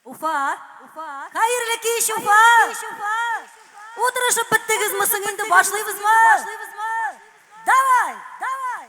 Уфа! Хәерле кич, Уфа! Утырышып беттегезме соң инде, башлыйбызмы? Давай! Давай!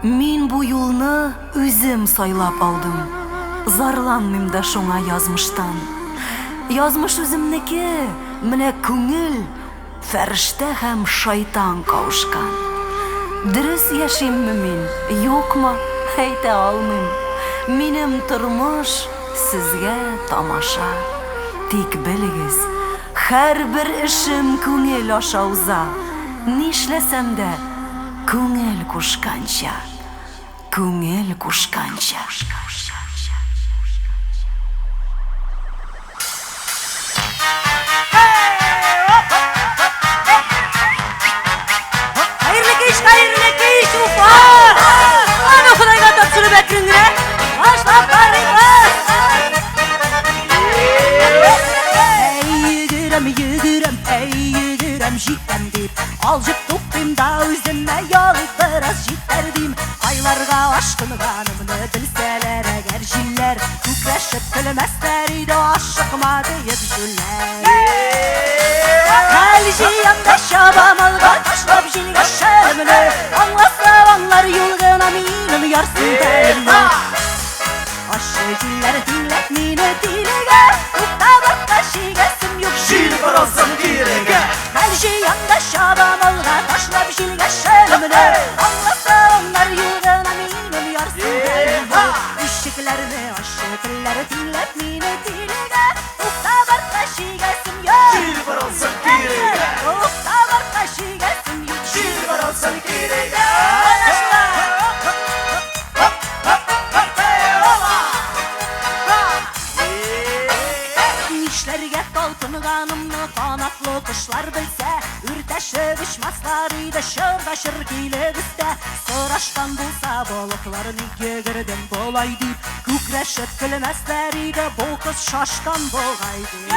Мин бу юлны үзем сайлап алдым. Зарланмыйм да шуңа язмыштан. Язмыш үземнеке, менә күңел, фәрештә һәм шайтан кавышкан. Дөрес яшимме мин, юкмы, әйтә алмыйм. Минем тормыш сезгә тамаша. Тик белегез, һәрбер эшем күңел аша уза. Нишләсәм дә, Күңел кушканча, күңел кушканча. Хәерле кич, хәерле кич, Уфа! Аны Ходайга тапшырып әкрен генә башлап барыйбыз. Әй, йөгерәм, йөгерәм, әй, йөгерәм, җитәм дип. Алҗып туктыйм да үземә ялыйк бераз җитәр дим. Кайларга ашкынганымны белсәләр әгәр җилләр, күкрәшеп көлмәсләр иде ашыкма диеп җүләр. Хәл җыям да чабам алга ташлап җилгә шәлемне, аңласа аңлар юл гына минем ярсу тәнемне. Ачы җилләр тиңләп мине тилегә, туктап артка чигәсем юк. Җил борылсын кирегә. Хәл җыям да чабам алга, ташлап җилгә шәлемне. Аңласа аңлар юл гына минем ярсу тәнемне. Ишекләрне ачы телләр тиңләп мине тилегә, туктап артка чигәсем юк. Җил борылсын кирегә. Туктап артка чигәсем юк. Җил борылсын кирегә. Менә шулай. Нишләргә талпынганымны канатлы кошлар белсә, үртәшеп очмаслар иде чыр да чыр килеп өстә. Сорашкан булса балыклар ник йөгердең болай дип, күкрәшеп көлмәсләр иде бу кыз шашкан бугай дип.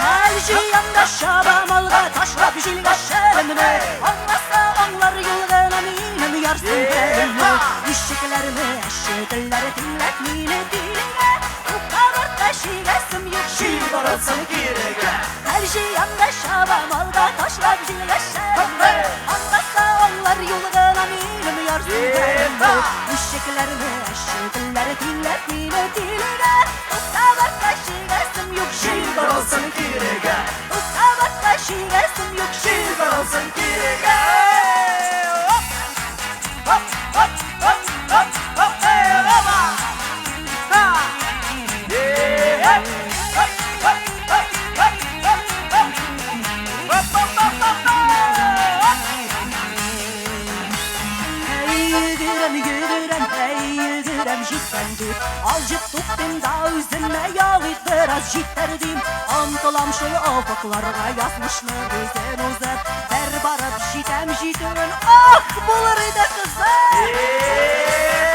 Хәл җыям да чабам алга, ташлап җилгә шәлемне, аңласа аңлар юл гына минем ярсу тәнемне. Ишекләрне әче телләр тиңләп мине тилегә, туктап артка чигәсем юк. Җил борылсын кирегә. Хәл җыям да чабам алга, ташлап җилгә шәлемне, аңласа аңлар юл гына минем ярсу тәнемне. Ишекләрне әче телләр тиңләп мине тилегә, туктап дип, Алҗып туктыйм да үземә ял ит бераз җитәр дим. Омтылам шул офыкларга язмышны үзен узып, Бер барып җитәм җитүен, ах, булыр иде кызык.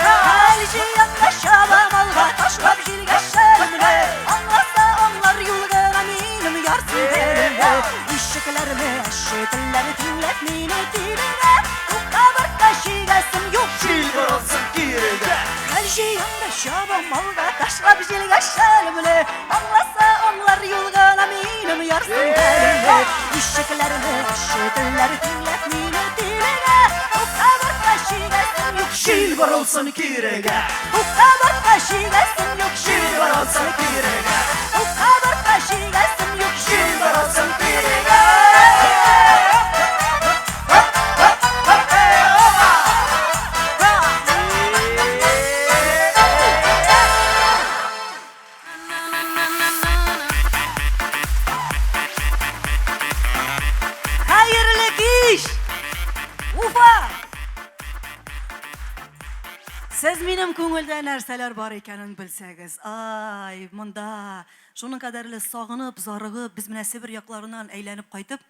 Хәл җыям да чабам алга, ташлап җилгә шәлемне. Аңласа аңлар юл гына минем ярсу телемне. Ишекләрне әче телләр тиңләп мине тилерә. Туктап артка чигәсем юк. Җил борылсын кирегә. Хәл җыям да чабам алга, ташлап җилгә шәлемне. Аңласа аңлар юл гына минем ярсу телемне. Ишекләрне әче телләр тиңләп мине тилерә. Туктап артка чигәсем юк. Җил борылсын кирегә. Туктап артка чигәсем юк. Җил борылсын кирегә. Туктап артка чигәсем юк. Җил борылсын кирегә. Хәерле кич! Уфа! Сез минем күңелдә нәрсәләр бар икәнен белсәгез. Ай, монда шуның кадәрле сагынып, зарыгып, без менә Себер якларыннан әйләнеп кайтып,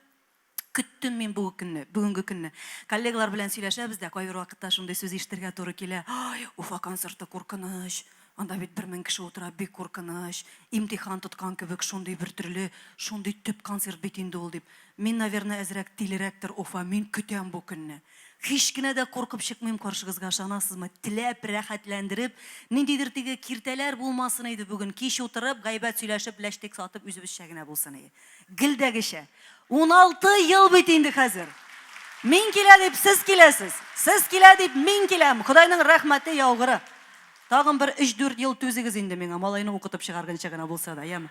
көттем мин бу көнне, бүгенге көнне. Коллегалар белән сөйләшәбез дә, кайбер вакытта шундый сүз ишетергә туры килә. Ай, Уфа концерты куркыныч. Анда бит 1000 кеше утыра, бик куркыныч. Имтихан тоткан кебек, шундый бер төрле, шундый төп концерт бит инде ул дип. Мин, наверное, әзрәк тилерәктер, Уфа, мин көтәм бу көнне. Һич кенә дә куркып чыкмыйм каршыгызга, ышанасызмы? Теләп, рәхәтләндереп, ниндидер теге киртәләр булмасын иде бүген. Кич утырып, гайбәт сөйләшеп, ләчтек сатып, үзебезчә генә булсын иде. Гелдәгечә. 16 ел бит инде хәзер. Мин килә дип, сез киләсез. Сез килә дип, мин киләм. Ходайның рәхмәте яугыры. Тагын бер өч-дүрт ел түзегез инде миңа, малайны укытып чыгарганча гына булса да, яме.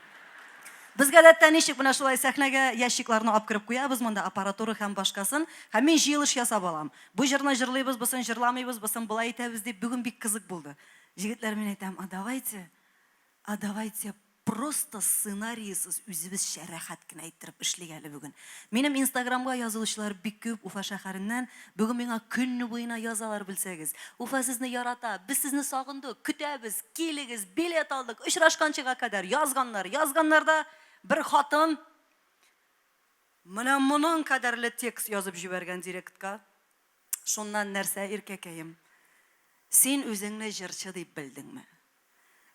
Без гадәттә ничек менә шулай сәхнәгә ящикларны алып кереп куябыз монда, аппаратура һәм башкасын, һәм мин җыелыш ясап алам. Бу җырны җырлыйбыз, бусын җырламыйбыз, бусын болай итәбез дип, бүген бик кызык булды. Җегетләр, мин әйтәм, а давайте, а давайте просто сценарийсыз үзебезчә рәхәт кенә иттереп эшлик әле бүген. Минем Инстаграмга язылучылар бик күп Уфа шәһәреннән. Бүген миңа көн буена язалар, белсәгез. Уфа сезне ярата, без сезне сагындык, көтәбез, килегез, билет алдык, очрашканчыга кадәр язганнар. Язганнар да бер хатын менә моның кадәрле текст язып җибәргән директка. Шуннан нәрсә, иркәкәем, син үзеңне җырчы дип белдеңме?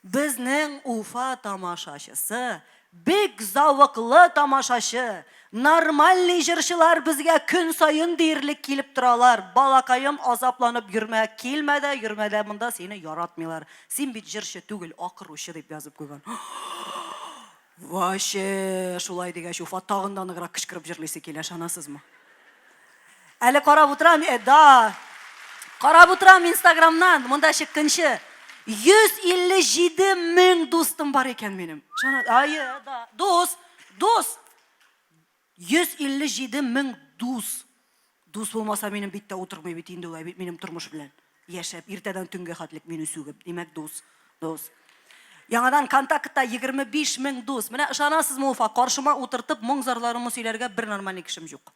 Безнең Уфа тамашачысы бик завыклы тамашачы. Нормальный җырчылар безгә көн саен диярлек килеп торалар. Балакаем, азапланып йөрмә, килмә дә, йөрмә дә, монда сине яратмыйлар. Син бит җырчы түгел, акыручы, дип язып куйган. Ваще, шулай дигәч, Уфа тагын да ныграк кычкырып җырлыйсы килә, ышанасызмы? Әле карап утырам, э, да. Карап утырам Инстаграмнан, монда чыккынчы. 157 мең дустым бар икән минем. Ышана, ай, э, да. Дус, дус. 157 мең дус. Дус булмаса, минем биттә утырмый бит инде улай бит минем тормыш белән. Яшәп, иртәдән төнгә хәтлек мине сүгеп. Димәк, дус, дус. Яңадан контактта 25 мең дус. Менә ышанасызмы, Уфа, каршыма утыртып, моң-зарларымны сөйләргә бер нормальный кешем юк.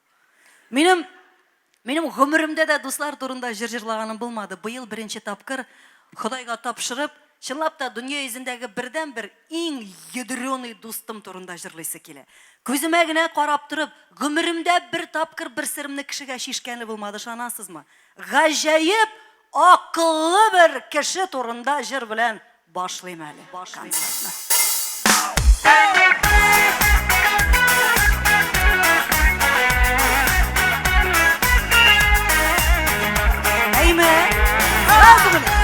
Минем минем гомеремдә дә дуслар турында җыр җырлаганым булмады. Быел беренче тапкыр Ходайга тапшырып, чынлап та дөнья йөзендәге бердәнбер иң ядреный дустым турында җырлыйсы килә. Күземә генә карап торып, гомеремдә бер тапкыр бер серемне кешегә чишкәне булмады, ышанасызмы? Гаҗәеп акыллы бер кеше турында җыр белән башлыйм әле концертны. Әйме? Сразу менә.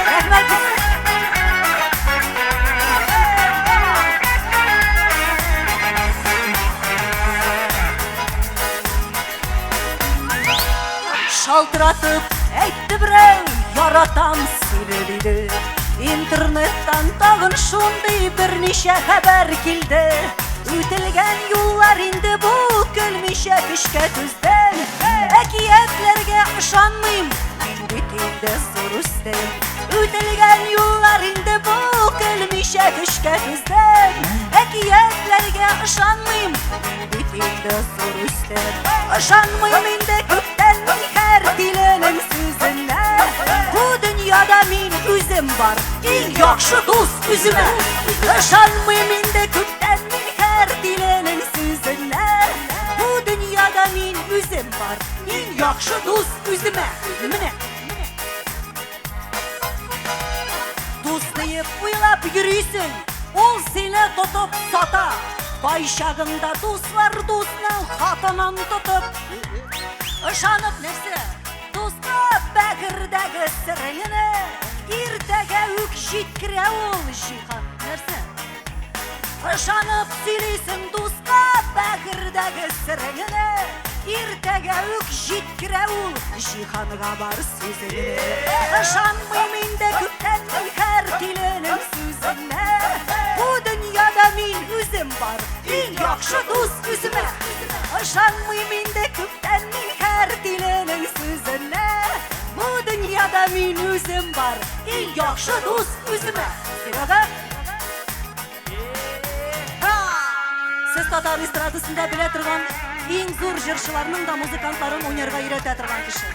Рәхмәт. Шалтыратып әйтте берәү, яратам сине диде. Интернеттан тагын шундый берничә хәбәр килде. Үтелгән юллар инде бу, көлмичә көчкә түздем. Әкиятләргә ышанмыйм, мин бит инде зур үстем. Үтелгән юллар инде бу, көлмичә көчкә түздем. Әкиятләргә ышанмыйм, мин бит инде зур үстем. Ышанмыйм инде күптән мин һәр тиленең сүзенә. Бу дөньяда мин үзем. үзем бар, иң яхшы дус үземә. Ышанмыйм инде күптән мин һәр тиленең сүзенә. Бу дөньяда мин үзем бар, иң яхшы дус үземә. Менә. Дус диеп уйлап йөрисең, ул сине тотып сата. Кайчагында дуслар дусның хатынын тотып, ышанып нәрсә? Дуска бәгырьдәге сереңне иртәгә үк җиткерә ул җиһан. Нәрсә? Ышанып сөйлисең дуска бәгырьдәге сереңне иртәгә үк җиткерә ул җиһанга бар сүзеңне. Ышанмыйм инде күптән мин һәр тиленең сүзенә. Бу дөньяда мин үзем бар, иң яхшы дус үземә. Ышанмыйм инде күптән мин һәр тиленең сүзенә. Бу дөньяда мин үзем бар, иң яхшы дус үземә. Серега? Сез татар эстрадасында белә торган иң зур җырчыларның да музыкантларын уйнарга өйрәтә торган кеше.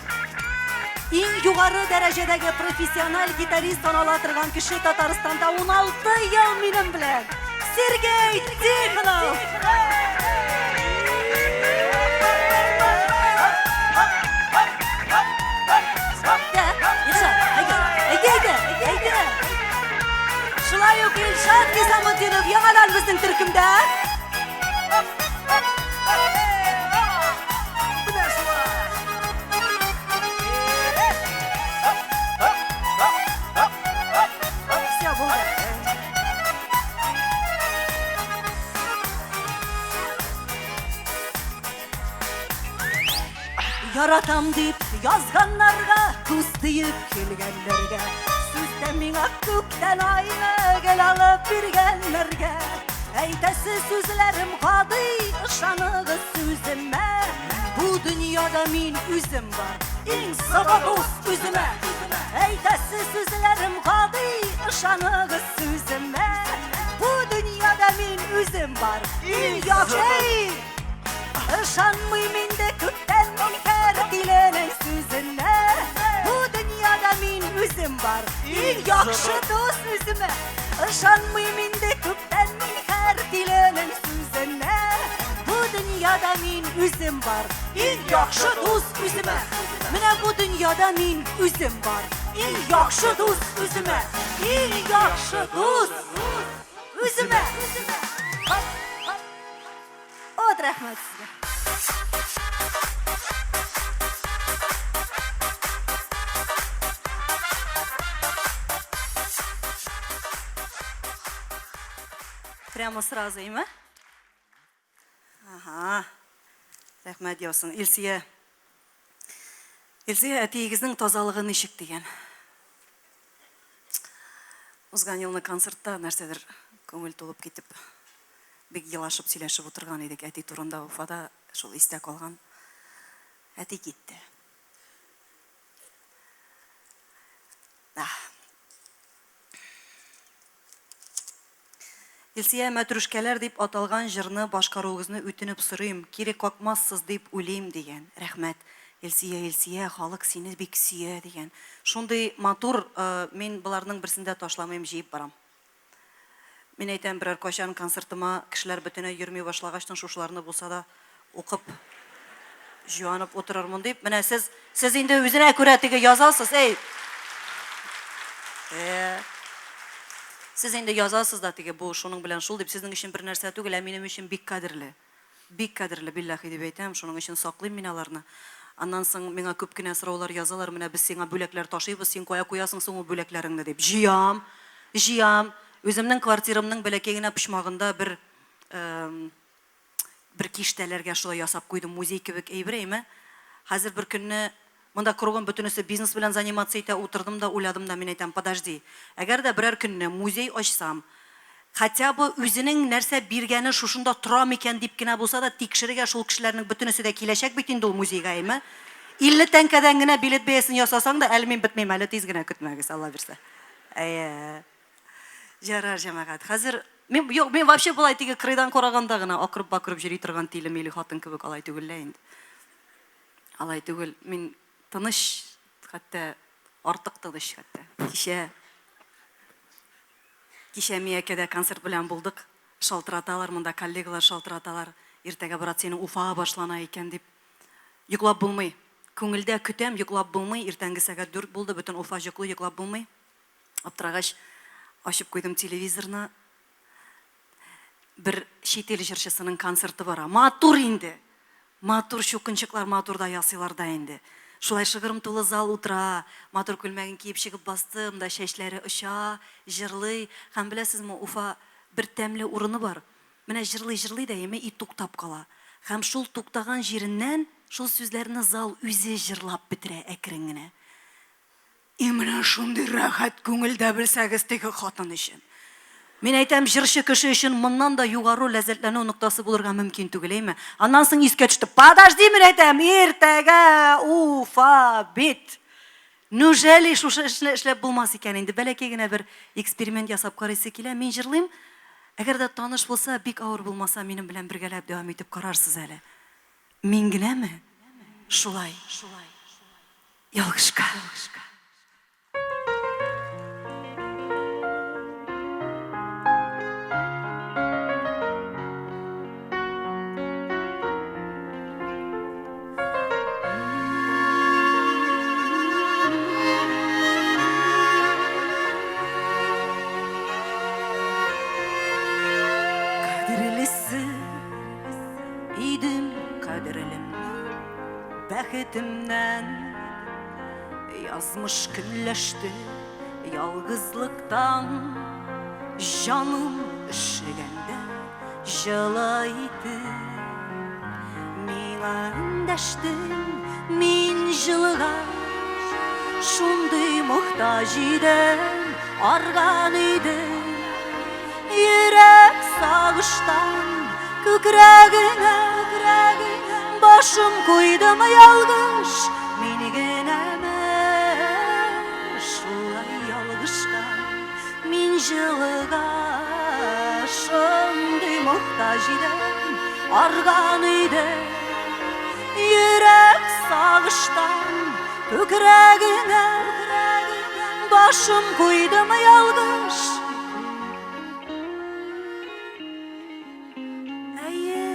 Иң югары дәрәҗәдәге профессиональ гитарист санала торган кеше Татарстанда 16 ел минем белән. Сергей Тихонов! Шулай ук Илшат Низамутдинов яңадан безнең төркемдә. Менә шулай. Все, булды. Яратам дип язганнарга, дус диеп килгәннәргә, сүздә миңа күктән айны гел алып биргәннәргә. Әйтәсе сүзләрем гади, ышаныгыз сүземә. Бу дөньяда мин үзем бар, иң сабыр дус үземә. Әйтәсе сүзләрем гади, ышаныгыз сүземә. Бу дөньяда мин үзем бар, иң яхшы. Ышанмыйм инде күптән мин һәр тиленең сүзенә. Бу дөньяда мин үзем бар, иң яхшы дус үземә. Ышанмыйм инде күптән мин һәр тиленең сүзенә. Бу дөньяда мин үзем бар, иң яхшы дус үземә. Менә бу дөньяда мин үзем бар, иң яхшы дус үземә. Иң яхшы дус үземә. Вот рәхмәт сезгә. Прямо сразу, име? Ага. Рәхмәт яусын. Илсия. Илсия, әтиегезнең тазалыгы ничек дигән? Узган елны концертта нәрсәдер күңел тулып китеп, бик елашып сөйләшеп утырган идек әти турында Уфада, шул истә калган. Әти китте. Да. Илсия, Мәтрүшкәләр дип аталган җырны башкаруыгызны үтенеп сорыйм, кире какмассыз дип уйлыйм, дигән. Рәхмәт. Илсия, Илсия, халык сине бик сөя, дигән. Шундый матур, мин боларның берсен дә ташламыйм, җыеп барам. Мин әйтәм, берәр кайчан концертыма кешеләр бөтенләй йөрми башлагачтын шушыларны булса да укып, җуанып утырырмын дип. Менә сез, сез инде үзенә күрә теге язасыз, әй. Э. Сез инде язасыз да теге бу шуның белән шул дип, сезнең өчен бер нәрсә түгел, ә минем өчен бик кадерле. Бик кадерле, билләхи дип әйтәм, шуның өчен саклыйм мин аларны. Аннан соң миңа күп кенә сораулар язалар, менә без сиңа бүләкләр ташыйбыз, син кая куясың соң ул бүләкләреңне дип. Җыям, җыям. Үземнең квартирамның бәләкәй генә почмагында бер бер киштәләргә шулай ясап куйдым, музей кебек әйбер, әйме. Хәзер бер көнне монда кругом бөтенесе бизнес белән заниматься итә, утырдым да уйладым да, мин әйтәм, подожди, әгәр дә берәр көнне музей ачсам, хотя бы үзенең нәрсә биргәне шушында тора микән дип кенә булса да тикшерергә шул кешеләрнең бөтенесе дә киләчәк бит инде ул музейга, әйме. 50 тәңкәдән генә билет бәясен ясасаң да, әле мин бетмим әле, тиз генә көтмәгез, Алла бирсә. Әйе. Ярар, җәмәгать. Хәзер мин юк, мин вообще болай теге кырыйдан караганда гына акырып-бакырып йөри торган тиле-миле хатын кебек алай түгел лә инде. Алай түгел. Мин тыныч, хәтта артык тыныч хәтта. Кичә. Кичә Миякәдә концерт белән булдык. Шалтыраталар, монда коллегалар шалтыраталар. Иртәгә, брат, синең Уфа башлана икән дип. Йоклап булмый. Күңелдә көтәм, йоклап булмый. Иртәнге сәгать дүрт булды, бөтен Уфа җоклый, йоклап булмый. Аптырагач, ачып куйдым телевизорны. Бер чит ил җырчысының концерты бара. Матур инде! Матур чукынчыклар матур да ясыйлар да инде. Шулай шыгрым тулы зал утыра, матур күлмәген киеп чыгып басты, монда чәчләре оча, җырлый. Һәм беләсезме, Уфа бер тәмле урыны бар. Менә җырлый-җырлый да яме и туктап кала. Һәм шул туктаган җиреннән шул сүзләрне зал үзе җырлап бетерә әкрен генә. И менә шундый рәхәт күңелдә белсәгез теге хатын өчен. Мин әйтәм, җырчы кеше өчен моннан да югары ләззәтләнү ноктасы булырга мөмкин түгел, әйме? Аннан соң искә төште. Подожди, мин әйтәм, иртәгә Уфа бит. Нүжәли шушы эшне эшләп булмас икән инде? Бәләкәй генә бер эксперимент ясап карыйсы килә. Мин җырлыйм. Әгәр дә таныш булса, бик авыр булмаса, минем белән бергәләп дәвам итеп карарсыз әле. Мин генәме? Шулай. Ялгышка. Кадерлесе идем, кадерлем. Бәхетемнән язмыш көнләште ялгызлыктан Җаным өшегәндә җылы итеп Миңа эндәштең, мин җылыга Шундый мохтаҗ идем, арган идем Йөрәк сагыштан күкрәгеңә Башым куйдым ялгыш, мин генәме Шулай ялгышкан мин җылыга Шундый мохтаҗ идем, арган идем Йөрәк сагыштан күкрәгеңә Башым куйдым ялгыш. Әйе,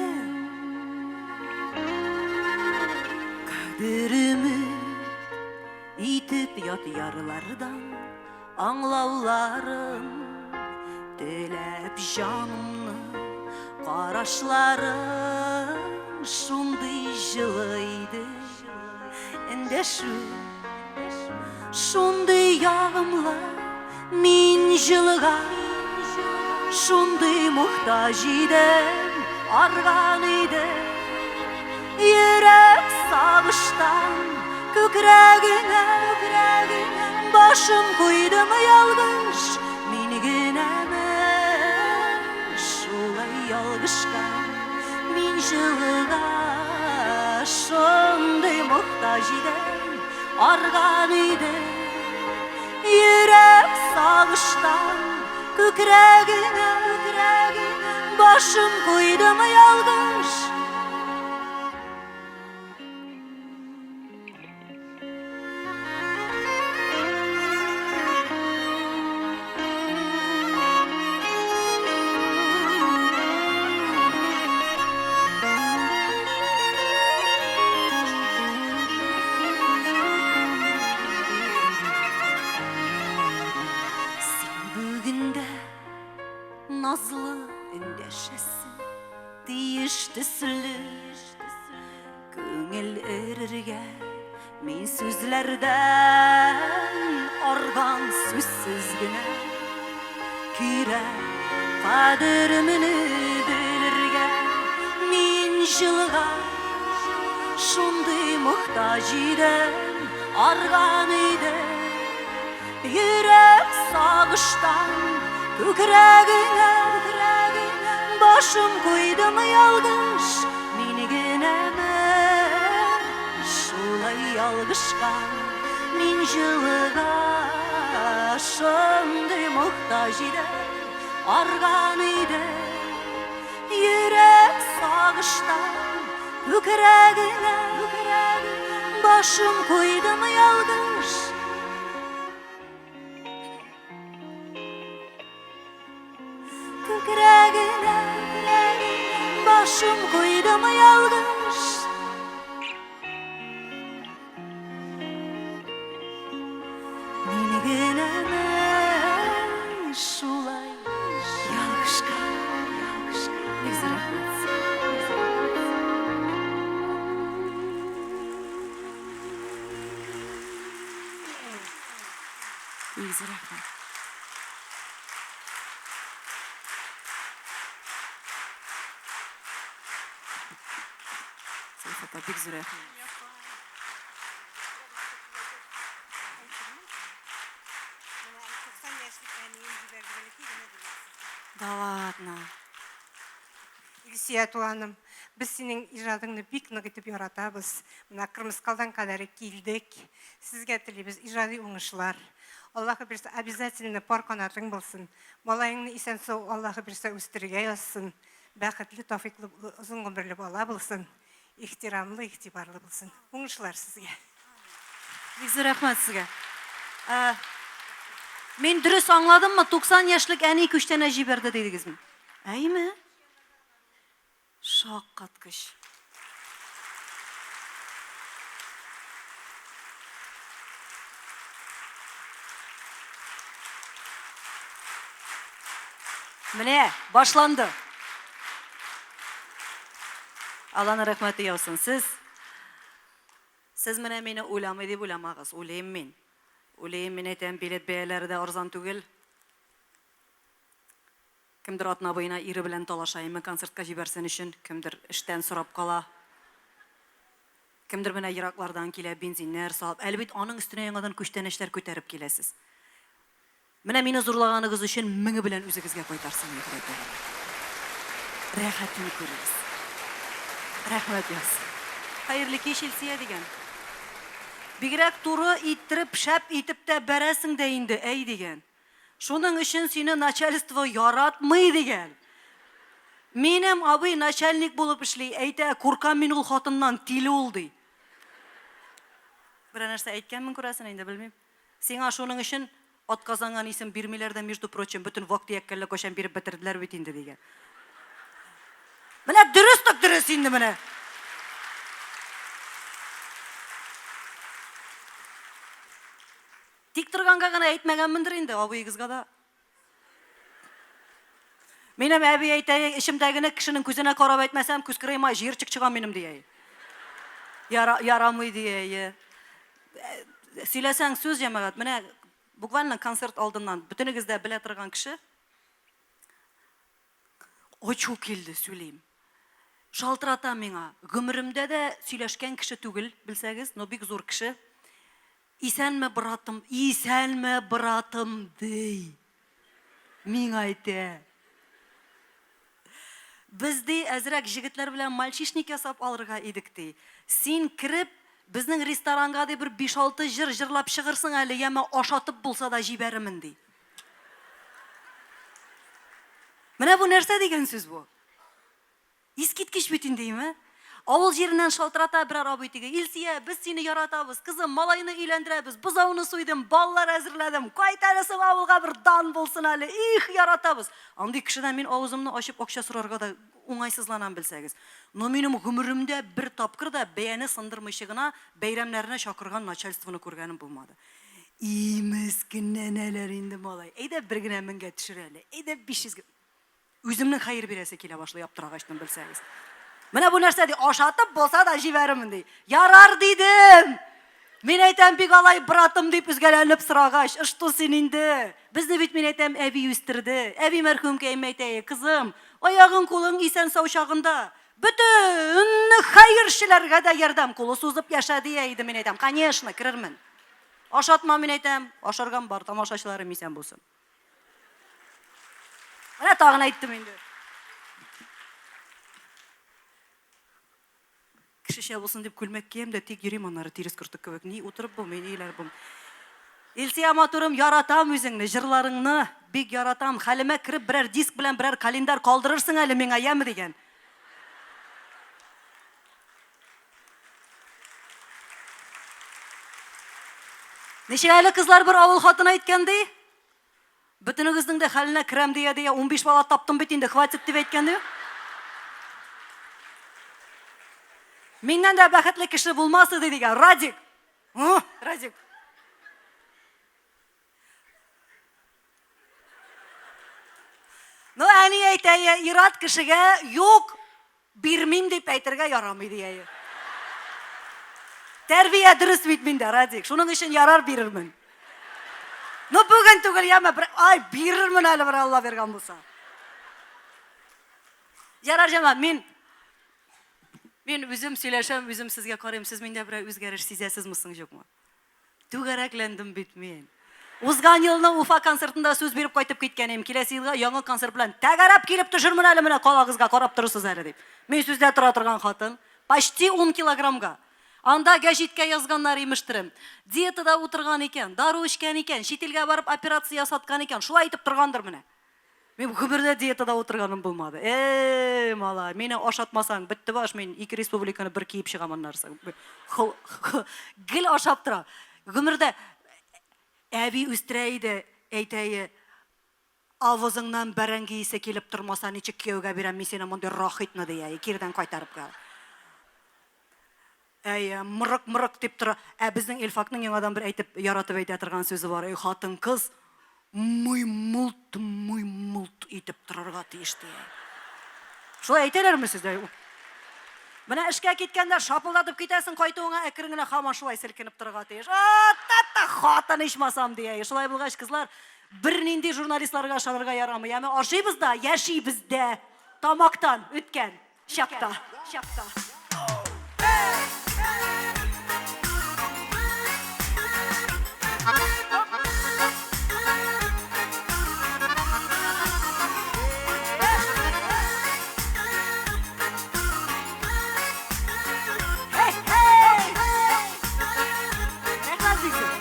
кадеремне итеп ят ярлардан аңлауларын теләп җанымны карашларың шундый җылы иде эндәшү Шундый ягымлы мин җылыга, Шундый мохтаҗ идем, арган идем. Йөрәк сагыштан күкрәгеңә Башым куйдым ялгыш, мин генәме Шулай ялгышкан мин җылыга, Шундый мохтаҗ идем. Арган иде йөрәк сагыштан күкрәгеңә, башым куйдым ялгыш. Син бүген дә назлы эндәшәсең, тиеш төсле күңел эрергә. Мин сүзләрдән арган сүзсез генә кирәк кадеремне белергә. Мин җылыга шундый мохтаҗ идем, арган идем. Йөрәк сагыштан күкрәгеңә башым куйдым ялгыш, мин генәме шулай ялгышкан? Мин җылыга шундый мохтаҗ идем, арган идем. Йөрәк сагыштан күкрәгеңә башым куйдым ялгыш. Күкрәгенә башым куйдым ялгыш. Мин генәме шулай ялгышкан? Бик зур рәхмәт. Бик зур рәхмәт. Зөлфәт апа, бик зур рәхмәт. Да ладно. Илсөя туганым, без синең иҗадыңны бик нык итеп яратабыз. Менә Кырмыскалдан кадәр килдек. Сезгә телибез иҗади уңышлар. Аллаһы бирсә, обязательно пар канатың булсын. Малаеңны исән-сау Аллаһы бирсә үстерергә язсын. Бәхетле, тафиклы, озын гомерле бала булсын. Ихтирамлы, игътибарлы булсын. Уңышлар сезгә. Бик зур рәхмәт сезгә. Ә, мин дөрес аңладыммы? 90 яшьлек әни күчтәнәч җибәрде дидегезме? Әйме? Шаккаткыч. Менә, башланды. Алланың рәхмәте яусын. Сез Сез менә мине уйламый дип уйламагыз. Уйлыйм мин. Уйлыйм, мин әйтәм, билет бәяләре дә арзан түгел. Кемдер атна буена ире белән талаша, әмма концертка җибәрсен өчен, кемдер эштән сорап кала. Кемдер менә ераклардан килә, бензиннәр салып. Әле бит аның өстенә яңадан күчтәнәчләр күтәреп киләсез. Менә мине зурлаганыгыз өчен меңе белән үзегезгә кайтарсын инде Ходай Тәгалә. Рәхәтен күрегез. Рәхмәт язсын. Хәерле кич, Илсөя дигән. Бигрәк туры иттереп, шәп итеп тә бәрәсең дә инде, әй дигән. Шуның өчен сине начальство яратмый, дигән. Минем абый начальник булып эшли, әйтә, куркам мин ул хатыннан, тиле ул, ди. Берәр нәрсә әйткәнмен, күрәсең, инде белмим. Сиңа шуның өчен атказанган исем бирмиләр дә, между прочим, бөтен вак-төяккә әллә кайчан биреп бетерделәр бит инде, дигән. Менә дөрес так дөрес инде менә. Тик торганга гына әйтмәгәнмендер инде, абыегызга да. Минем әби әйтә, эчемдәгене кешенең күзенә карап әйтмәсәм, күз кырыема җыерчык чыга минем дия. Яра, ярамый дия. Сөйләсәң сүз, җәмәгать, менә буквально концерт алдыннан бөтенегез дә белә торган кеше ачу килде, сөйлим. Шалтырата миңа. Гомеремдә дә сөйләшкән кеше түгел, белсәгез, но бик зур кеше. Исәнме, братым, исәнме, братым, ди. Миңа әйтә. Без, ди, әзрәк җегетләр белән мальчишник ясап алырга идек, ди. Син кереп, безнең ресторанга, ди, бер биш-алты җыр җырлап чыгырсың әле, яме, ашатып булса да җибәрермен, ди. Менә бу нәрсә дигән сүз бу? Искиткеч бит инде, име? Авыл җиреннән шалтырата берәр абый теге, Илсөя, без сине яратабыз, кызым, малайны өйләндерәбез, бозауны суйдым, баллар әзерләдем, кайт әле соң авылга, бер дан булсын әле, их, яратабыз. Андый кешедән мин авызымны ачып акча сорарга да уңайсызланам, белсәгез. Но минем гомеремдә бер тапкыр да бәяне сындырмыйча гына бәйрәмнәренә чакырган начальствоны күргәнем булмады. И, мескенләнәләр инде, малай. Әйдә бер генә меңгә төшер әле, әйдә биш йөзгә. Үземнең хәер бирәсе килә башлый аптырагачтын, белсәгез. Менә бу нәрсә ди, ашатып булса да җибәрермен ди. Ярар дидем. Мин әйтәм, бик алай братым дип өзгәләнеп сорагач, ышту син инде. Безне бит мин әйтәм, әби үстерде. Әби мәрхүмкәем әйтә, кызым, аягың кулың исән сау чагында бөтен хәерчеләргә дә ярдәм кулы сузып яшә дия иде, мин әйтәм, конечно, керермен. Ашатма, мин әйтәм, ашаргам бар, тамашачыларым исән булсын. Менә тагын әйттем инде. Кешечә булсын дип күлмәк киям дә тик йөрим аннары тирес кортык кебек. Ни утырып булмый, ни иләр булмый. Илсия матурым, яратам үзеңне, җырларыңны бик яратам. Хәлемә кереп берәр диск белән берәр календарь калдырырсың әле миңа, яме дигән. Ничек әле кызлар бер авыл хатыны әйткән ди? Бөтенегезнең дә хәленә керәм дия-дия 15 бала таптым бит инде, хватит дип әйткән ди. Миннән дә бәхетле кеше булмас иде дигән. Радик. Радик. Ну, әни әйтә, ир-ат кешегә юк, бирмим дип әйтергә ярамый дия. Тәрбия дөрес бит миндә, Радик. Шуның өчен ярар бирермен. Ну, бүген түгел, яме, бер ай бирермен әле бер Алла биргән булса. Ярар, җәмәгать, мин мин үзем сөйләшәм, үзем сезгә карыйм. Сез миндә берәр үзгәреш сизәсезме соң, юкмы? Түгәрәкләндем бит мин. Узган елны Уфа концертында сүз биреп кайтып киткән идем. Киләсе елга яңа концерт белән тәгәрәп килеп төшермен әле менә калагызга, карап торырсыз әле дип. Мин сүздә тора торган хатын. Почти 10 килограммга. Анда гәҗиткә язганнар имештерем. Диетада утырган икән, дару эчкән икән, чит илгә барып операция ясаткан икән. Шулай итеп торгандыр менә. Мин гомердә диетада утырганым булмады. Эй, малай, мине ашатмасаң, бетте баш, мин ике республиканы бер киеп чыгам аннары соң. Гел ашап тора. Гомердә әби үстерә иде, әйтәе, авызыңнан бәрәңге исе килеп тормаса, ничек кияүгә бирәм мин сине мондый рахитны, дия, кирдән кайтарып куя. Әйе, мырык-мырык дип тора. Ә безнең Илфакның яңадан бер әйтеп, яратып әйтә торган сүзе бар. Эй, хатын-кыз мый-мылт-мый-мылт итеп торырга тиеш, ди. Шулай әйтәләрме сездә? Менә эшкә киткәндә шапылдатып китәсең, кайтуыңа әкрен генә һаман шулай селкенеп торырга тиеш. А-та-та, хатын ичмасам, ди. Шулай булгач, кызлар, бернинди журналистларга ышанырга ярамый. Яме ашыйбыз да, яшибез дә. Тамактан үткән. Чакта. Чакта. Hey, hey! Рәхмәт бик зур.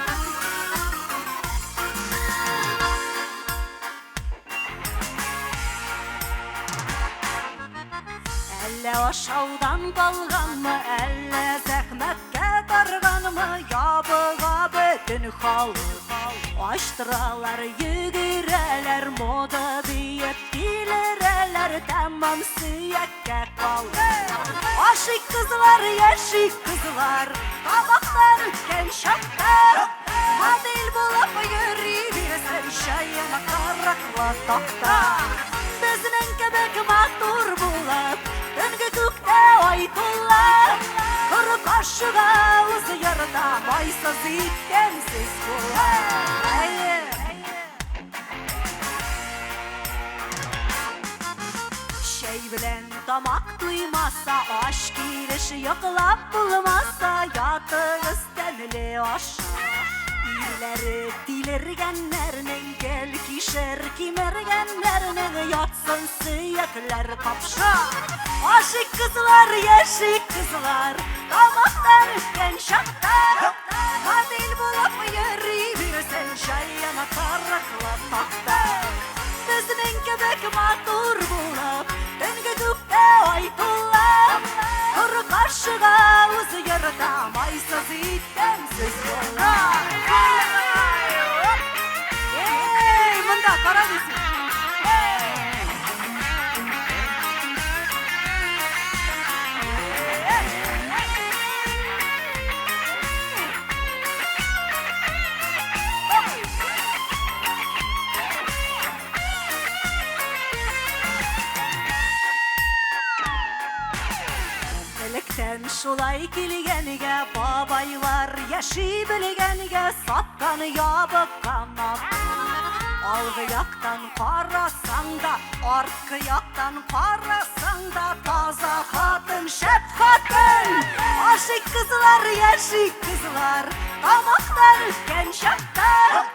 Әллә ашаудан калганмы, әллә зәхмәткә тарганмы, ябыга бөтен халык. Ачтыралар, йөгерәләр, мода диеп тилерәләр, тәмам сөяккә калып. Ашыйк кызлар, яшик кызлар, тамактан үткән чакта. Модель булып йөри бирсен чаена караклы такта. Безнең кебек матур булып, төнге күктә ай тула. Коры кашыга үз ярда майсыз ит тәмсез була. Әйе. Чәй белән тамак туймаса, ач килеш йоклап булмаса, ятыгыз тәмле аша. Ирләре тилергәннәрнең, гел кишер кимергәннәрнең ятсын сөякләр капша. Ашыйк кызлар, яшик кызлар, тамактан үткән чакта. Модель булып йөри бирсен чаяна караклы такта. Безнең кебек матур булып, төнге күктә ай тула. Коры каршыга үз йорта, майсыз ит тәмсез була. Эй, монда карагыз. Электән шулай килгәнгә, бабайлар яши белгәнгә, саткан ябыккан ат. Алгы яктан карасаң да, арткы яктан карасаң да, таза хатын, шәп хатын. Ашыйк кызлар, яшик кызлар, тамактан үткән чакта.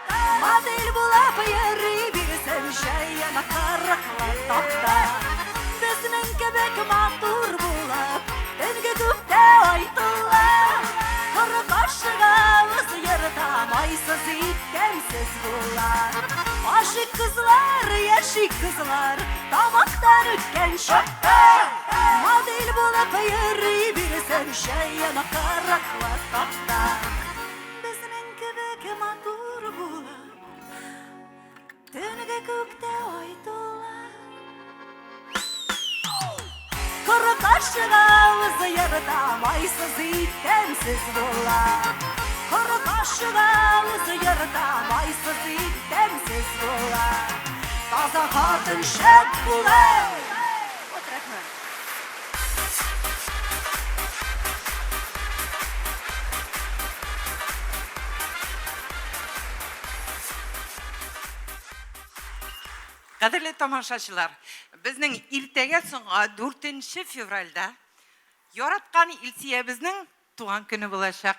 Модель булып йөри бирсен җәен кырыклы такта. Безнең кебек матур булып, төнге күктә ай тула. Коры каршыга үз йорта, майсыз ит тәмсез була. Ашыйк кызлар, яшик кызлар, тамактан үткән чакта. Модель булып йөри бирсен җәен кырыклы такта. Безнең кебек матур булып, төнге. Теге күктә ай тула. Коры карчыга үзе да майсыз ит тәмсез була. Коры карчыга үзе да майсыз ит тәмсез була. Таза хатын шәп була. Вот рәхмәт. Кадерле тамашачылар, безнең иртәгә соңга 4 февральдә яраткан Илсиябезнең туган көне булачак.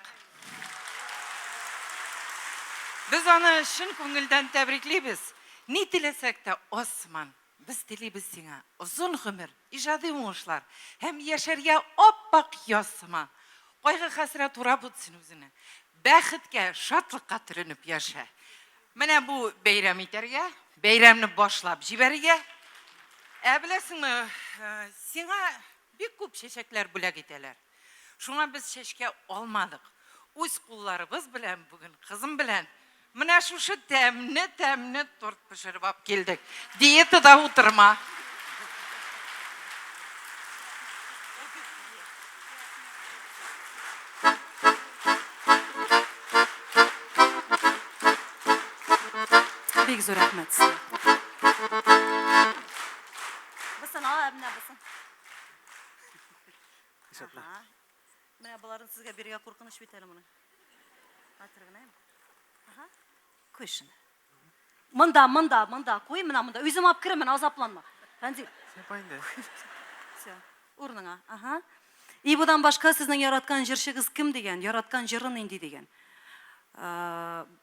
Без аны чын күңелдән тәбриклибез. Ни теләсәк тә Осман, без телибез сиңа озын гомер, иҗади уңышлар һәм яшәргә ап-ак яз сыман. Кайгы-хәсрәт урап үтсен үзеңне. Бәхеткә, шатлыкка төренеп яшә. Менә бу бәйрәм итәргә, бәйрәмне башлап җибәрергә. Ә беләсеңме, сиңа бик күп чәчәкләр бүләк итәләр. Шуңа без чәчкә алмадык. Үз кулларыбыз белән бүген кызым белән менә шушы тәмле-тәмле торт пешереп алып килдек. Диетада утырма. Бик зур рәхмәт сезгә. Бысын, ала, менә бысын. Ага. Менә боларын сезгә бирергә куркыныч бит әле моны. Хәтер генә. Ага. Куй шуны. Монда, монда, монда. Куй менә монда. Үзем алып керәм, менә азапланма. Фәнзил. Все. Урыныңа. Ага. И будан башка сезнең яраткан җырчыгыз кем дигән, яраткан җыры нинди дигән.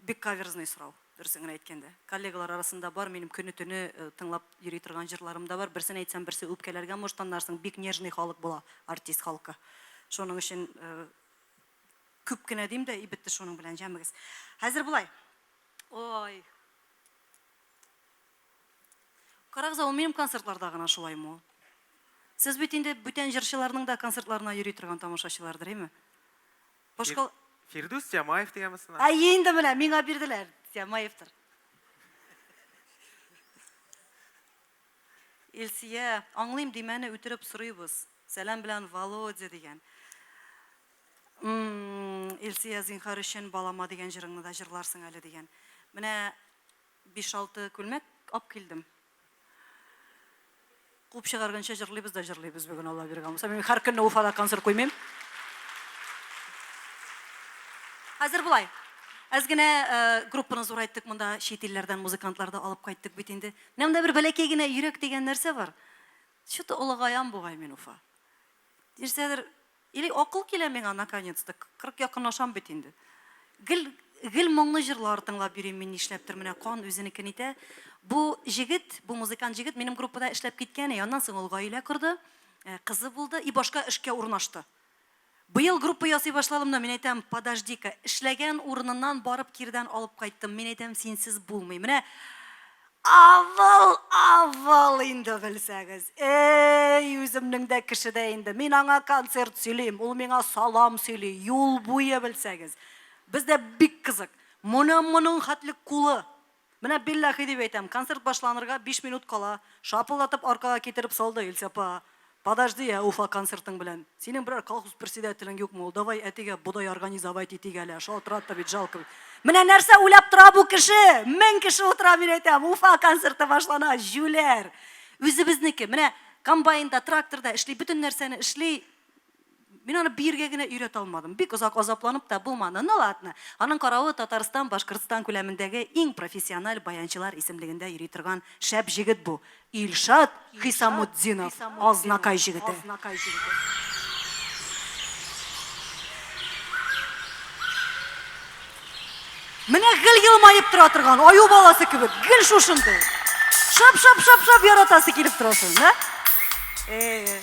Бик каверзный сорау, дөресен генә әйткәндә. Коллегалар арасында бар, минем көне-төне тыңлап йөри торган җырларым да бар. Берсен әйтсәм, берсе үпкәләргә может аннарсың. Бик нежный халык була, артист халкы. Шуның өчен күп кенә дим дә, и бетте шуның белән, җәмегез. Хәзер болай. Ой. Карагыз, ул минем концертларда гына шулаймы ул? Сез бит инде бүтән җырчыларның да концертларына йөри торган тамашачылардыр, әйме? Башка Фирдүс Тямаев дигән мисына? Әйе инде менә, миңа бирделәр. Тямаевтыр. Илсия, аңлыйм димәне үтереп сорыйбыз. Сәлам белән Володя дигән. Илсия, зинхар өчен балама дигән җырыңны да җырларсың әле дигән. Менә биш-алты күлмәк ап килдем. Куып чыгарганча җырлыйбыз да җырлыйбыз бүген, Алла биргән булса. Мин һәр көнне Уфада концерт куймыйм. Хәзер болай. Әз генә группаны зурайттык монда, чит илләрдән музыкантлар да алып кайттык бит инде. Менә монда бер бәләкәй генә йөрәк дигән нәрсә бар. Что-то олыгаям бугай мин, Уфа. Нәрсәдер Или акыл килә миңа наконец-то, 40 якынлашам бит инде. Гел, гел моңлы җырлар тыңлап йөрим мин нишләптер, менә кан үзенекен итә. Бу җегет, бу музыкант җегет минем группада эшләп киткән, и аннан соң ул гаилә корды, кызы булды и башка эшкә урнашты. Быел группа ясый башладым да, мин әйтәм, подожди-ка, эшләгән урыныннан барып кирдән алып кайттым, мин әйтәм, синсез булмый. Менә Авыл, авыл инде белсәгез. Эй, үземнең дә кешедә инде. Мин аңа концерт сөйлим, ул миңа салам сөйли, юл буе белсәгез. Бездә бик кызык. Моны моның хәтле кулы. Менә билләхи дип әйтәм, концерт башланырга 5 минут кала, шапылдатып аркага китереп салды Илсә апа. Подожди, ә Уфа концертың белән. Синең берәр колхоз председателең юкмы ул? Давай әтигә бодай организовать итик әле. Шалтырат та бит, жалко бит. Менә нәрсә уйлап тора бу кеше? Мең кеше утыра, мин әйтәм. Уфа концерты башлана, җүләр. Үзебезнеке. Менә комбайнда, тракторда эшли, бөтен нәрсәне эшли. Мин аны биергә генә өйрәтә алмадым. Бик озак азапланып та булмады. Ну ладно. Аның каравы Татарстан, Башкортстан күләмендәге иң профессиональ баянчылар исемлегендә йөри торган шәп җегет бу. Илшат Хисамутдинов, Азнакай җегете. Менә гел елмаеп тора торган аю баласы кебек, гел шушындый. Шап-шап-шап-шап яратасы килеп тора шуны, да? Э.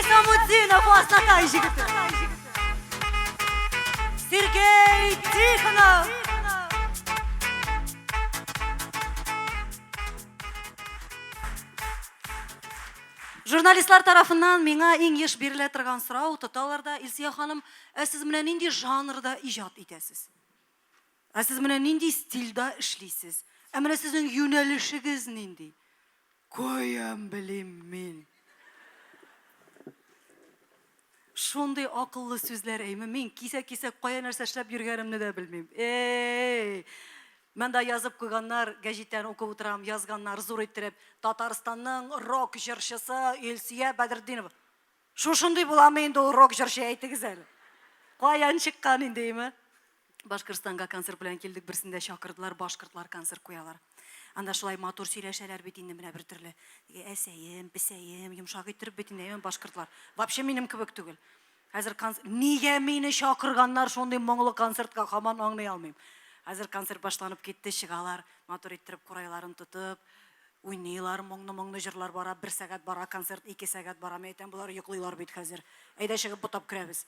Хисамутдинов, Азнакай җегете. Сергей Тихонов. Журналистлар тарафыннан миңа иң еш бирелә торган сорау тоталар да, Илсөя ханым, ә сез менә нинди жанрда иҗат итәсез? Ә сез менә нинди стильда эшлисез? Ә менә сезнең юнәлешегез нинди? Каян белим мин? Шундый акыллы сүзләр, әйме, мин кисәк-кисәк кая нәрсә эшләп йөргәнемне дә белмим. Эй! Монда язып куйганнар, гәҗиттән укып утырам, язганнар зур иттереп, Татарстанның рок җырчысы Илсөя Бәдретдинова. Шушындый буламы инде ул рок җырчы, әйтегез әле. Каян чыккан инде, әйме? Башкортстанга концерт белән килдек, берсендә чакырдылар, башкортлар концерт куялар. Анда шулай матур сөйләшәләр бит инде менә бер төрле. Теге әсәем, песәем, йомшак иттереп бит инде, әйме, башкортлар. Вообще минем кебек түгел. Хәзер концерт... Нигә мине чакырганнар шундый моңлы концертка, һаман аңлый алмыйм. Хәзер концерт башланып китте, чыгалар, матур иттереп курайларын тотып, уйныйлар, моңны-моңны җырлар бара, бер сәгать бара концерт, ике сәгать бара. Мин әйтәм, болар йоклыйлар бит хәзер. Әйдә чыгып ботап керәбез.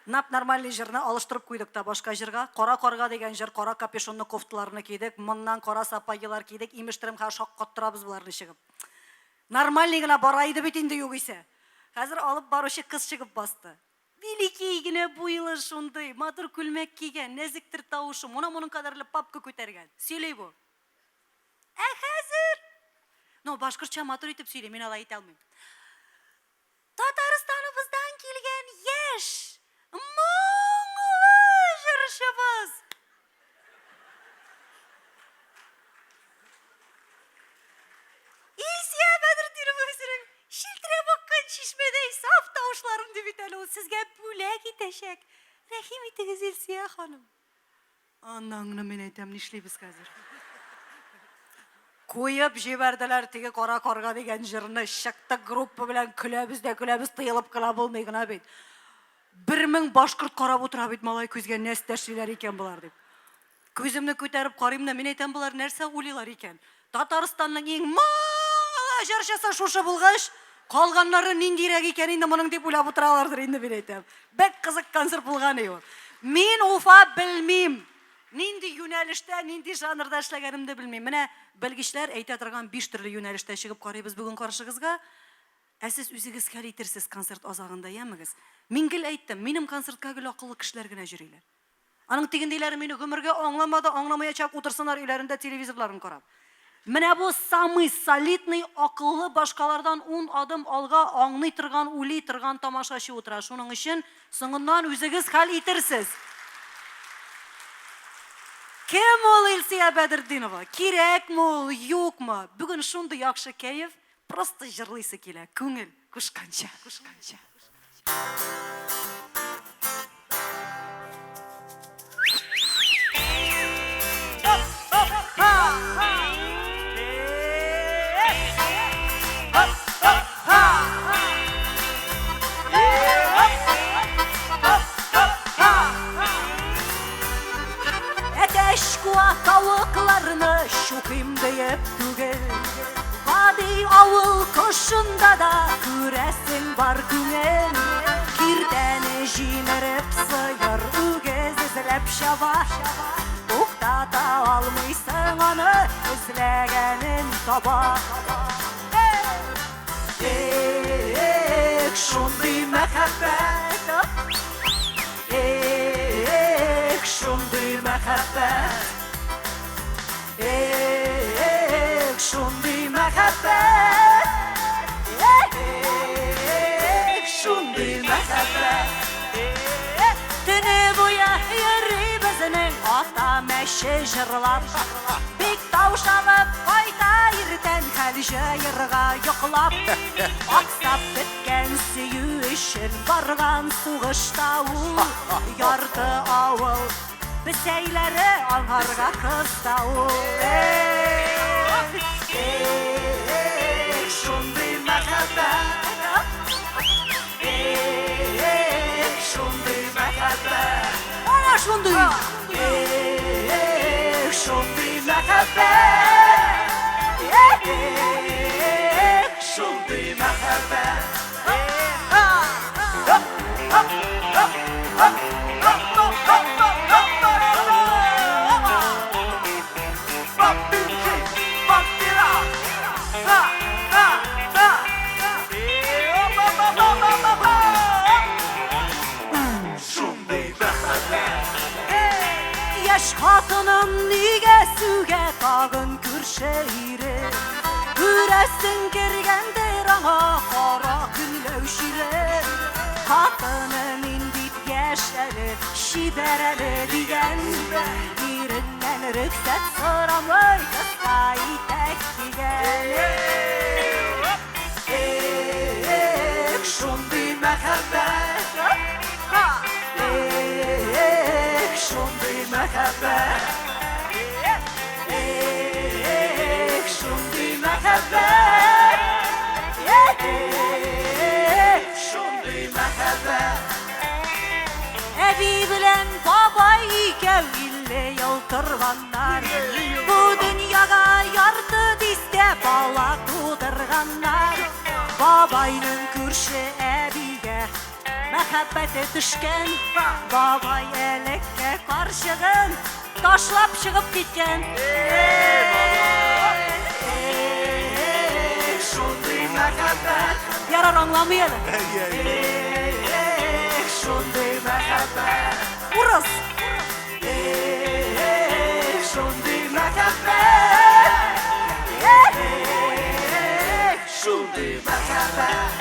Нап нормальный җырны алыштырып куйдык та башка җырга. Кара карга дигән җыр, кара капюшонны кофталарны кидек, моннан кара сапогилар кидек, имештерем хәзер шаккаттырабыз боларны чыгып. Нормальный гына бара иде бит инде югыйсә. Хәзер алып баручы кыз чыгып басты. Биликей генә буйлы шундый, матур күлмәк кигән, нәзектер тавышы, мона моның кадәрле папка күтәргән. Сөйли бу. Ә хәзер? Ну, башкортча матур итеп сөйли, мин алай итә алмыйм. Татарстаныбыздан килгән яшь, моңлы җырчыбыз. Илсия Бәдретдинова үзенең челтерәп аккан чишмәдәй саф тавышларын дип бит әле ул сезгә бүләк итәчәк. Рәхим итегез, Илсия ханым. Анаңны мин әйтәм, нишлибез хәзер? Куеп җибәрделәр теге кара карга дигән җырны. Чыктык группа белән көләбез дә көләбез, тыелып кына булмый гына бит. Бер мең башкорт карап утыра бит малай күзгә, нәрсә эшлиләр икән болар дип. Күземне күтәреп карыйм да, мин әйтәм, болар нәрсә уйлыйлар икән? Татарстанның иң моңлы җырчысы шушы булгач, калганнары ниндирәк икән инде моның дип уйлап утыралардыр инде, мин әйтәм. Бик кызык концерт булган и ул. Мин Уфа белмим. Нинди юнәлештә, нинди жанрда эшләгәнемне белмим. Менә белгечләр әйтә торган биш төрле юнәлештә чыгып карыйбыз бүген каршыгызга. Ә сез үзегез хәл итерсез концерт азагында, ямегез. Мин гел әйттем, минем концертка гел акыллы кешеләр генә йөриләр. Аның тегендейләре мине гомергә аңламады, аңламаячак, утырсыннар өйләрендә телевизорларын карап. Менә бу самый солидный, акыллы, башкалардан ун адым алга аңлый торган, уйлый торган тамашачы утыра. Шуның өчен соңыннан үзегез хәл итерсез. Кем ул Илсөя Бәдертдинова? Кирәкме ул, юкмы? Бүген шундый яхшы кәеф, просто җырлыйсы килә, күңел кушканча. Кушканча. Әтәч куа тавыкларны чукыйм диеп түгел. Гади авыл кошында да күрәсең бар күңел. Киртәне җимереп сыер үгез эзләп чаба. Туктата алмыйсың аны, эзләгәнен таба. Эх, шундый мәхәббәт. Эх, шундый мәхәббәт. Эх, шундый мәхәббәт. Эх, шундый мәхәббәт. Төне буе йөри безнең ата мәче җырлап. Бик таушалып кайта иртән хәл җыерга йоклап. Аксап беткән сөю өчен барган сугышта ул ярты авыл. Бесәйләре аңарга кыз да ул. Эх, эх, шундый мәхәббәт. Эх, шундый мәхәббәт. Ана шундый. Эх, шундый мәхәббәт. Эх, шундый мәхәббәт. Яшь хатыным нигә сүгә тагын күрше ире? Күрәсең кергәндер аңа кара көнләү чире. Хатыны мин бит яшь әле, чибәр әле дигән. Иреннән рөхсәт сорамый кыска итәк кигән. Эх, шундый мәхәббәт. Эх, шундый мәхәббәт. Эх, шундый мәхәббәт. Эх, шундый мәхәббәт. Әби белән бабай икәү 50 ел торганнар. Бу дөньяга ярты дистә бала тудырганнар. Бабайның күрше әбигә мәхәббәте төшкән. Бабай элекке карчыгын ташлап чыгып киткән. Эх, шундый мәхәббәт. Ярар, аңламый әле. Эх, шундый мәхәббәт. Урыс. Эх, шундый мәхәббәт. Эх, шундый мәхәббәт.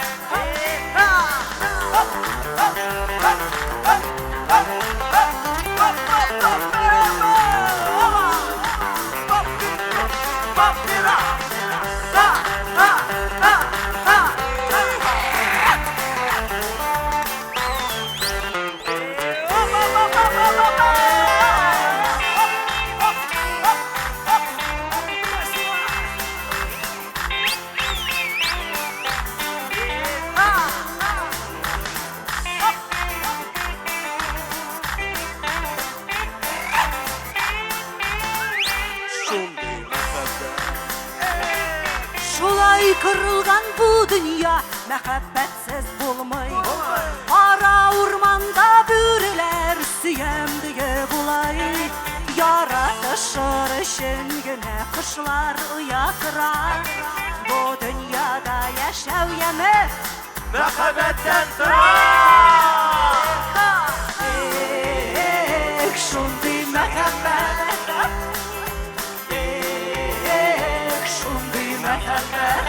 Шундый мәхәббәт. Шулай корылган бу дөнья мәхәббәтсез булмый. Кара урманда бүреләр сөям диеп улай. Яратышыр өчен генә кошлар оя кора. Бу дөньяда яшәү яме Мәхәббәттән тора. Эх, шундый мәхәббәт. Эх, шундый мәхәббәт.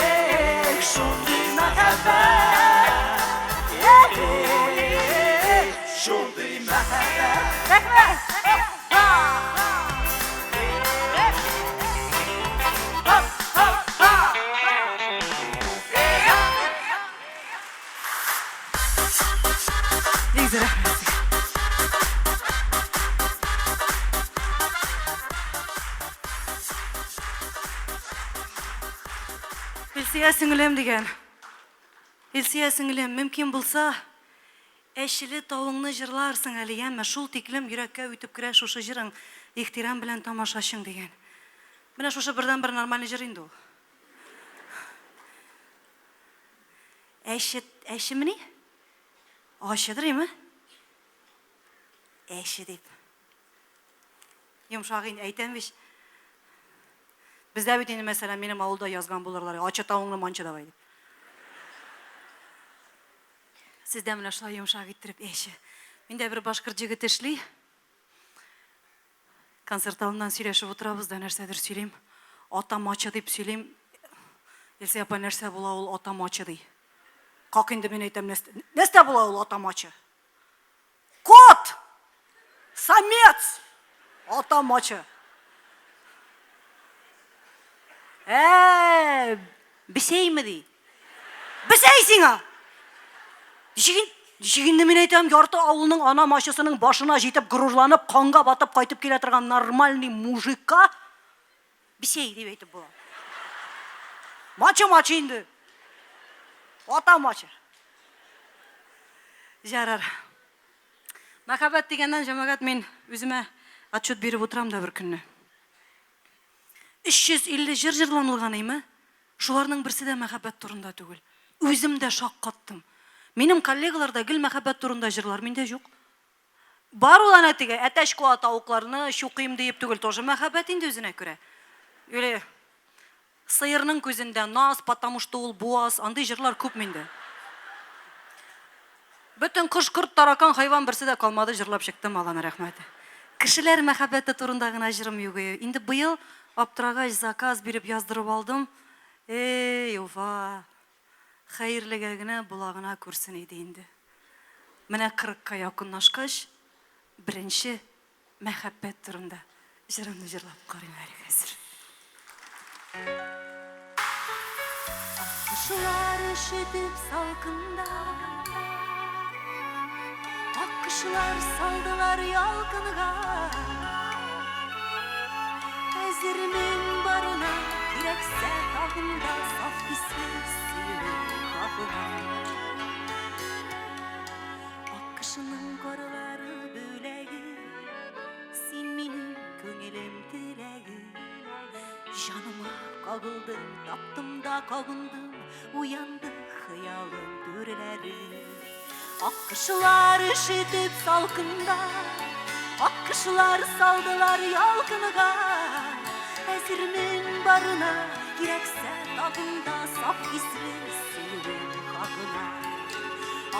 Эх, шундый мәхәббәт. Эх, шундый мәхәббәт. Рәхмәт. Бик зур рәхмәт. Илсөя сеңлем дигән. Илсөя сеңлем, мөмкин булса, Әчеле тавыңны җырларсың әле, яме, шул тиклем йөрәккә үтеп керә шушы җырың, ихтирам белән тамашачың, дигән. Менә шушы бердәнбер нормальный җыр инде ул. Әче, әчемени? Ачыдыр име? Әче дип. Йомшак инде, әйтәм бит. Бездә бит инде, мәсәлән, минем авылда язган булырлар, ачы тавыңны манчы давай дип. Сездә менә шулай йомшак иттереп әче. Миндә бер башкорт җегете эшли. Концерт алдыннан сөйләшеп утырабыз да, нәрсәдер сөйлим. Атам ачы дип сөйлим. Илсөя апа, нәрсә була ул атам ачы ди. Как инде мин әйтәм, нәрсә була ул атам ачы? Кот! Самец! Атам ачы. Ә, бесәйме ди. Бесәй сиңа! Ничек, ничек инде мин әйтәм, ярты авылның ана мачысының башына җитеп, горурланып, канга батып кайтып килә торган нормальный мужикка бесәй дип әйтеп була. Мачы мачы инде. Ата мачы. Ярар. Мәхәббәт дигәннән, җәмәгать, мин үземә отчет биреп утырам да бер көнне. 350 җыр җырланылган име? Шуларның берсе дә мәхәббәт турында түгел. Үзем дә шаккаттым. Минем коллегаларда гел мәхәббәт турында җырлар, миндә юк. Бар ул әнә теге әтәч куа тавыкларны, чукыйм диеп түгел, тоже мәхәббәт инде үзенә күрә. Или сыерның күзендә наз, потому что ул буаз, андый җырлар күп миндә. Бөтен кош-корт, таракан, хайван берсе дә калмады, җырлап чыктым, Алланың рәхмәте. Кешеләр мәхәббәте турында гына җырым юк. Инде быел аптырагач заказ биреп яздырып алдым. Эй, Уфа! Хәерлегә генә була гына күрсен иде инде. Менә кырыкка якынлашкач, беренче мәхәббәт турында җырымны җырлап карыйм әле хәзер. Аккошлар өшетеп салкында, Аккошлар салдылар ялкынга. Әзермен барына, кирәксә тагын да саф хисле сөюем хакына. Аккошның карлары бүләге, син минем күңелем теләге. Җаныма кагылдың, таптым да кабындым, уянды хыялым түрләре. Аккошлар өшетеп салкында, Аккошлар салдылар ялкынга. Әзермен барына, кирәксә тагын да саф хисле сөюем хакына.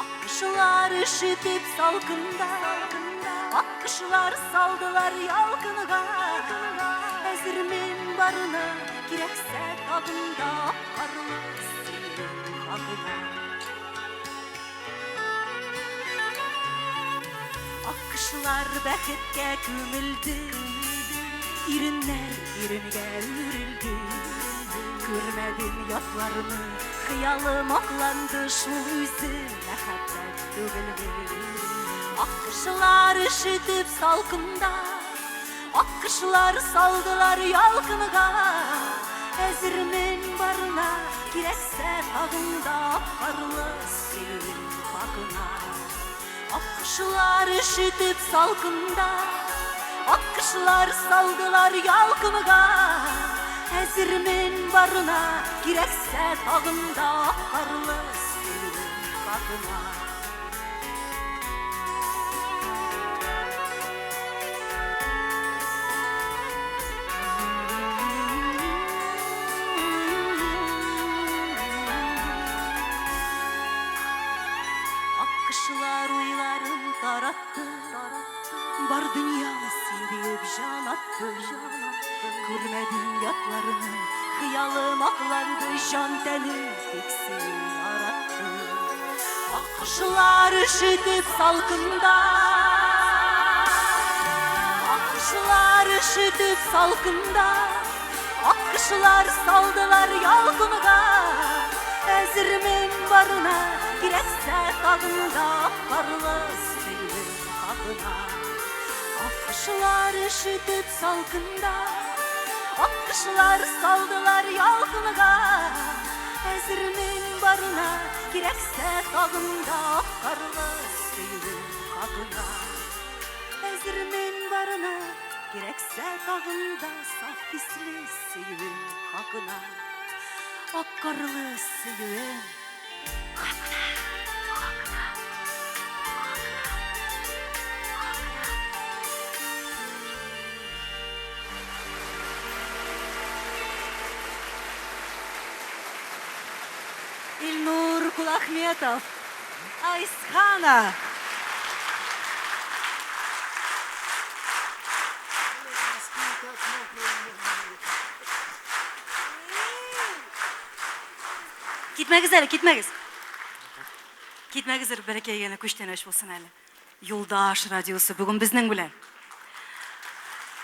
Аккошлар өшетеп салкында, Аккошлар салдылар ялкынга. Әзермен барына, кирәксә тагын да карлы сөюем хакына. Аккошлар бәхеткә күмелде, Иреннәр иренгә үрелде. Күрмәдем ятларны, хыялым акланды, Шул үзе мәхәббәт түгелме? Аккошлар өшетеп салкында, Аккошлар салдылар ялкынга. Әзермен барына, кирәксә тагын да карлы сөюем хакына. Аккошлар өшетеп салкында, Аккошлар салдылар ялкынга. Әзермен барына, кирәксә тагын да карлы сөюем хакына. Аккошлар уйларын таратты, Бар дөньям син диеп җан атты. Күрмәдем ятларны, хыялым акланды, Җан тәнем тик сине яратты. Аккошлар өшетеп салкында, Аккошлар өшетеп салкында, Аккошлар салдылар ялкынга. Әзермен барына, кирәксә тагын да карлы сөюем хакына. Аккошлар өшетеп салкында, Аккошлар салдылар ялкынга. Әзермен барына, кирәксә тагын да карлы сөюем хакына. Әзермен барына, кирәксә тагын да саф хисле сөюем хакына. Ак карлы сөюем хакына, хакына, хакына, хакына. Илнур Кулахметов, Айсхана. Китмәгез әле, китмәгез. Китмәгез, бәләкәй генә күчтәнәч булсын әле. Юлдаш радиосы бүген безнең белән.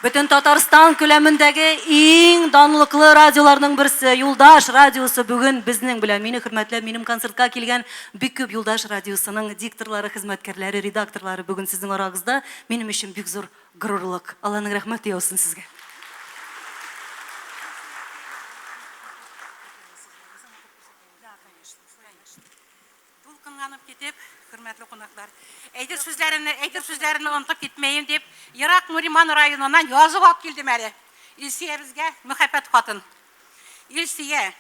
Бөтен Татарстан күләмендәге иң данлыклы радиоларның берсе Юлдаш радиосы бүген безнең белән. Мине хөрмәтләп, минем концертка килгән бик күп Юлдаш радиосының дикторлары, хезмәткәрләре, редакторлары бүген сезнең арагызда. Минем өчен бик зур горурлык. Алланың рәхмәте яусын сезгә. Дулкынланып китеп, хөрмәтле кунаклар, әйтер сүзләремне, әйтер сүзләремне онытып китмәем дип, ерак Нуриман районыннан язып алып килдем әле. Илсөябезгә мәхәббәт хатын. Илсөя,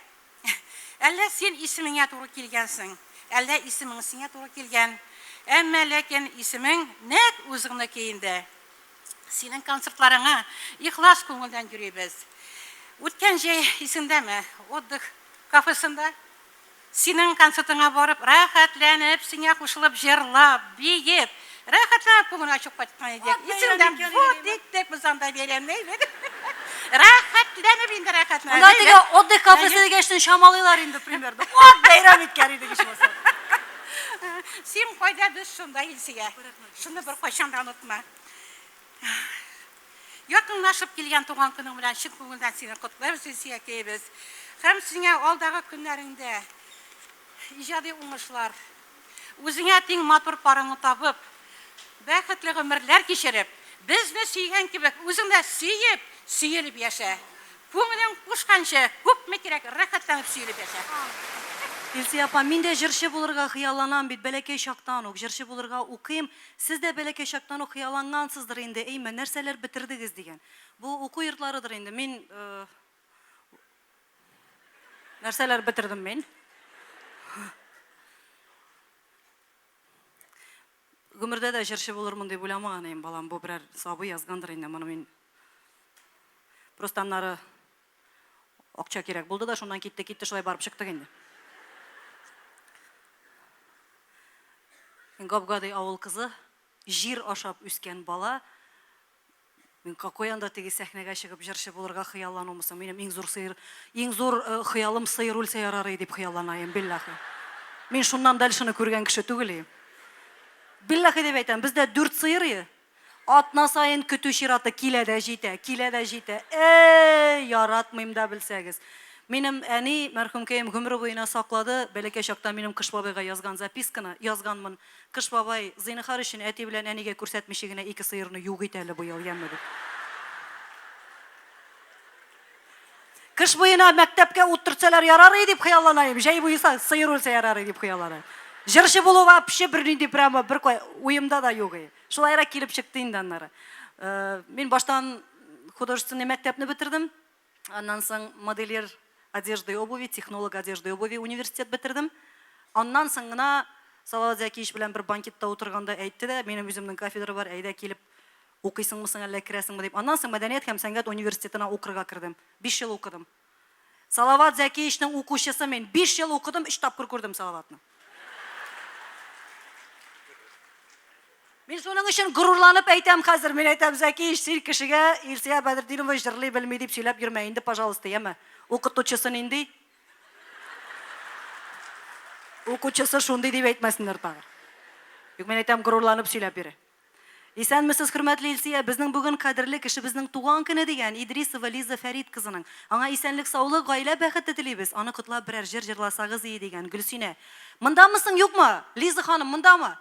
Әллә син исемеңә туры килгәнсең, әллә исемең сиңа туры килгән, әмма ләкин исемең нәкъ үзеңнеке инде. Синең концертларыңа ихлас күңелдән йөрибез. Үткән җәй исеңдәме, отдых кафесында Синең концертыңа барып, рәхәтләнеп, сиңа кушылып җырлап, биеп, рәхәтләнеп күңел ачып кайткан идек. Исеңдә, вот иттек без анда бәйрәмне, әйбәт. Рәхәтләнеп инде, рәхәтләнеп. Анда теге отдых кафесы дигәчтен чамалыйлар инде примерно. Вот бәйрәм иткән идек ичмасам. Син кайда, без шунда, Илсөя. Шуны беркайчан да онытма. Якынлашып килгән туган көнең белән чын күңелдән сине котлыйбыз, Илсөякәебез. Һәм сиңа алдагы көннәреңдә иҗади уңышлар, үзеңә тиң матур парыңны табып, бәхетле гомерләр кичереп, безне сөйгән кебек үзең дә сөеп, сөелеп яшә. Күңелең кушканча, күпме кирәк, рәхәтләнеп сөелеп яшә. Илсөя апа, мин дә җырчы булырга хыялланам бит, бәләкәй чактан ук җырчы булырга укыйм. Сез дә бәләкәй чактан ук хыяллангансыздыр инде, әйме, нәрсәләр бетердегез дигән. Бу уку йортларыдыр инде, мин нәрсәләр бетердем мин? Гомердә дә җырчы булырмын дип уйламаган идем, балам, бу берәр сабый язгандыр инде, моны мин просто аннары акча кирәк булды да, шуннан китте, китте, шулай барып чыктык инде. Мин гап-гади авыл кызы, җир ашап үскән бала. Мин какой анда теге сәхнәгә чыгып җырчы булырга хыялланумы соң? Минем иң зур сыер, иң зур э, хыялым сыер үлсә ярар иде дип хыяллана идем, биллахи. Мин шуннан дальшены күргән кеше түгел идем. Биллахи дип әйтәм, бездә дүрт сыер иде. Атна саен көтү чираты килә дә җитә, килә дә җитә. Әй, яратмыйм да белсәгез. Минем әни, мәрхүмкәем, гомере буена саклады, бәләкәй чакта минем Кыш бабайга язган записканы, язганмын. Кыш бабай, зинһар өчен әти белән әнигә күрсәтмичә генә ике сыерны юк ит әле быел, яме, дип. Кыш буена мәктәпкә ут төртсәләр ярар иде дип хыяллана идем. Җәй буе сыер үлсә ярар иде дип хыяллана. Җырчы булу вообще бернинди прямо бер кай уемда да юк иде. Шулайрак килеп чыкты инде аннары. Э, мин баштан художественный мәктәпне бетердем. Аннан соң модельер одежды и обуви, технолог одежды и обуви университет бетердем. Аннан соң гына Салават Зәкиевич белән бер банкетта утырганда әйтте дә, минем үземнең кафедра бар, әйдә килеп укыйсыңмы соң, әллә керәсеңме дип. Аннан соң мәдәният һәм сәнгать университетына укырга кердем. Биш ел укыдым. Салават Зәкиевичның укучысы мин. Биш ел укыдым, өч тапкыр күрдем Салаватны. Мин шуның өчен горурланып әйтәм хәзер, мин әйтәм, Зәкиевич, син кешегә Илсөя Бәдретдинова җырлый белми дип сөйләп йөрмә инде, пожалуйста, яме. Укытучысы нинди? Укучысы шундый дип әйтмәсеннәр тагы. Юк, мин әйтәм, горурланып сөйләп йөре. Исәнмесез, хөрмәтле Илсөя, безнең бүген кадерле кешебезнең туган көне дигән Идрисова Лиза Фәрит кызының. Аңа исәнлек-саулык, гаилә бәхете телибез. Аны котлап берәр җыр җырласагыз ие дигән Гөлсинә. Мондамы соң, юкмы? Лиза ханым, мондамы?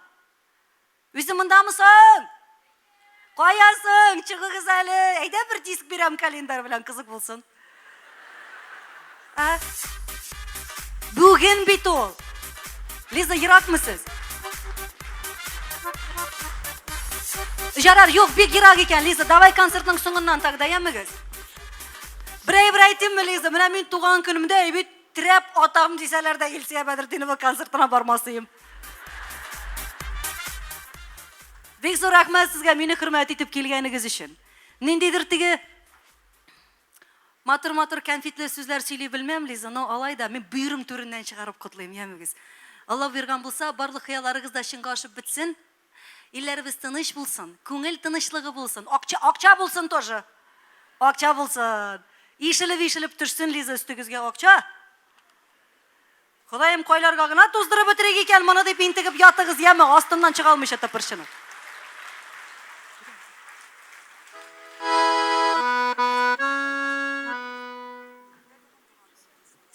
Үзе мондамы соң? Кая соң? Чыгыгыз әле. Әйдә бер диск бирәм календарь белән, кызык булсын. Ә? Бүген бит ул. Лиза, еракмы сез? Жарар, юк, бик ерак икән, Лиза. Давай концертның соңыннан тогда, ямегез. Бер әйбер әйтимме, Лиза? Менә мин туган көнемдә бит терәп атам дисәләр дә Илсөя Бәдретдинова концертына бармасыем. Бик зур рәхмәт сезгә мине хөрмәт итеп килгәнегез өчен. Ниндидер теге матур-матур кәнфитле сүзләр сөйли белмәм, Лиза, но алай да мин бөерем түреннән чыгарып котлыйм, ямегез. Алла боерган булса, барлык хыялларыгыз да чынга ашып бетсен. Илләребез тыныч булсын, күңел тынычлыгы булсын, акча, акча булсын тоже. Акча булсын. Ишелеп-ишелеп төшсен, Лиза, өстегезгә акча. Ходаем, кайларга гына туздырып бетерик икән моны дип интегеп ятыгыз, яме, астыннан чыга алмыйча тыпырчынып.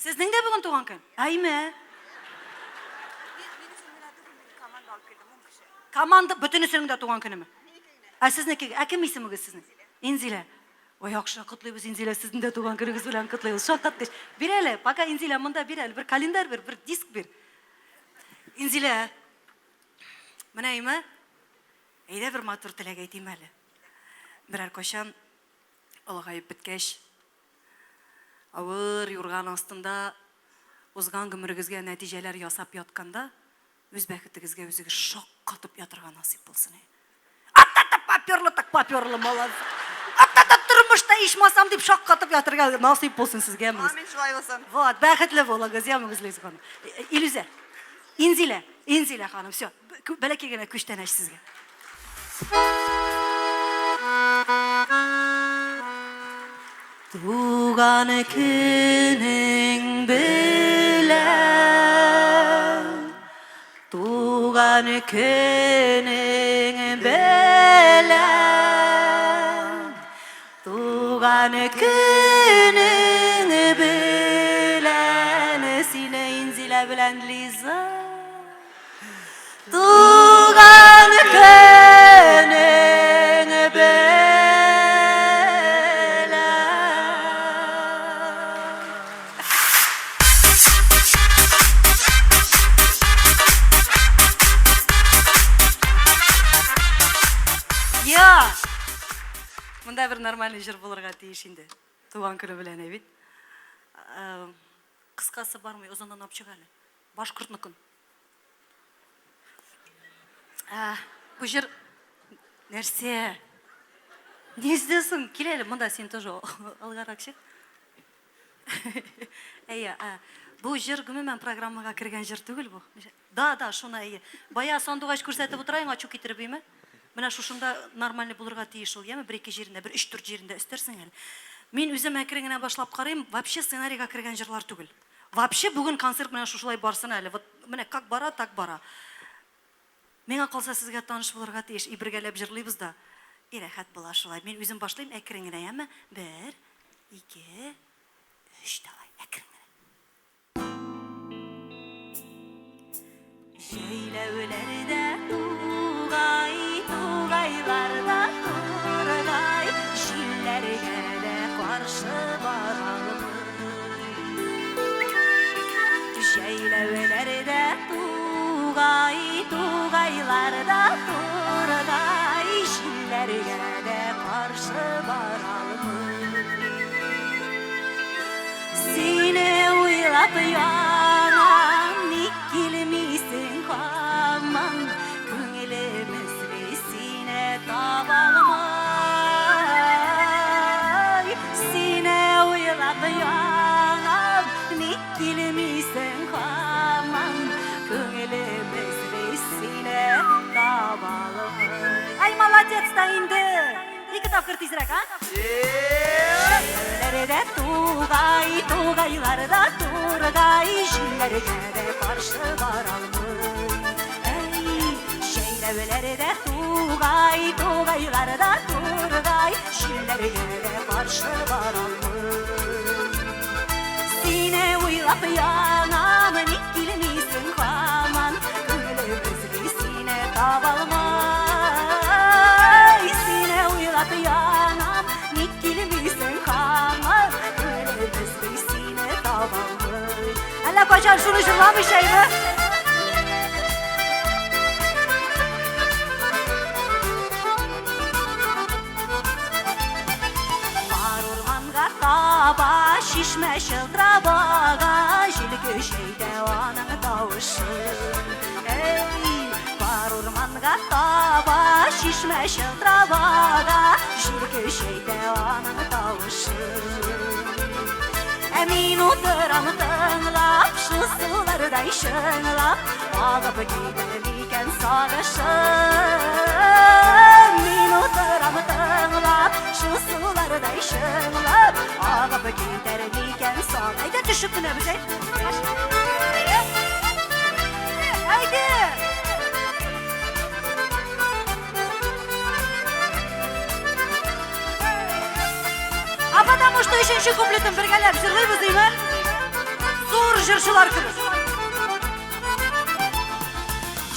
Сезнең дә бүген туган көн? Әйме. Команда бөтенесенең дә туган көнеме? Ә сезнеке, ә кем исемегез сезнең? Инзилә. Ой, яхшы, котлыйбыз, Инзилә, сезнең дә туган көнегез белән котлыйбыз. Шаккаткыч. Бир әле, пока Инзилә монда, бир әле, бер календарь бир, бер диск бир. Инзилә, менә име? Әйдә бер матур теләк әйтим әле. Берәр кайчан олыгаеп беткәч, авыр юрган астында Узган гомерегезгә нәтиҗәләр ясап ятканда, үз бәхетегезгә үзегез шаккатып ятырга насыйп булсын. Ата-та поперло так поперло, молодцы. Ата-та тормышта ичмасам дип шаккатып ятырга насыйп булсын сезгә. Амин, шулай булсын. Вот, бәхетле булыгыз, ямыгыз, Лиза ханым. Илүзә, Инзилә, Инзилә ханым, все, бәләкәй генә күчтәнәч сезгә. Туган көнең белән, туган көнең белән, туган көнең белән, сине Инзилә белән Лиза. Туган көнең белән. Я! Монда бер нормальный җыр булырга тиеш инде. Туган көне белән, әй бит. Кыскасы бармый, озыннан алып чык әле. Башкортныкын. Ә, бу җыр нәрсә? Ни эзләсең? Кил әле, монда син тоже алгарак чык. Әйе, ә, бу җыр гомумән программага кергән җыр түгел бу. Да, да, шуны әйе. Бая сандугач күрсәтеп утыра, ачу китереп име? Менә шушында нормальный булырга тиеш ул, яме, бер-ике җирендә, бер өч-дүрт җирендә өстәрсең әле. Мин үзем әкрен генә башлап карыйм, вообще сценарийга кергән җырлар түгел. Вообще бүген концерт менә шушылай барсын әле. Вот менә как бара, так бара. Миңа калса сезгә таныш булырга тиеш. И бергәләп җырлыйбыз да. И рәхәт була шулай. Мин үзем башлыйм әкрен генә, яме? Бер, ике, өч, давай, әкрен генә. Җәйләүләрдә тугай, тугайларда тургай, җилләргә дә каршы баралмый. Җәйләүләрдә тугай, тугайларда тургай, җилләргә дә каршы баралмый. Сине уйлап янам, ник килмисең һаман? Күңелем эзли сине табалмай. Сине уйлап янам, ник килмисең һаман? Күңелем эзли сине табалмай. Ай, молодец та инде! Ике тапкыр тизрәк, а? Җәйләүләрдә тугай, тугайларда тургай, җилләргә дә каршы баралмый. Әй, җәйләүләрдә тугай, тугайларда тургай, җилләргә дә каршы баралмый. Сине уйлап янам, ник килмисең һаман? Күңелем эзли сине табалмай. Сине уйлап янам, ник килмисең һаман? Күңелем эзли сине табалмый. Әллә кайчан шуны җырламыйча иде? Бар урманга таба чишмә чылтырап ага, җил көчәйтә аның тавышын. Әй, бар урманга таба чишмә чылтырап ага, җил көчәйтә аның тавышын. Ә мин утырам тыңлап, шул сулардай чыңлап, агып китәр микән сагышым. Мин утырам тыңлап, шул сулардай чыңлап, агып китәр микән саг. Әйдә төшеп менәбез, әй. Әйдә! А потому что өченче куплетын бергәләп җырлыйбыз, димме? Зур җырчылар кебек.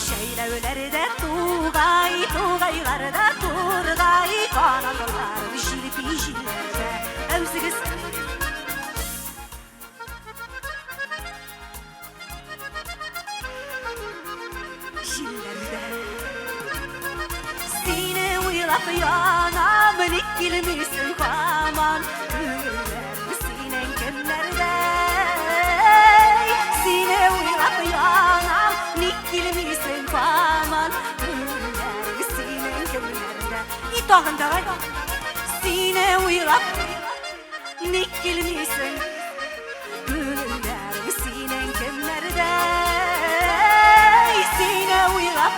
Җәйләүләрдә тугай, тугайларда тургай, канатларын җилпи җилләрдә. Ә үзегез җилләрдә. Сине уйлап янам, ник килмисең һаман? Күңелләрем синең көннәрдә. Тагын давай. Сине уйлап, ник килмисең? Күңелләрең синең кемнәрдә? Сине уйлап,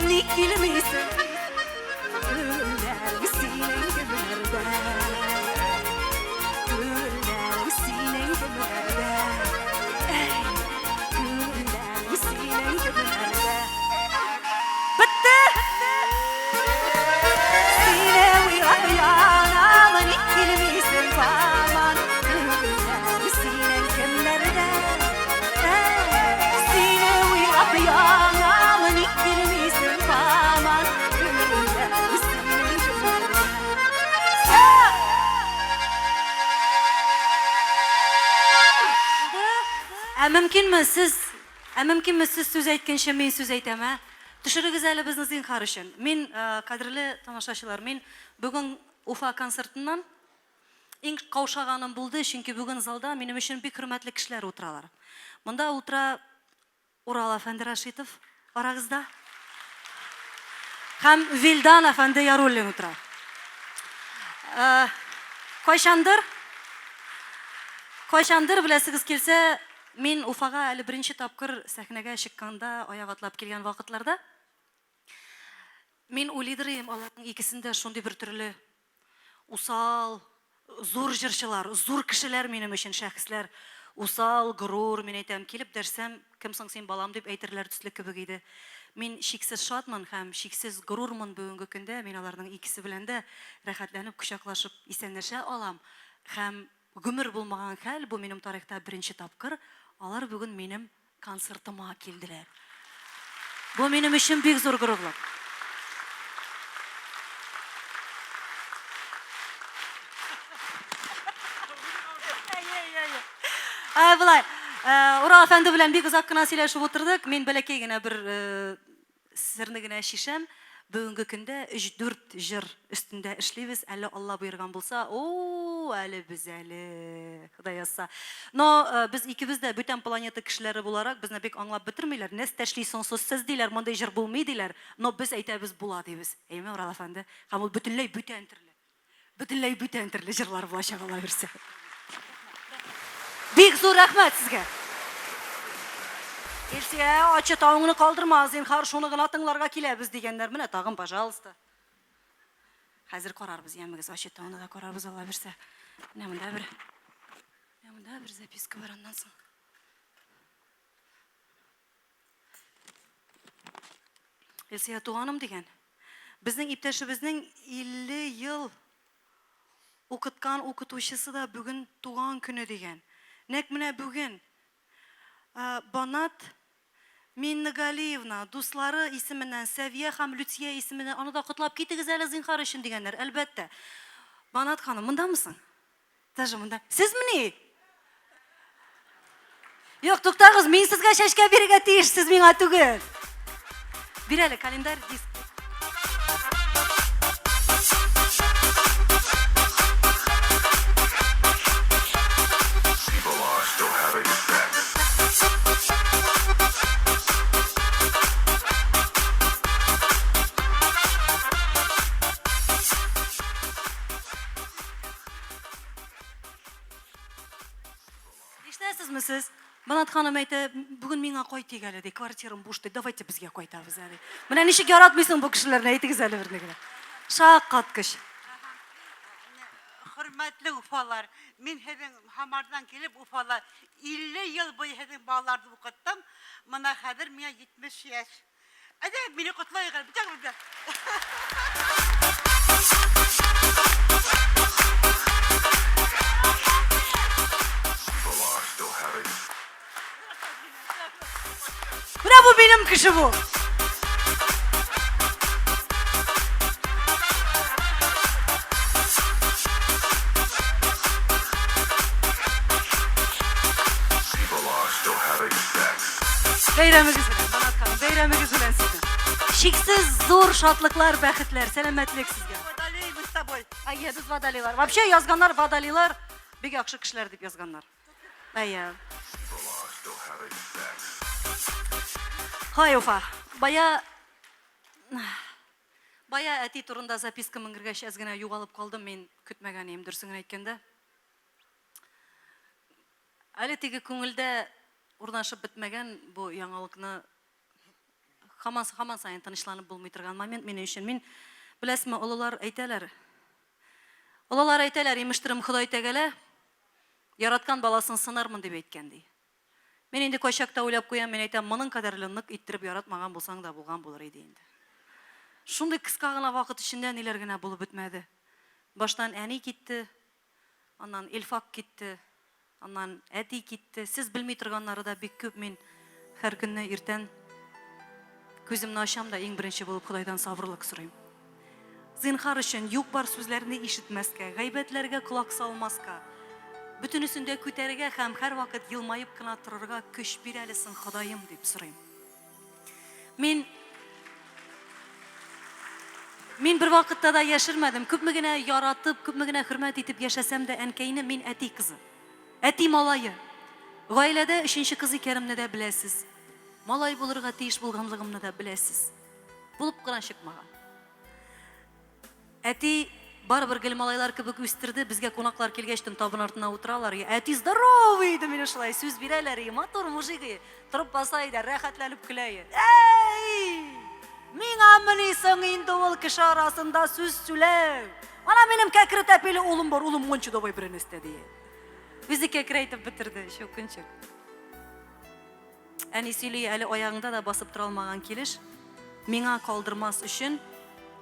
ник килмисең? Күңелләрең синең кемнәрдә? Күңелләрең синең кемнәрдә? Әй, күңелләрең синең кемнәрдә? Бетте! Сине уйлап янам, ник килмисең һаман? Күңелләрең синең кемнәрдә? Әй, сине уйлап янам, ник килмисең һаман? Күңелләрең синең кемнәрдә? Всё! Ә мөмкинме сез, ә мөмкинме сез сүз әйткәнче мин сүз әйтәм, ә? Төшерегез әле безне зинһар өчен. Мин, кадерле тамашачылар, мин бүген Уфа концертыннан иң каушаганым булды, чөнки бүген залда минем өчен бик хөрмәтле кешеләр утыралар. Монда утыра Урал әфәнде Рашитов арагызда. Һәм Вилдан әфәнде Яруллин утыра. Кайчандыр, кайчандыр беләсегез килсә, мин Уфага әле беренче тапкыр сәхнәгә чыкканда, аяк атлап килгән вакытларда, мин уйлыйдыр идем, аларның икесен дә шундый бер төрле усал, зур җырчылар, зур кешеләр минем өчен, шәхесләр. Усал, горур, мин әйтәм, килеп дәшсәм, кем соң син, балам, дип әйтерләр төсле кебек иде. Мин чиксез шатмын һәм чиксез горурмын бүгенге көндә, мин аларның икесе белән дә рәхәтләнеп кочаклашып исәнләшә алам һәм гомер булмаган хәл, бу минем тарихта беренче тапкыр, алар бүген минем концертыма килделәр. Бу минем өчен бик зур горурлык. Ә, болай, ә, Урал әфәнде белән бик озак кына сөйләшеп утырдык. Мин бәләкәй генә бер э, Серне генә чишәм, бүгенге көндә өч-дүрт җыр өстендә эшлибез, әле Алла боерган булса, о-о, әле без әле, Ходай язса. Но без икебез дә бүтән планета кешеләре буларак, безне бик аңлап бетермиләр, нәрсә эшли соң сез, диләр, мондый җыр булмый, диләр, но без әйтәбез, була, дибез. Әйеме, Урал әфәнде? Һәм ул бөтенләй бүтән төрле. Бөтенләй бүтән төрле җырлар булачак, Алла бирсә. Бик зур рәхмәт сезгә. Илсөя, ачы тавыңны калдырма, зинһар, шуны гына тыңларга киләбез дигәннәр. Менә тагын, пожалуйста. Хәзер карарбыз, ямегез, ачы тауны да карарбыз, Алла бирсә. Менә монда бер, менә монда бер записка бар аннан соң. Илсөя туганым дигән. Безнең иптәшебезнең 50 ел укыткан укытучысы да бүген туган көне дигән. Нәкъ менә бүген Банат Миннегалиевна дуслары исеменнән, Сәвия һәм Люция исеменнән аны да котлап китегез әле зинһар өчен дигәннәр. Әлбәттә. Банат ханым, мондамы соң? Даже монда. Сезмени? Юк, туктагыз, мин сезгә чәчкә бирергә тиеш, сез миңа түгел. Бир әле календарь диск. Ишетәсезме сез? Банат ханым әйтә, бүген миңа кайтыйк әле, ди, квартирам буш, ди, давайте безгә кайтабыз әле. Менә ничек яратмыйсың бу кешеләрне, әйтегез әле берне генә. Шаккаткыч. Хөрмәтле Уфалар, мин һеҙҙең Һамарҙан килеп Уфала 50 йыл буйы һеҙҙең балаларҙы уҡыттым. Мына хәҙер миңа 70 йәш. Әйдә, мине котлайык әле, бөтәгез дә. Менә бу минем кеше бу. Бәйрәмегез белән, Банат ханым, бәйрәмегез белән сезне. Чиксез зур шатлыклар, бәхетләр, сәламәтлек сезгә. Водолей мы с тобой. Әйе, без водолейлар. Вообще язганнар водолейлар бик яхшы кешеләр дип язганнар. Әйе. Хай, Уфа. Бая Бая әти турында записка менгергәч әз генә югалып калдым мин, көтмәгән ием, дөресен генә әйткәндә. Әле теге күңелдә урнашып бетмәгән бу яңалыкны һаман һаман саен тынычланып булмый торган момент минем өчен. Мин, беләсезме, олылар әйтәләр, олылар әйтәләр, имештерем Ходай Тәгалә яраткан баласын сынармын дип әйткән ди. Мин инде кайчакта уйлап куям, мин әйтәм, моның кадәрле нык иттереп яратмаган булсаң да булган булыр иде инде. Шундый кыска гына вакыт эчендә ниләр генә булып бетмәде. Баштан әни китте, аннан Илфак китте, аннан әти китте. Сез белми торганнары да бик күп. Мин һәр көнне иртән күземне ачам да иң беренче булып Ходайдан сабырлык сорыйм. Зинһар өчен, юк-бар сүзләрне ишетмәскә, гайбәтләргә колак салмаска, бөтенесен дә күтәрергә һәм һәрвакыт елмаеп кына торырга көч бир әле соң, Ходаем, дип сорыйм. Мин Мин бервакытта да яшермәдем, күпме генә яратып, күпме генә хөрмәт итеп яшәсәм дә әнкәйне, мин әти кызы. Әти малае. Гаиләдә өченче кыз икәнемне дә беләсез. Малай булырга тиеш булганлыгымны да беләсез. Булып кына чыкмаган. Әти барыбер гел малайлар кебек үстерде. Безгә кунаклар килгәч, төн табын артына утыралар. И, әти здоровый иде, мине шулай сүз бирәләр. И, матур мужик, и. Торып баса иде, рәхәтләнеп көлә. И. Әй! Миңа мени соң инде ул кеше арасында сүз сүләү? Ана минем кәкре тәпиле улым бар, улым моңчы давай беренестә, ди. Үзе кәкрәйтеп бетерде, чукынчык. Әни сөйли, әле аягыңда да басып тора алмаган килеш, миңа калдырмас өчен,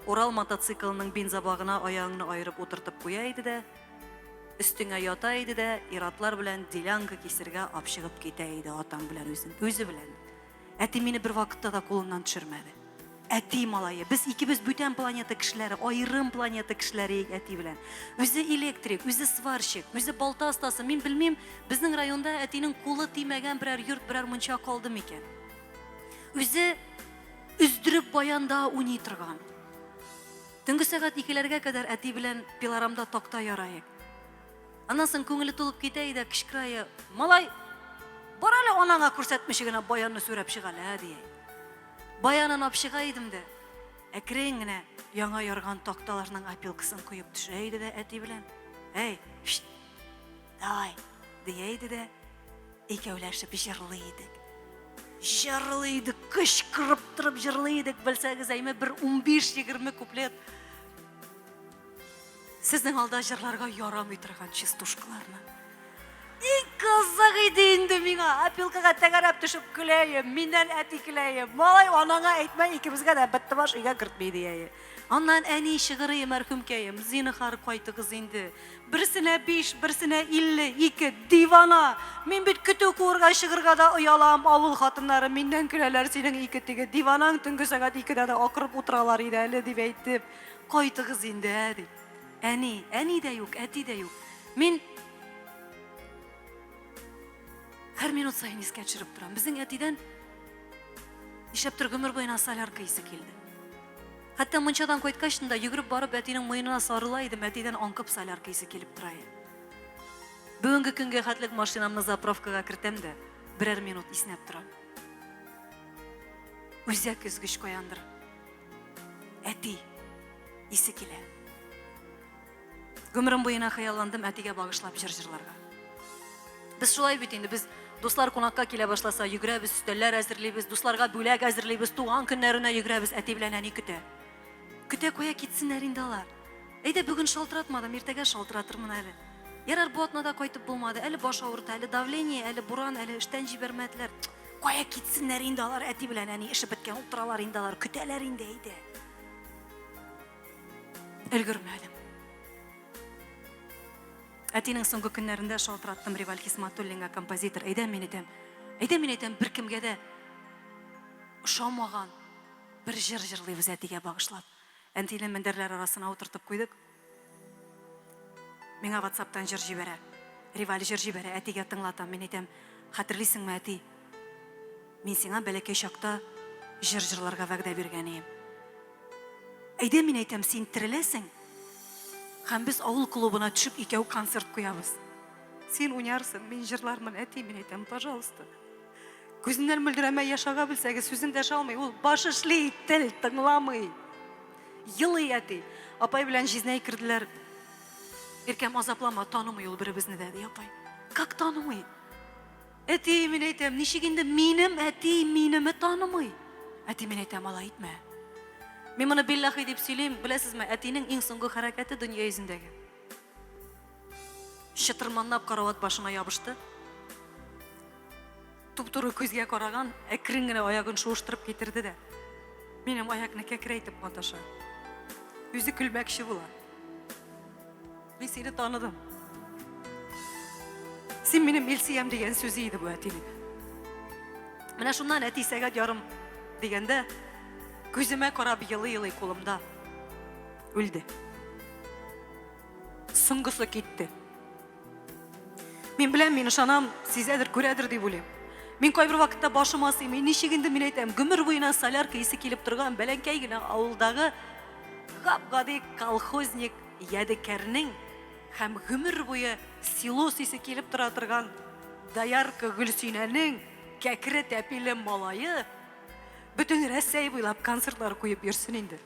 Урал мотоциклының бензобагына аягыңны аерып утыртып куя иде дә, өстеңә ята иде дә, ир-атлар белән делянка кисергә апчыгып китә иде атаң белән үзен, үзе белән. Әти мине бервакытта да кулыннан төшермәде. Әти малае, без икебез бүтән планета кешеләре, аерым планета кешеләре идек әти белән. Үзе электрик, үзе сварщик, үзе балта остасы. Мин белмим, безнең районда әтинең кулы тимәгән берәр йорт, берәр мунча калды микән? Үзе өздереп баянда уйный торган. Төнге сәгать икеләргә кадәр әти белән пилорамда такта яра идек. Аннан соң күңеле тулып китә иде, кычкыра, Малай, бар әле анаңа күрсәтмичә генә баянны сүрәп чык әле, ә, дия. Баянын апчыга идем дә, әкрен генә яңа ярган такталарның опилкасын коеп төшерә иде дә әти белән, Әй, шт, давай, дия иде дә, икәүләшеп җырлый идек. Җырлый идек, кычкырып торып җырлый идек, белсәгез, әйме бер 15-20 куплет. Сезнең алда җырларга ярамый торган частушкаларны. Иң кызык иде инде миңа. Опилкага тәгәрәп төшеп көләем, миннән әти көләем. Малай, анаңа әйтмә, икебезгә дә бетте баш, өйгә кертми дияе. Аннан әни чыгырые мәрхүмкәем, зинһар кайтыгыз инде. Берсенә биш, берсенә 52, дивана. Мин бит көтү куырга чыгырга да оялам, авыл хатыннары миннән көләләр, синең ике теге диванаң төнге сәгать икедә дә акырып утыралар иде әле, дип әйтеп. Кайтыгыз инде, ә, дип. Әни, әни дә юк, әти дә юк. Мин һәр минут саен искә төшереп торам. Безнең әтидән нишләптер гомер буена солярка исе килде. Хәтта мунчадан кайткач та йөгереп барып әтинең муенына сарыла идем, әтидән аңкып солярка исе килеп тора иде. Бүгенге көнгә хәтлек машинамны заправкага кертәм дә, берәр минут иснәп торам. Үзәк өзгеч каяндыр. Әти исе килә. Гомерем буена хыялландым әтигә багышлап җыр җырларга. Без шулай бит инде, без дуслар кунакка килә башласа, йөгерәбез, өстәлләр әзерлибез, дусларга бүләк әзерлибез, туган көннәренә йөгерәбез, әти белән әни көтә. Көтә куя китсеннәр инде алар. Әйдә, бүген шалтыратмадым, иртәгә шалтыратырмын әле. Ярар, бу атнада кайтып булмады, әле баш авырта, әле давление, әле буран, әле эштән җибәрмәделәр. Кая китсеннәр инде алар, әти белән әни эше беткән, утыралар инде алар, көтәләр инде, әйдә. Өлгермәдем. Әтинең соңгы көннәрендә шалтыраттым Риваль Хисматуллинга, композитор. Әйдә, мин әйтәм. Әйдә, мин әйтәм, беркемгә дә ошамаган бер җыр җырлыйбыз әтигә багышлап. Әнтине мендәрләр арасына утыртып куйдык. Миңа WhatsApp-тан җыр җибәрә. Риваль җыр җибәрә, әтигә тыңлатам. Мин әйтәм, хәтерлисеңме, әти? Мин сиңа бәләкәй чакта җыр җырларга вәгъдә биргән ием. Әйдә, мин әйтәм, син тереләсең, һәм без авыл клубына төшеп икәү концерт куябыз. Син уйнарсың, мин җырлармын, әти, мин әйтәм, пожалуйста. Күзеннән мөлдерәмә яшь ага белсәгез, сүзен дәшә алмый, ул баш эшли, тел тыңламый. Елый әти. Апай белән җизнәй керделәр. Иркәм, азаплама, танымый ул беребезне дә, ди апай. Как танымый? Әти, мин әйтәм, ничек инде минем әти минеме танымый? Әти, мин әйтәм, алай итмә. Мин моны биллахи дип сөйлим, беләсезме, әтинең иң соңгы хәрәкәте дөнья йөзендәге. Чытырманлап карават башына ябышты. Туп-туры күзгә караган, әкрен генә аягын шуыштырып китерде дә. Минем аякны кәкрәйтеп маташа. Үзе көлмәкче була. Мин сине таныдым. Син минем Илсиям дигән сүзе иде бу әтинең. Менә шуннан әти сәгать ярым дигәндә күземә карап елый-елый кулымда үлде. Соңгысы китте. Мин беләм, мин ышанам, сизәдер, күрәдер дип уйлыйм. Мин кайбер вакытта башыма сыймый, ничек инде мин әйтәм, гомер буена солярка исе килеп торган бәләкәй генә авылдагы гап-гади колхозник Ядекәрнең һәм гомер буе силос исе килеп тора торган доярка Гөлсинәнең кәкре тәпиле малае бөтен Рәсәй буйлап концертлар куеп йөрсен инде.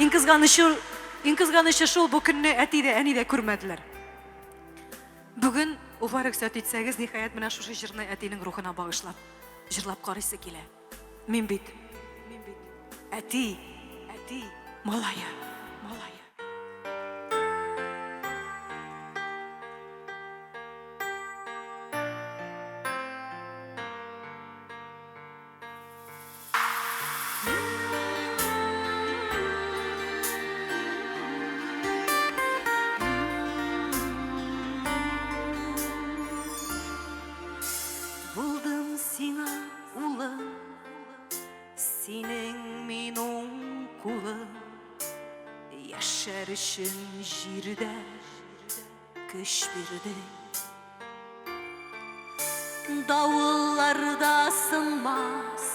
Иң кызганычы, иң кызганычы шул, бу көнне әти дә, әни дә күрмәделәр. Бүген Уфа рөхсәт итсәгез, ниһаять, менә шушы җырны әтинең рухына багышлап, җырлап карыйсы килә. Мин бит, мин бит, әти, әти, малае, малае. Булдым сиңа, улым, синең мин уң кулым. Яшәр өчен җирдә көч бирдең. Давылларда сынмас,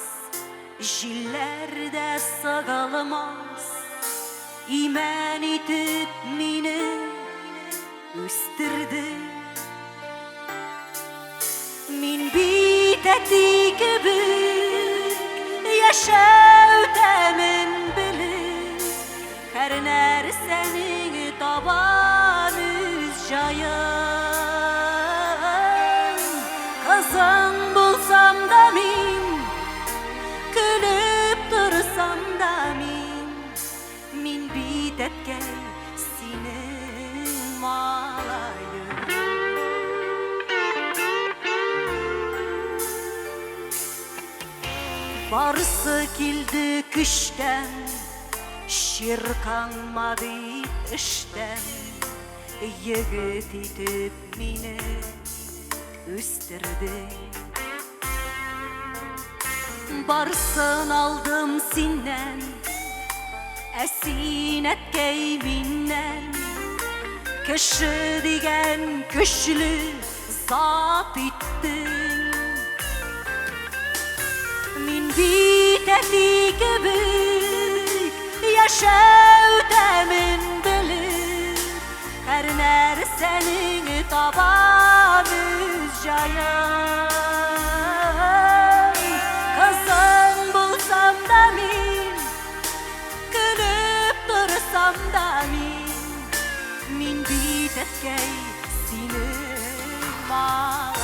җилләрдә сыгылмас, Имән итеп мине үстердең. Мин бит әти кебек яшәү тәмен белеп, Һәр нәрсәнең табам үз җаен. Кызың булсам да мин, көлеп торсам да мин, Мин бит, әткәй, синең малаең. Барысы килде көчтән, Чирканма дип эштән, Егет итеп мине үстердең. Барсын алдым синнән, Ә син, әткәй, миннән Кеше дигән көчле зат иттең. Мин бит әти кебек яшәү тәмен белеп, һәр нәрсәнең табам үз җаен. Кызың булсам да мин, көлеп торсам да мин, мин бит, әткәй, синең малаең.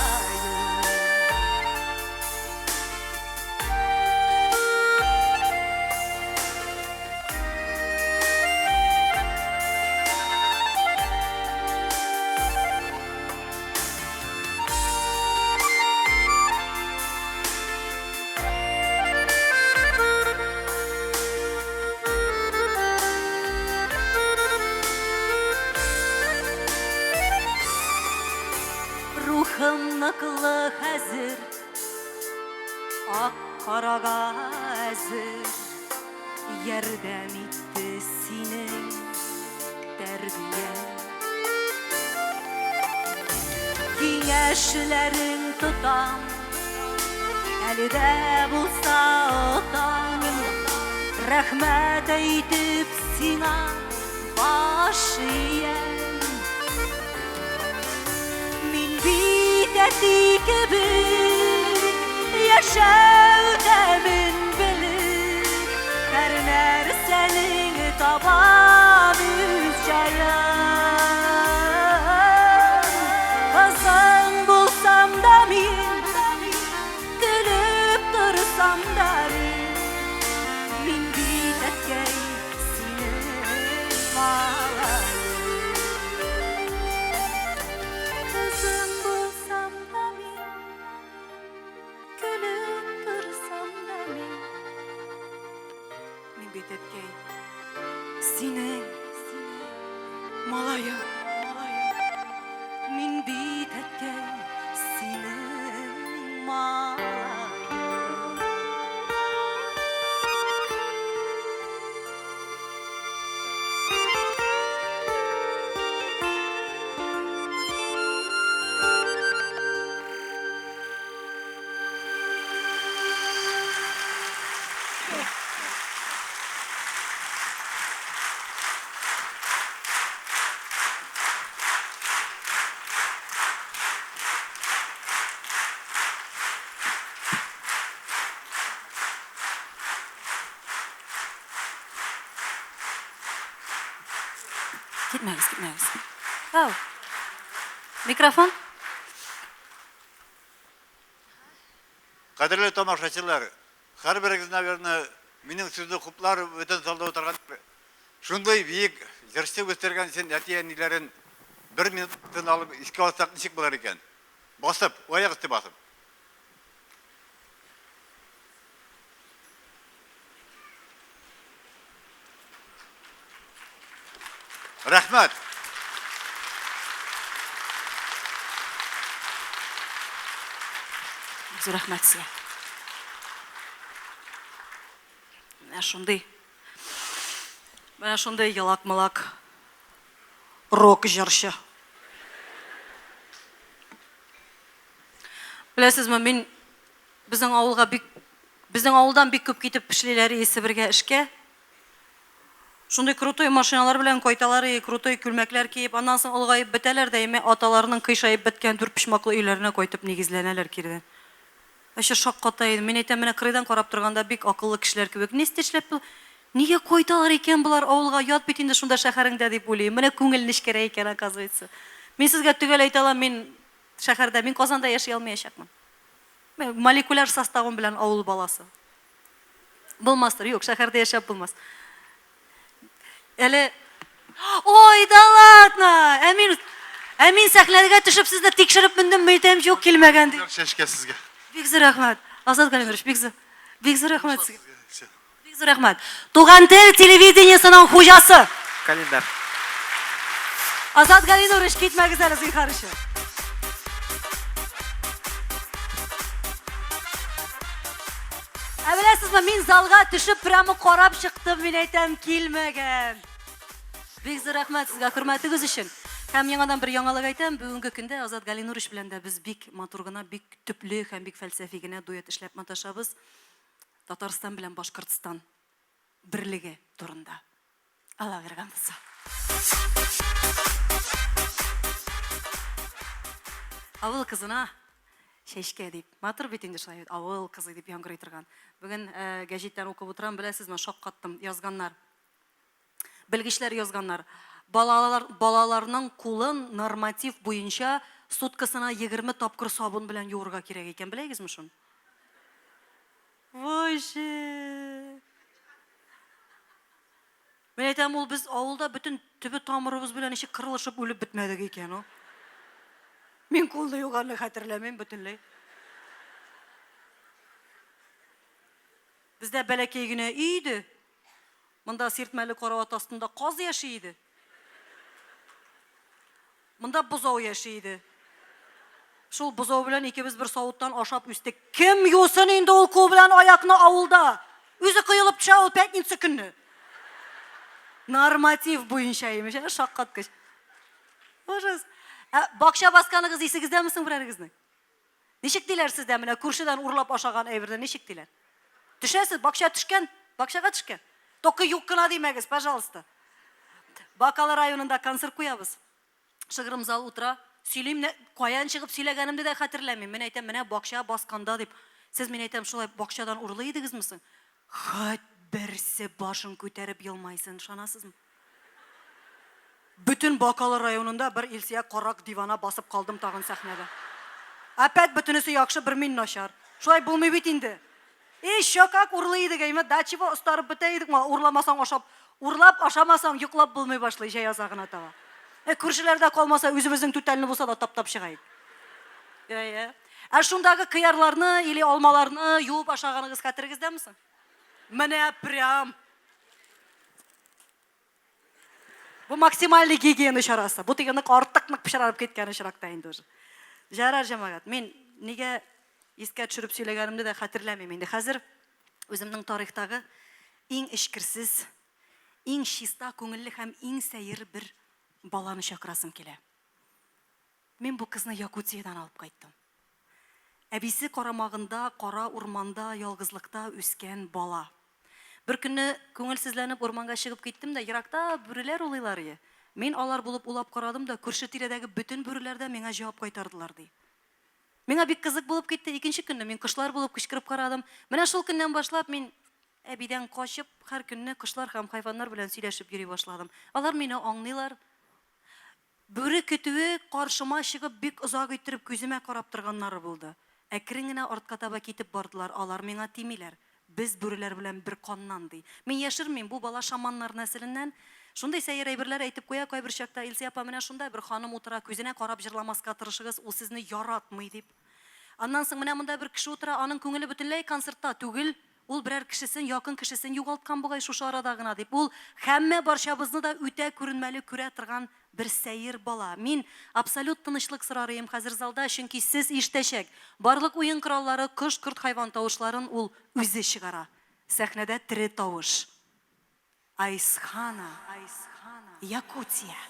Рухым ныклы хәзер, Ак карага әзер, Ярдәм итте синең тәрбияң. Киңәшләрең тотам, Әле дә булса отам. Рәхмәт әйтеп сиңа баш иям. Мин бит әти кебек яшәү тәмен. Табам үз җаен. Кызың булсам да мин, көлеп торсам да мин, мин бит, әткәй, синең малаең. Кызың булсам да мин, көлеп торсам да мин, Мин бит, әткәй, синең малаең. Мин бит, әткәй, синең малаең. Китмәгез, китмәгез. Ау. Микрофон. Кадерле тамашачылар, һәрберегез, наверное, минем сүзне хуплар, бөтен залда утырган шундый биек җырчы үстергән өчен әти-әниләрен бер минут тын алып искә алсак ничек булыр икән? Басып, аяк өсте басып. Рәхмәт! Зур рәхмәт сезгә. Менә шундый. Менә шундый елак-мылак рок җырчы. Беләсезме, мин безнең авылга бик безнең авылдан бик күп китеп эшлиләр и Себергә эшкә. Шундый крутой машиналар белән кайталар и крутой күлмәкләр киеп, аннан соң олыгаеп бетәләр дә име аталарының кыйшаеп беткән дүртпочмаклы өйләренә кайтып нигезләнәләр киредән. Вообще шакката идем. Мин әйтәм, менә кырыйдан карап торганда бик акыллы кешеләр кебек. Нестә эшләп бу? Нигә кайталар икән болар авылга? Ят бит инде шунда шәһәреңдә дип уйлыйм. Менә күңел нечкәрә икән, оказывается. Мин сезгә төгәл әйтә алам, мин шәһәрдә, мин Казанда яши алмаячакмын. Молекуляр составым белән авыл баласы. Булмастыр, юк, шәһәрдә яшәп булмас. Әле Ой, да ладно! Ә мин, ә мин сәхнәгә төшеп сезне тикшереп мендем, мәйтәм, юк, килмәгән дип. Чәчкә сезгә. Бик зур рәхмәт. Азат Галимович, бик зур, бик зур рәхмәт сезгә. Бик зур рәхмәт. Туган тел телевидениесының хуҗасы. Календарь. Азат Галинурович, китмәгез әле, зинһар өчен. Ә беләсезме, мин залга төшеп прямо карап чыктым, мин әйтәм, килмәгән. Бик зур рәхмәт сезгә хөрмәтегез өчен. Һәм яңадан бер яңалык әйтәм, бүгенге көндә Азат Галинурович белән дә без бик матур гына, бик төпле һәм бик фәлсәфи генә дуэт эшләп маташабыз. Татарстан белән Башкортстан берлеге турында. Алла биргән булса. Авыл кызына чәчкә дип. Матур бит инде шулай авыл кызы дип яңгырый торган. Бүген э, гәҗиттән укып утырам, беләсезме, шаккаттым, язганнар. Белгечләр язганнар. Балалар, балаларның кулын норматив буенча суткасына 20 тапкыр сабын белән юырга кирәк икән. Беләгезме шуны? Вообще. Мин әйтәм, ул без авылда бөтен төбе тамырыбыз белән ничек кырылышып үлеп бетмәдек икән ул. Мин кулны юганны хәтерләмим бөтенләй. Бездә бәләкәй генә өй иде. Монда сиртмәле карават астында каз яши иде. Монда бозау яши иде. Шул бозау белән икебез бер савыттан ашап үстек. Кем юсын инде ул кул белән аякны авылда? Үзе коелып төшә ул пятница көнне. Норматив буенча имеш, ә шаккаткыч. Ужас. Ә бакча басканыгыз исегездәме соң берәрегезнең? Ничек диләр сездә менә күршедән урлап ашаган әйберне ничек диләр? Төшәсез, бакча төшкән, бакчага төшкән. Только юк кына димәгез, пожалуйста. Бакалы районында концерт куябыз. Шыгрым зал утыра. Сөйлим, каян чыгып сөйләгәнемне дә хәтерләмим. Мин әйтәм, менә бакча басканда дип. Сез, мин әйтәм, шулай бакчадан урлый идегезме соң? Хәт бер. Берсе башын күтәреп елмайсын, ышанасызмы? Бөтен Бакалы районында бер Илсия карак дивана басып калдым тагын сәхнәдә. Опять бөтенесе яхшы, бер мин начар. Шулай булмый бит инде. Еще как урлый идек, әйме, да чего остарып бетә идек, ма, урламасаң ашап, урлап ашамасаң йоклап булмый башлый җәй азагына таба. Ә күршеләрдә калмаса, үзебезнең түтәлне булса да таптап чыга идек. Әйе. Ә шундагы кыярларны или алмаларны юып ашаганыгыз хәтерегездәме соң? Менә прям. Бу максимальный гигиена чарасы. Бу теге нык артык нык пычранып киткән очракта инде уже. Ярар, җәмәгать, мин нигә искә төшереп сөйләгәнемне дә хәтерләмим инде. Хәзер үземнең тарихтагы иң эчкерсез, иң чиста күңелле һәм иң сәер бер баланы чакырасым килә. Мин бу кызны Якутиядән алып кайттым. Әбисе карамагында, кара урманда, ялгызлыкта үскән бала. Бер көнне күңелсезләнеп урманга чыгып киттем дә, еракта бүреләр улыйлар ие. Мин алар булып улап карадым да, күрше-тирәдәге бөтен бүреләр дә миңа җавап кайтардылар, ди. Миңа бик кызык булып китте. Икенче көнне мин кошлар булып кычкырып карадым. Менә шул көннән башлап мин әбидән качып, һәр көнне кошлар һәм хайваннар белән сөйләшеп йөри башладым. Алар мине аңлыйлар. Бүре көтүе каршыма чыгып бик озак иттереп күземә карап торганнары булды. Әкрен генә артка таба китеп бардылар, алар миңа тимиләр. Без бүреләр белән бер каннан, ди. Мин яшермим, бу бала шаманнар нәселеннән. Шундый сәер әйберләр әйтеп куя кайбер чакта Илсөя апа, менә шунда бер ханым утыра, күзенә карап җырламаска тырышыгыз, ул сезне яратмый, дип. Аннан соң менә монда бер кеше утыра, аның күңеле бөтенләй концертта түгел, Ул берәр кешесен, якын кешесен югалткан бугай шушы арада гына, дип, ул һәммә барчабызны да үтә күренмәле күрә торган бер сәер бала. Мин абсолют тынычлык сорар ием хәзер залда, чөнки сез ишетәчәк барлык уен кораллары, кош-корт хайван тавышларын ул үзе чыгара. Сәхнәдә тере тавыш. Айсхана, Якутия.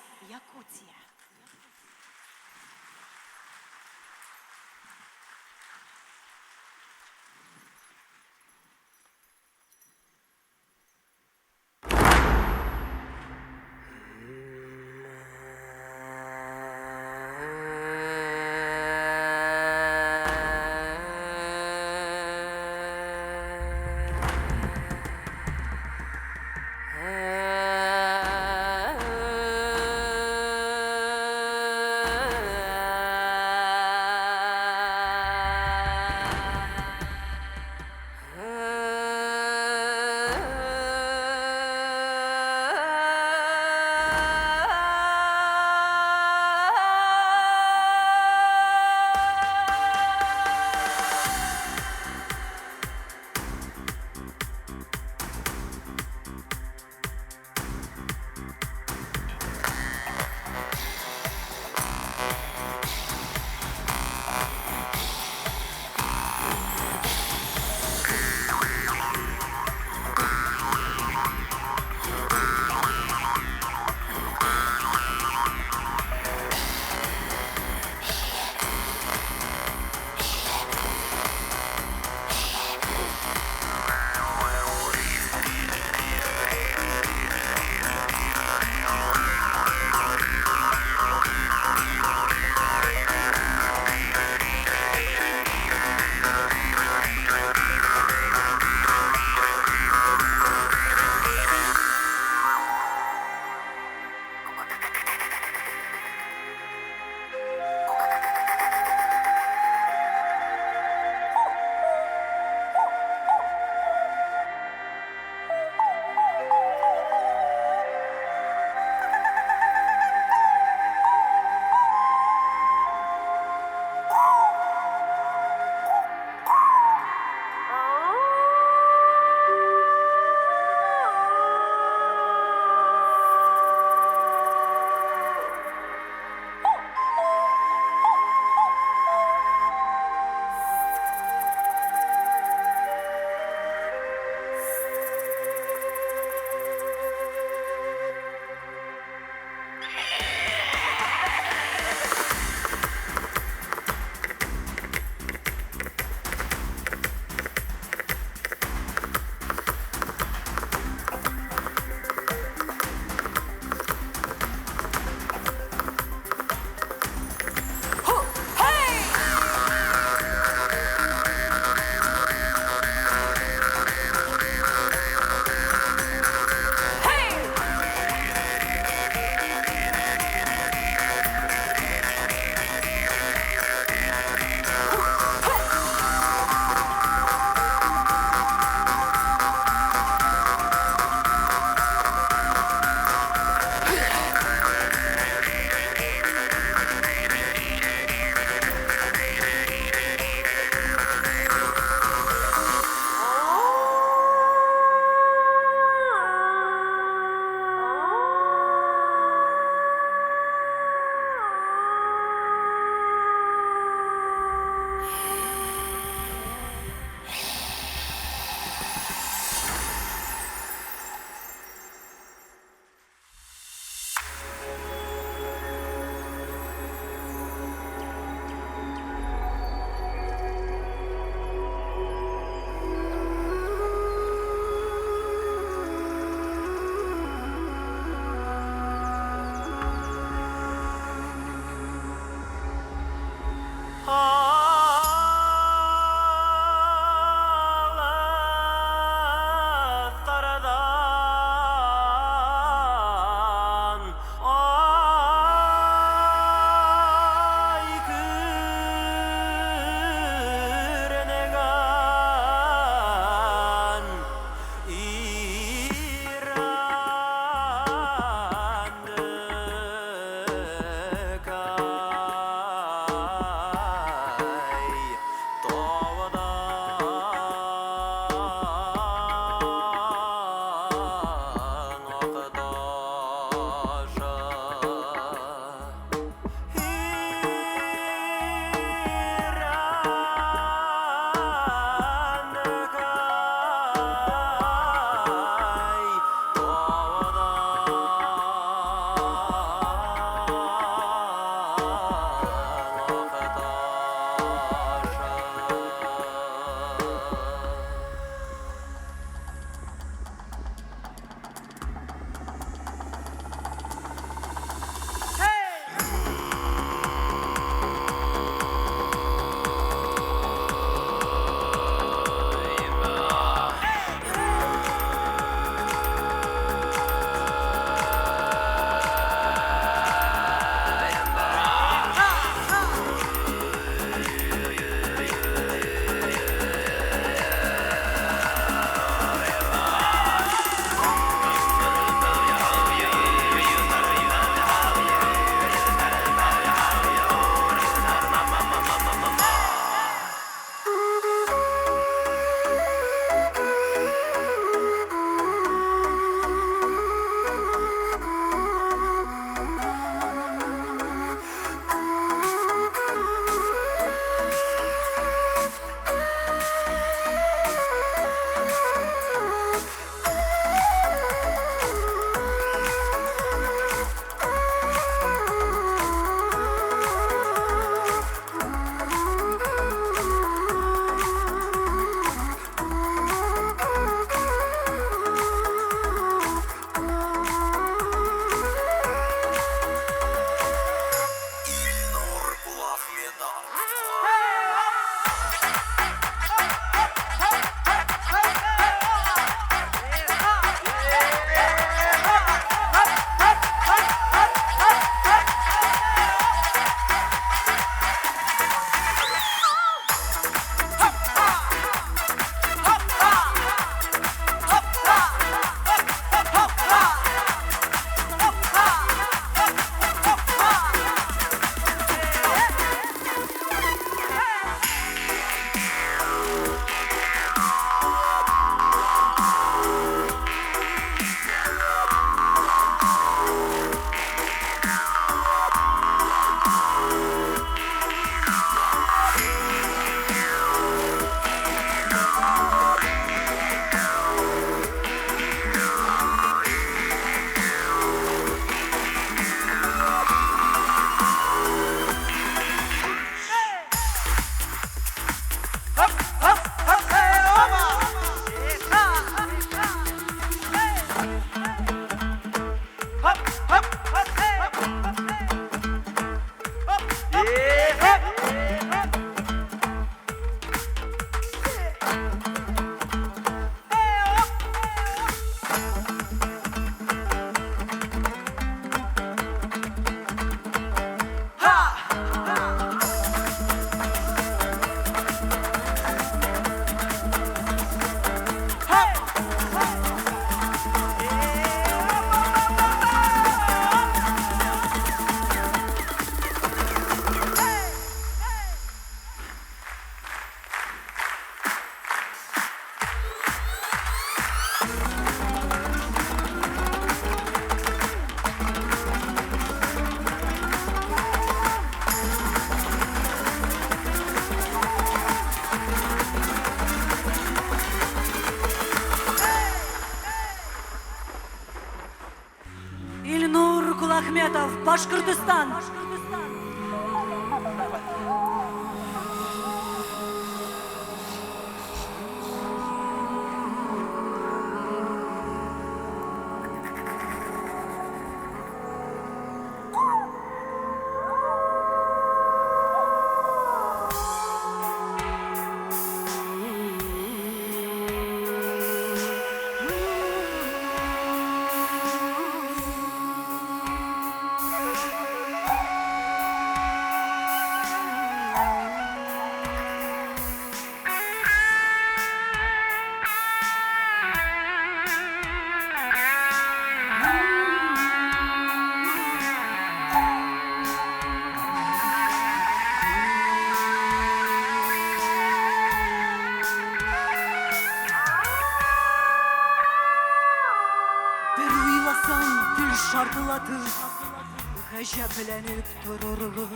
Ахметов, Башкортостан. Бер уйласаң, тел шартлатып, Гаҗәпләнеп торырлык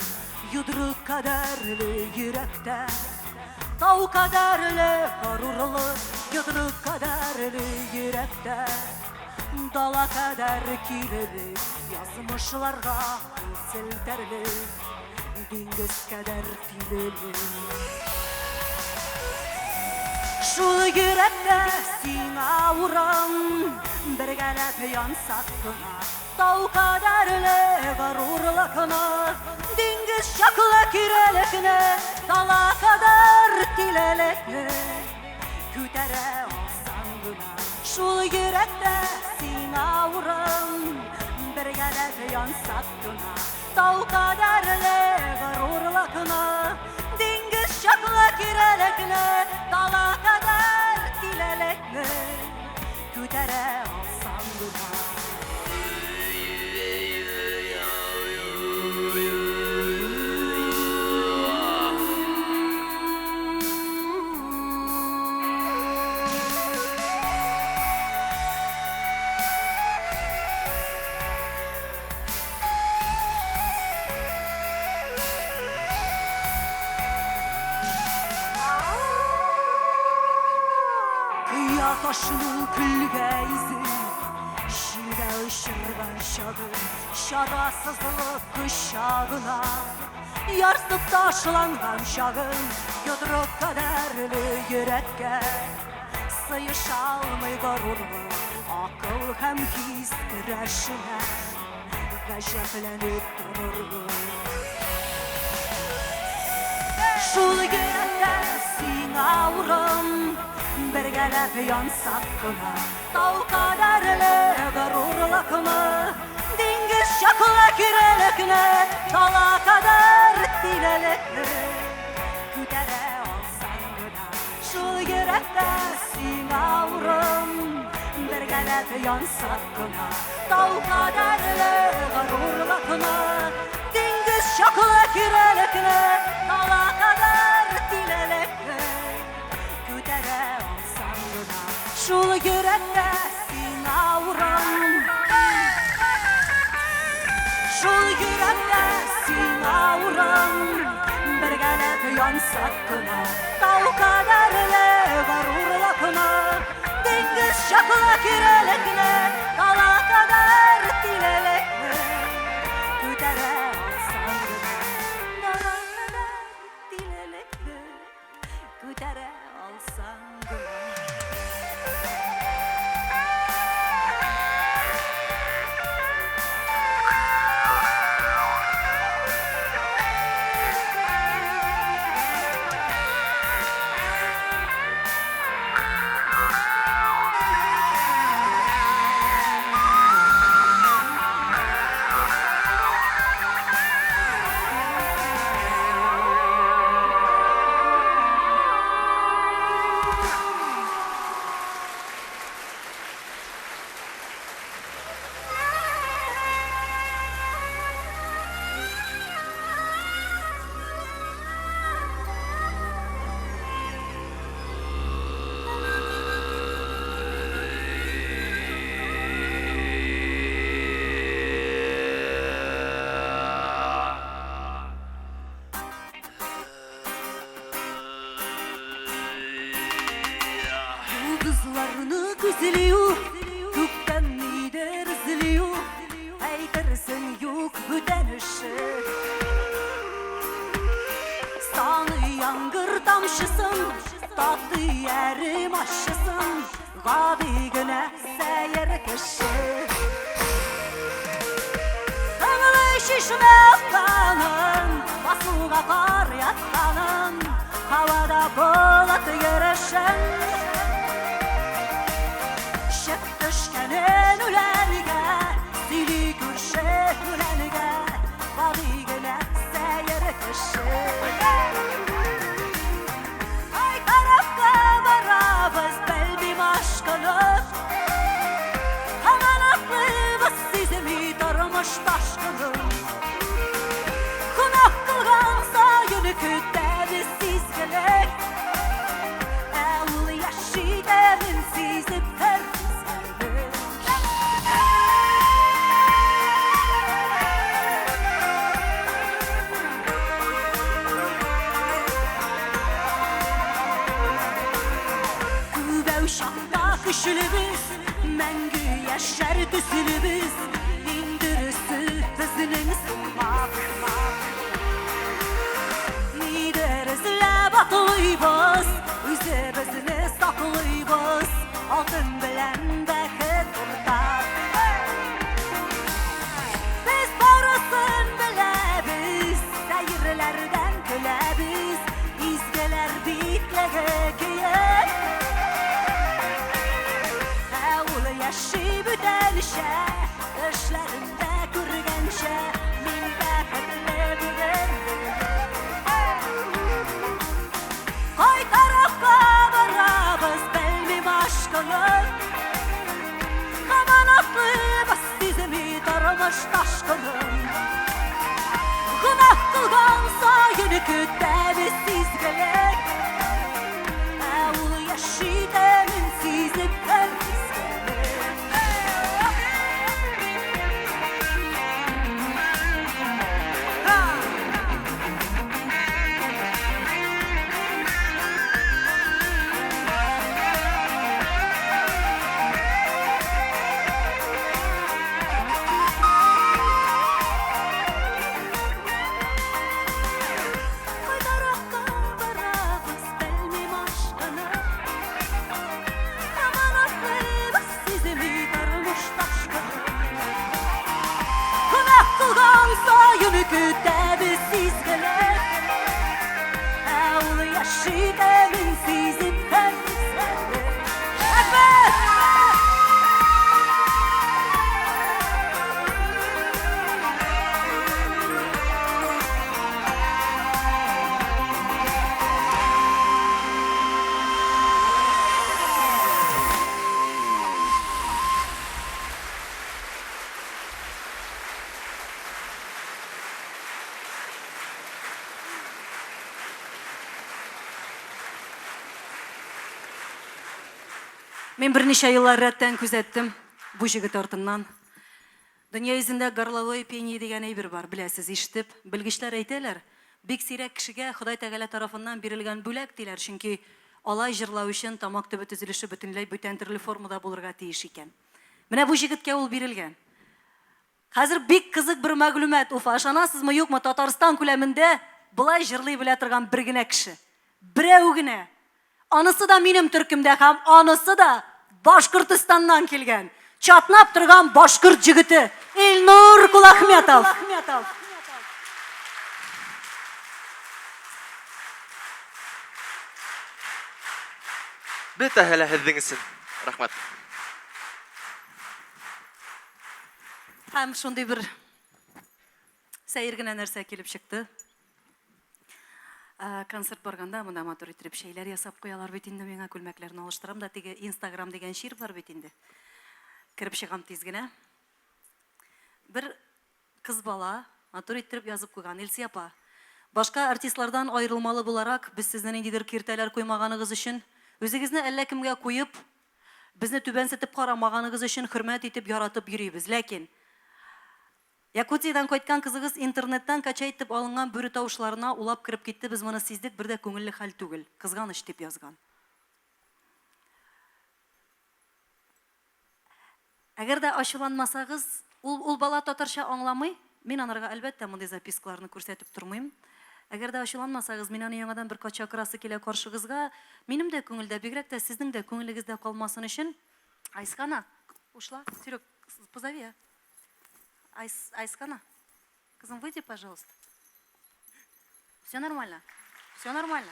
Йодрык кадәрле йөрәктә Тау кадәрле горурлык, Йодрык кадәрле йөрәктә Дала кадәр кирелек, Язмышларга кул селтәрлек, Диңгез кадәр тилелек. Шул йөрәктә сиңа урын, Бергәләп янсак кына, Тау кадәрле горурлыкны, Диңгез чаклы кирелекне, Дала кадәр тилелекне Күтәрә алсаң гына. Шул йөрәктә сиңа урын, Бергәләп янсак кына, Тау кадәрле горурлыкны, Диңгез чаклы кирелекне, Дала кадәр тилелекне Күтәрә алсаң гына. Кыя ташны көлгә изеп, Җилгә очырган чагы, Чарасызлык кочагына Ярсып ташланган чагын, Йодрык кадәрле йөрәккә Сыеша алмый горурлык, Акыл һәм хис көрәшенә Гаҗәпләнеп торырлык. Шул йөрәктә сиңа урын, Бергәләп янсак кына, Тау кадәрле горурлыкны, Диңгез чаклы кирелекне, Дала кадәр тилелекне Күтәрә алсаң гына. Шул йөрәктә сиңа урын, Бергәләп янсак кына, Тау кадәрле горурлыкны, Диңгез чаклы кирелекне, Дала кадәр тилелекне Күтәрә алсаң гына. Шул йөрәктә сиңа урын, Шул йөрәктә сиңа урын, Бергәләп янсак кына, Тау кадәрле горурлыкны, Диңгез чаклы кирелекне, Дала кадәр тилелекне Күтәрә алсаң гына. Дала кадәр тилелекне Күтәрә алсаң гына. Әйтерсең юк бүтән эше. Саный яңгыр тамчысын, татый әрем ачысын, гади генә сәер кеше. Тыңлый чишмә акканын, басуга кар ятканын, һавада болыт йөрешен. Чык Төшкәнен үләнгә, сөйли күрше үләнгә, гади генә сәер кеше. Кай тарафка барабыз, белмим ашкынып. Һаман атлыйбыз, сизми тормыш ташкынын. Гөнаһ кылган саен көтәбез изгелек. Ә ул яши тәмен сизеп һәр мизгелне. Күбәү чакта көчлебез, мәңге яшәр төслебез, иң дөресе безнең сукмак. Нидер эзләп атлыйбыз, үзебезне саклыйбыз, алтын белән бәхет уртак. Без барысын беләбез, сәерләрдән көләбез, изгеләр битлеге киеп. Ә ул яши бүтәнчә, Төшләремдә күргәнчә, мин бәхетле бүген. Кай тарафка барабыз, белмим ашкынып. Һаман атлыйбыз, сизми тормыш ташкынын. Гөнаһ кылган саен көтәбез изгелек. Ә ул яши тәмен сизеп һәр мизгелне. Кайдаракка барабыз, белмим ашкынып. Һаман атлыйбыз, сизми тормыш ташкынын. Гөнаһ кылган саен көтәбез изгелек. Ә ул яши тәмен сизеп һәр мизгелне. Рәхмәт! Мин берничә еллар рәттән күзәттем бу җегет артыннан. Дөнья йөзендә горловое пение дигән әйбер бар, беләсез, ишетеп. Белгечләр әйтәләр, бик сирәк кешегә Ходай Тәгалә тарафыннан бирелгән бүләк, диләр, чөнки алай җырлау өчен тамак төбе төзелеше бөтенләй бүтән төрле формада булырга тиеш икән. Менә бу җегеткә ул бирелгән. Хәзер бик кызык бер мәгълүмат, Уфа, ышанасызмы, юкмы, Татарстан күләмендә болай җырлый белә торган бер генә кеше. Берәү генә. Анысы да минем төркемдә һәм анысы да Башкортостаннан килгән, чатнап торган башкорт җегете Илнур Кулахметов. Бөтәһе лә һеҙҙең өсөн. Рәхмәт. Һәм шундый бер сәер генә нәрсә килеп чыкты. Ә, концерт барганда монда матур итеп чәйләр ясап куялар бит инде миңа, күлмәкләрне алыштырам да, теге Инстаграм дигән чир бар бит инде. Кереп чыгам тиз генә. Бер кыз бала матур иттереп язып куйган, Илсөя апа, башка артистлардан аерылмалы буларак, без сезне ниндидер киртәләр куймаганыгыз өчен, үзегезне әллә кемгә куеп, безне түбәнсетеп карамаганыгыз өчен хөрмәт итеп, яратып йөрибез. Ләкин Якутиядән кайткан кызыгыз интернеттан качать итеп алынган бүре тавышларына улап кереп китте, без моны сиздек, бер дә күңелле хәл түгел. Кызганыч, дип язган. Әгәр дә ачуланмасагыз, Ул, ул бала татарча аңламый. Мин анарга, әлбәттә, мондый запискаларны күрсәтеп тормыйм. Әгәр дә ачуланмасагыз, мин аны яңадан бер кат чакырасы килә каршыгызга. Минем дә күңелдә, бигрәк тә сезнең дә күңелегездә калмасын өчен. Айскана, ушла. Серег, позови, а. Айс, Айскана, кызым, выйди, пожалуйста. Все нормально? Все нормально?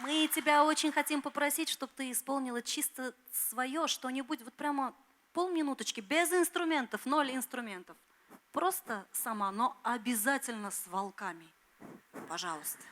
Мы тебя очень хотим попросить, чтобы ты исполнила чисто свое что-нибудь, вот прямо полминуточки, без инструментов, ноль инструментов. Просто сама, но обязательно с волками. Пожалуйста.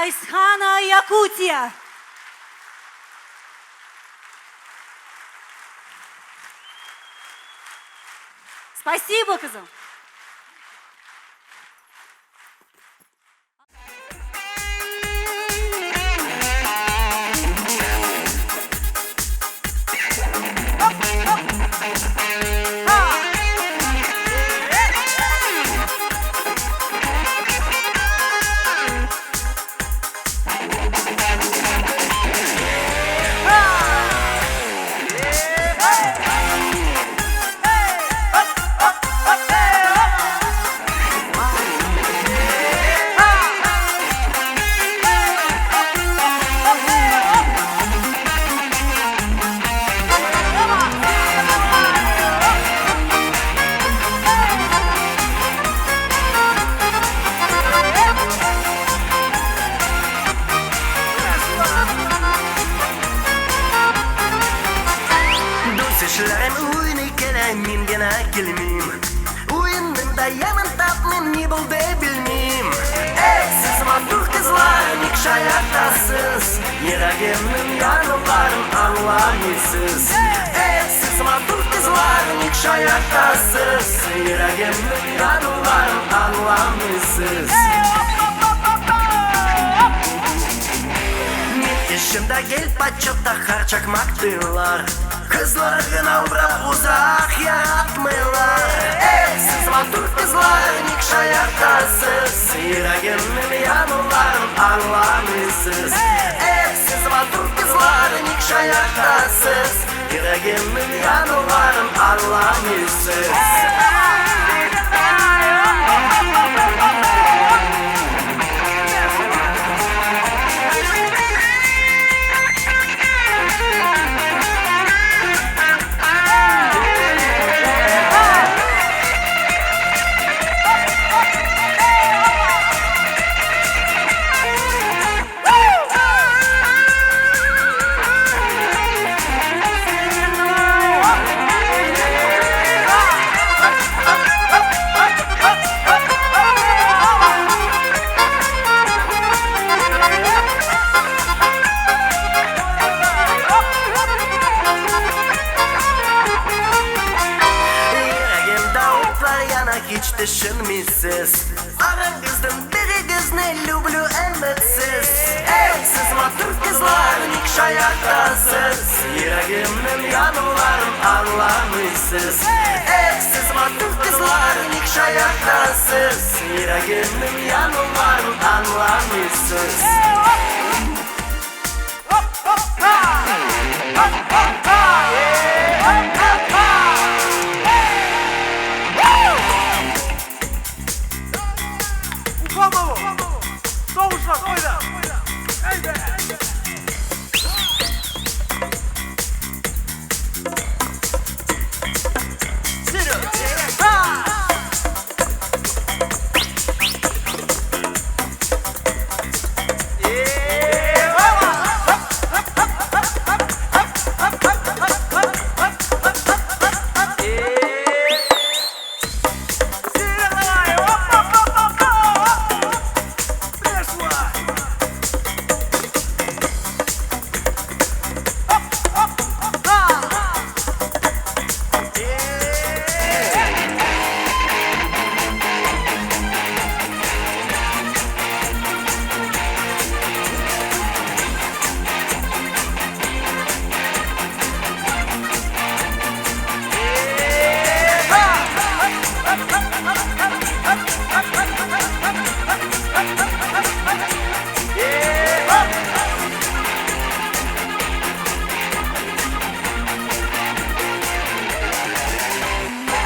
Айсхана, Якутия! Спасибо, кызым! Hey! генә килмим. Уенның да ямен тапмыйм, ни булды белмим. Эх, сез матур кызлар, ник шаяртасыз? Йөрәгемнең януларын аңламыйсыз. Эх, сез матур кызлар, ник шаяртасыз? Йөрәгемнең януларын аңламыйсыз. Мин эшемдә гел почетта һәрчак мактыйлар. Кызлар гына урап узак яратмыйлар. Эх, сез матур кызлар, ник шаяртасыз? Йөрәгемнең януларын аңламыйсыз. Эх, сез матур кызлар, ник шаяртасыз? Йөрәгемнең януларын аңламыйсыз. Йөрәгемдә утлар яна, һич төшенмисез. Арагыздан берегезне люблю өметсез. Эх, сез матур кызлар, ник шаяртасыз? Йөрәгемнең януларын аңламыйсыз. Эх, сез матур кызлар, ник шаяртасыз? Йөрәгемнең януларын аңламыйсыз.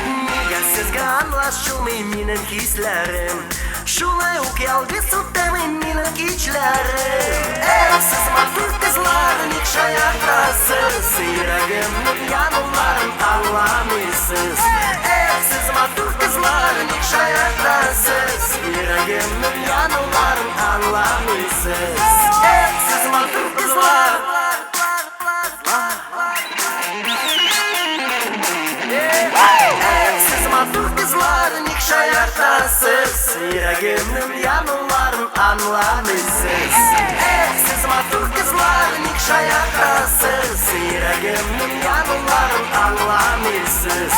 Нигә сезгә аңлашылмый минем хисләрем? Шулай ук ялгыз үтәми минем кичләрем. Эх, сез матур кызлар, ник шаяртасыз? Йөрәгемнең януларын аңламыйсыз. Эх, сез матур кызлар, ник шаяртасыз? Йөрәгемнең януларын аңламыйсыз. Эх, сез матур кызлар. Эх, сез матур кызлар, ник шаяртасыз? Йөрәгемнең януларын аңламыйсыз. Эх, сез матур кызлар, ник шаяртасыз? Йөрәгемнең януларын аңламыйсыз.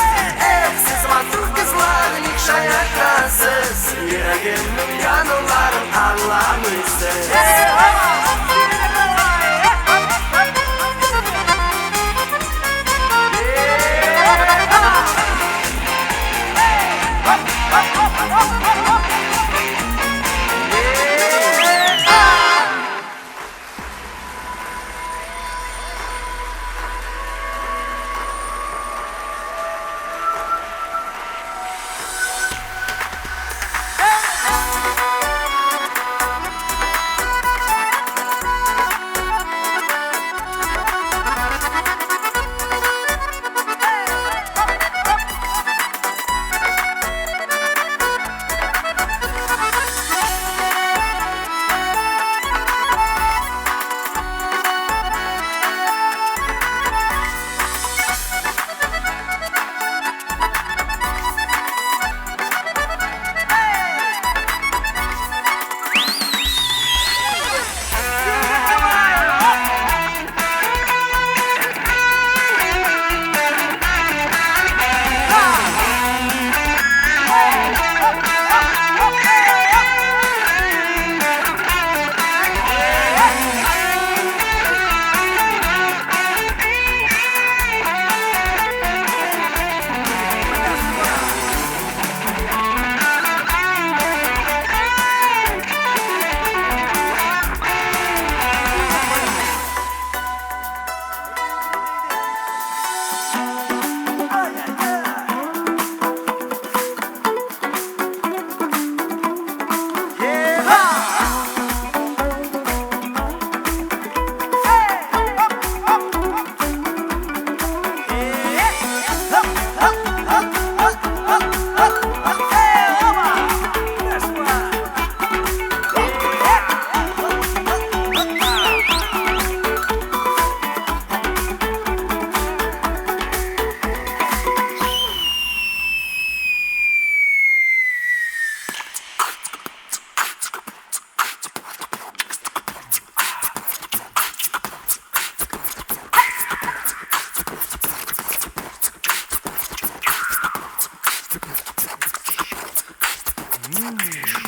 Эх, сез матур кызлар, ник шаяртасыз? Йөрәгемнең януларын аңламыйсыз.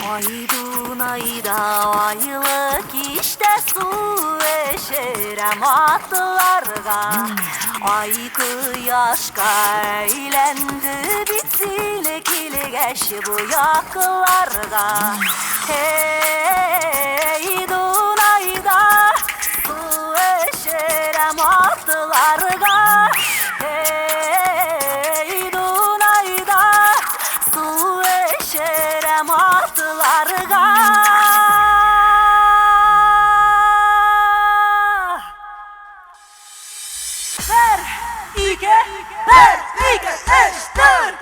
Ай Дунайда айлы кичтә су эчерәм атларга. Ай кояшка әйләнде бит сине килгәч бу якларга. Эй, Дунайда су эчерәм атларга. Эй, Дунайда су эчерәм атларга. Бер, ике, бер, ике, өч, дүрт.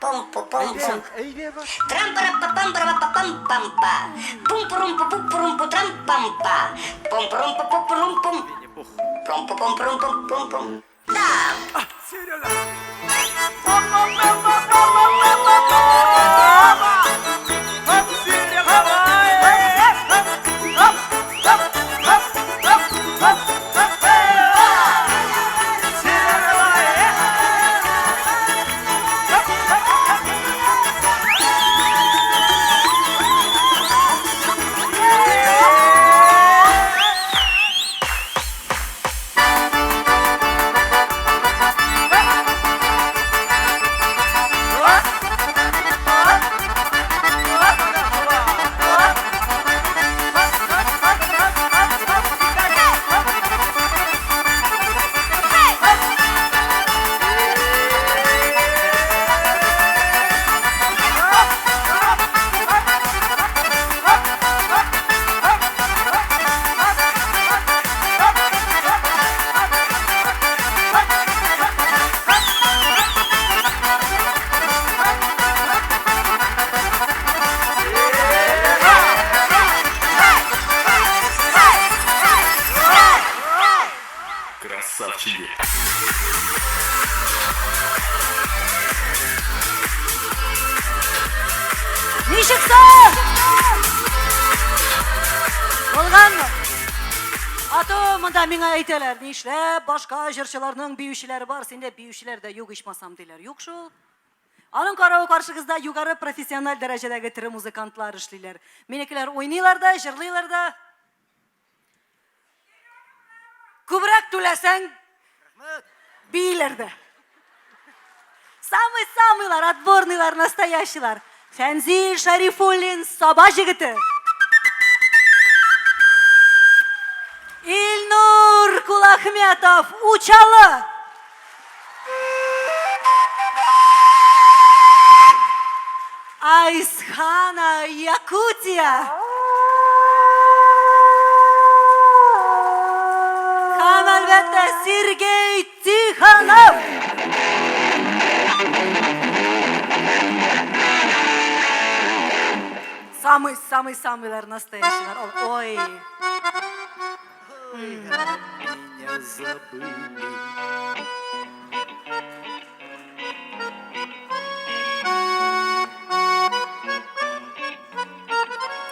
Пом-пу-пом-пом. Трам-пара-па-пам-пара-па-пам-пам-па. Пум-пурум-пу-пу-пурум-пу трам-пам-па. Пум-пурум-пу-пу-пурум-пум. Пром-пу-пум-пурум-пум-пум-пум. Да! Красавчики. Ничек соң? Булганмы? Ато монда миңа әйтәләр, нишләп башка җырчыларның биючеләре бар, синдә биючеләр дә юк ичмасам диләр. Юк шул. Аның каравы каршыгызда югары профессиональ дәрәҗәдәге тере музыкантлар эшлиләр. Минекеләр уйныйлар да, җырлыйлар да. Күбрәк түләсәң, бииләр дә. Самый-самыйлар, отборныйлар, настоящийлар. Фәнзил Шәрифуллин, Саба җегете. Илнур Кулахметов, Учалы. Айсхана, Якутия. Һәм, әлбәттә, Сергей Тихонов. Самый, самый, самыйлар настоящийлар. Ой. Меня забыли.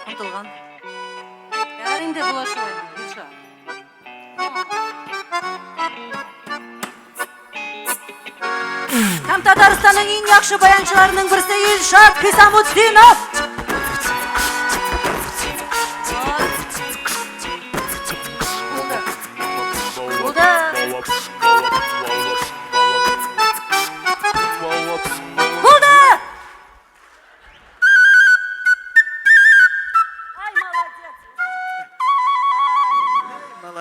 Онытылган. Ярар инде була шулай, Илшат. Һәм Татарстанның иң яхшы баянчыларының берсе Илшат Хисамутдинов. Булды. Булды. Булды!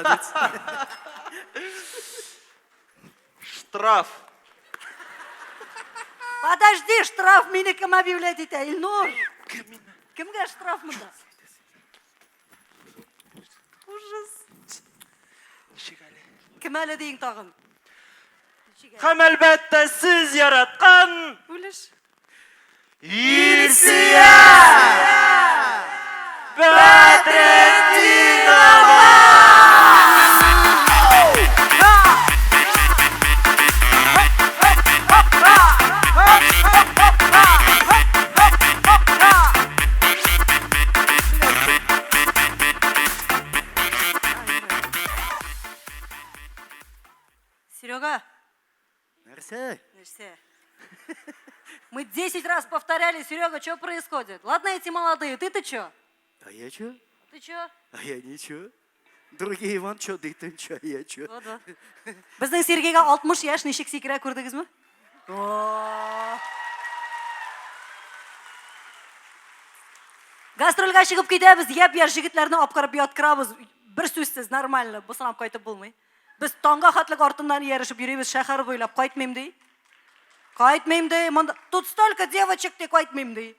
Молодец. Штраф. Подожди, штраф мине кем объявлять итә? Илнур. Кемгә штраф монда? Ужас. Ничек әле? Кем әле диң тагын? Һәм әлбәттә сез яраткан Үлеш. Илсөя Бәдретдинова! Серега, Нәрсә? Нәрсә? Мы 10 раз повторяли, Серега, что происходит? Ладно, эти молодые, ты-то чё? А я чё? Ты чё? А я ничего. Другие Иван чё, да и ты чё, а я чё? Вот, вот. Безнең Сергейга 60 яшь ничек сикерә күрдегезме? О! Гастрольгә чыгып китәбез, япь-яшь җегетләрне апкарып яткырабыз. Бер сүзсез, нормально, бусын алып кайтып булмый. Без таңга хәтлек артыннан иярышып йөрибез шәһәр буйлап, кайтмыйм ди. Кайтмыйм ди, монда тут столько девочек ди, кайтмыйм ди.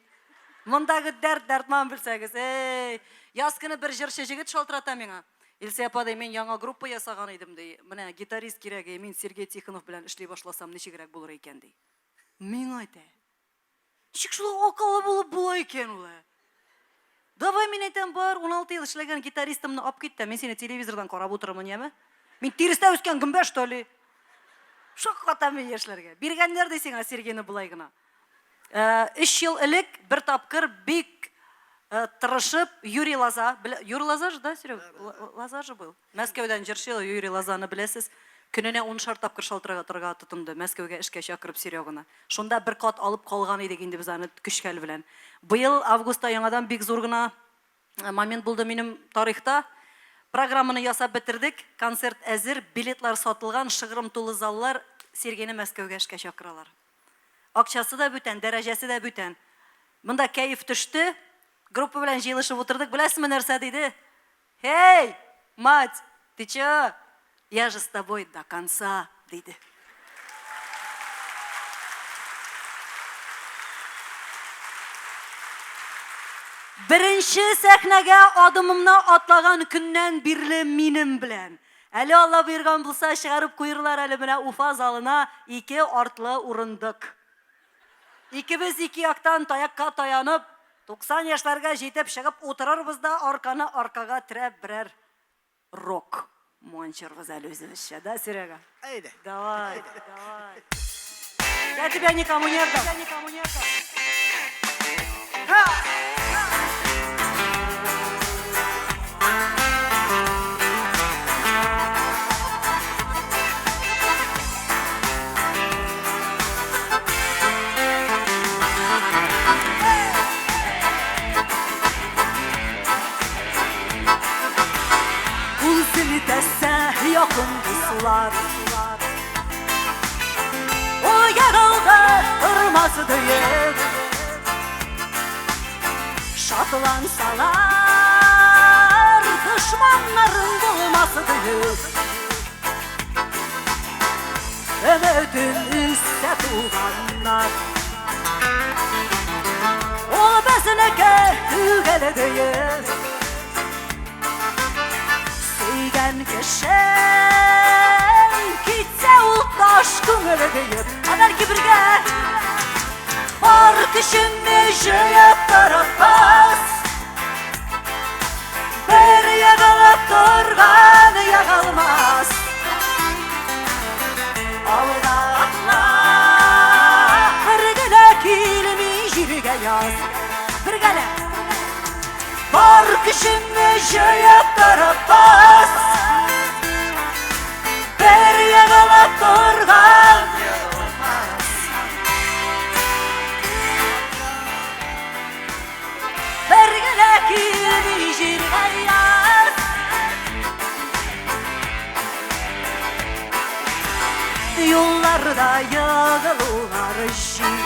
Мондагы дәрт дәртман белсәгез, эй, яз көне бер җырчы җегет шалтырата миңа. Илсөя апа ди, мин яңа группа ясаган идем ди. Менә гитарист кирәк, мин Сергей Тихонов белән эшли башласам ничегрәк булыр икән ди. Миңа әйтә. Ничек шулай акыллы булып була икән ул? Ә? Давай мин әйтәм, бар, 16 ел эшләгән гитаристымны алып кит тә, мин сине телевизордан карап утырырмын, яме? Мин тирестә үскән гөмбә, что ли? Шаккатам мин яшьләргә. Биргәннәр ди сиңа Сергейны болай гына. Өч ел элек бер тапкыр бик тырышып Юрий Лоза, Юрий Лоза же, да, Серега? Лоза же был. Мәскәүдән җырчы Юрий Лозаны беләсез. Көненә уншар тапкыр шалтыратырга тотынды, Мәскәүгә эшкә чакырып Сереганы. Шунда бер кат алып калган идек инде без аны көч-хәл белән. Быел августта яңадан бик зур гына момент булды минем тарихта. Программаны ясап бетердек, концерт әзер, билетлар сатылган, шыгрым тулы заллар, Сергейны Мәскәүгә эшкә чакыралар. Акчасы да бүтән, дәрәҗәсе дә бүтән. Монда кәеф төште, группа белән җыелышып утырдык, беләсезме нәрсә диде? Эй, мать, ты чё? Я же с тобой до конца, диде. Беренче сәхнәгә адымымны атлаган көннән бирле минем белән. Әле Алла боерган булса, чыгарып куерлар әле менә Уфа залына ике артлы урындык. Икебез ике яктан таякка таянып, 90 яшьләргә җитеп чыгып утырырбыз да арканы аркага терәп берәр рок манчырбыз әле үзебезчә, да, Серега? Әйдә. Давай, давай. Я тебя никому не отдам. Я никому не отдам. Ул селтәсә якын дуслар. Ул егылды тормас диеп. Шатлансалар дошманнарың булмас диеп. Өметен өзсә туганнар. Ул безнеке түгел диеп. Сөйгән кешең китсә ул таш күңел диеп. Ә бәлки бергә бар көчеңне җыеп торып бас. Бер егылып торган егылмас. Алга атла, бер генә килми җиргә яз. Бергәләп. Бар көчеңне җыеп торып бас. Бер егылып торган егылмас. Бер генә килми җиргә яз. Юлларда егылулар җил.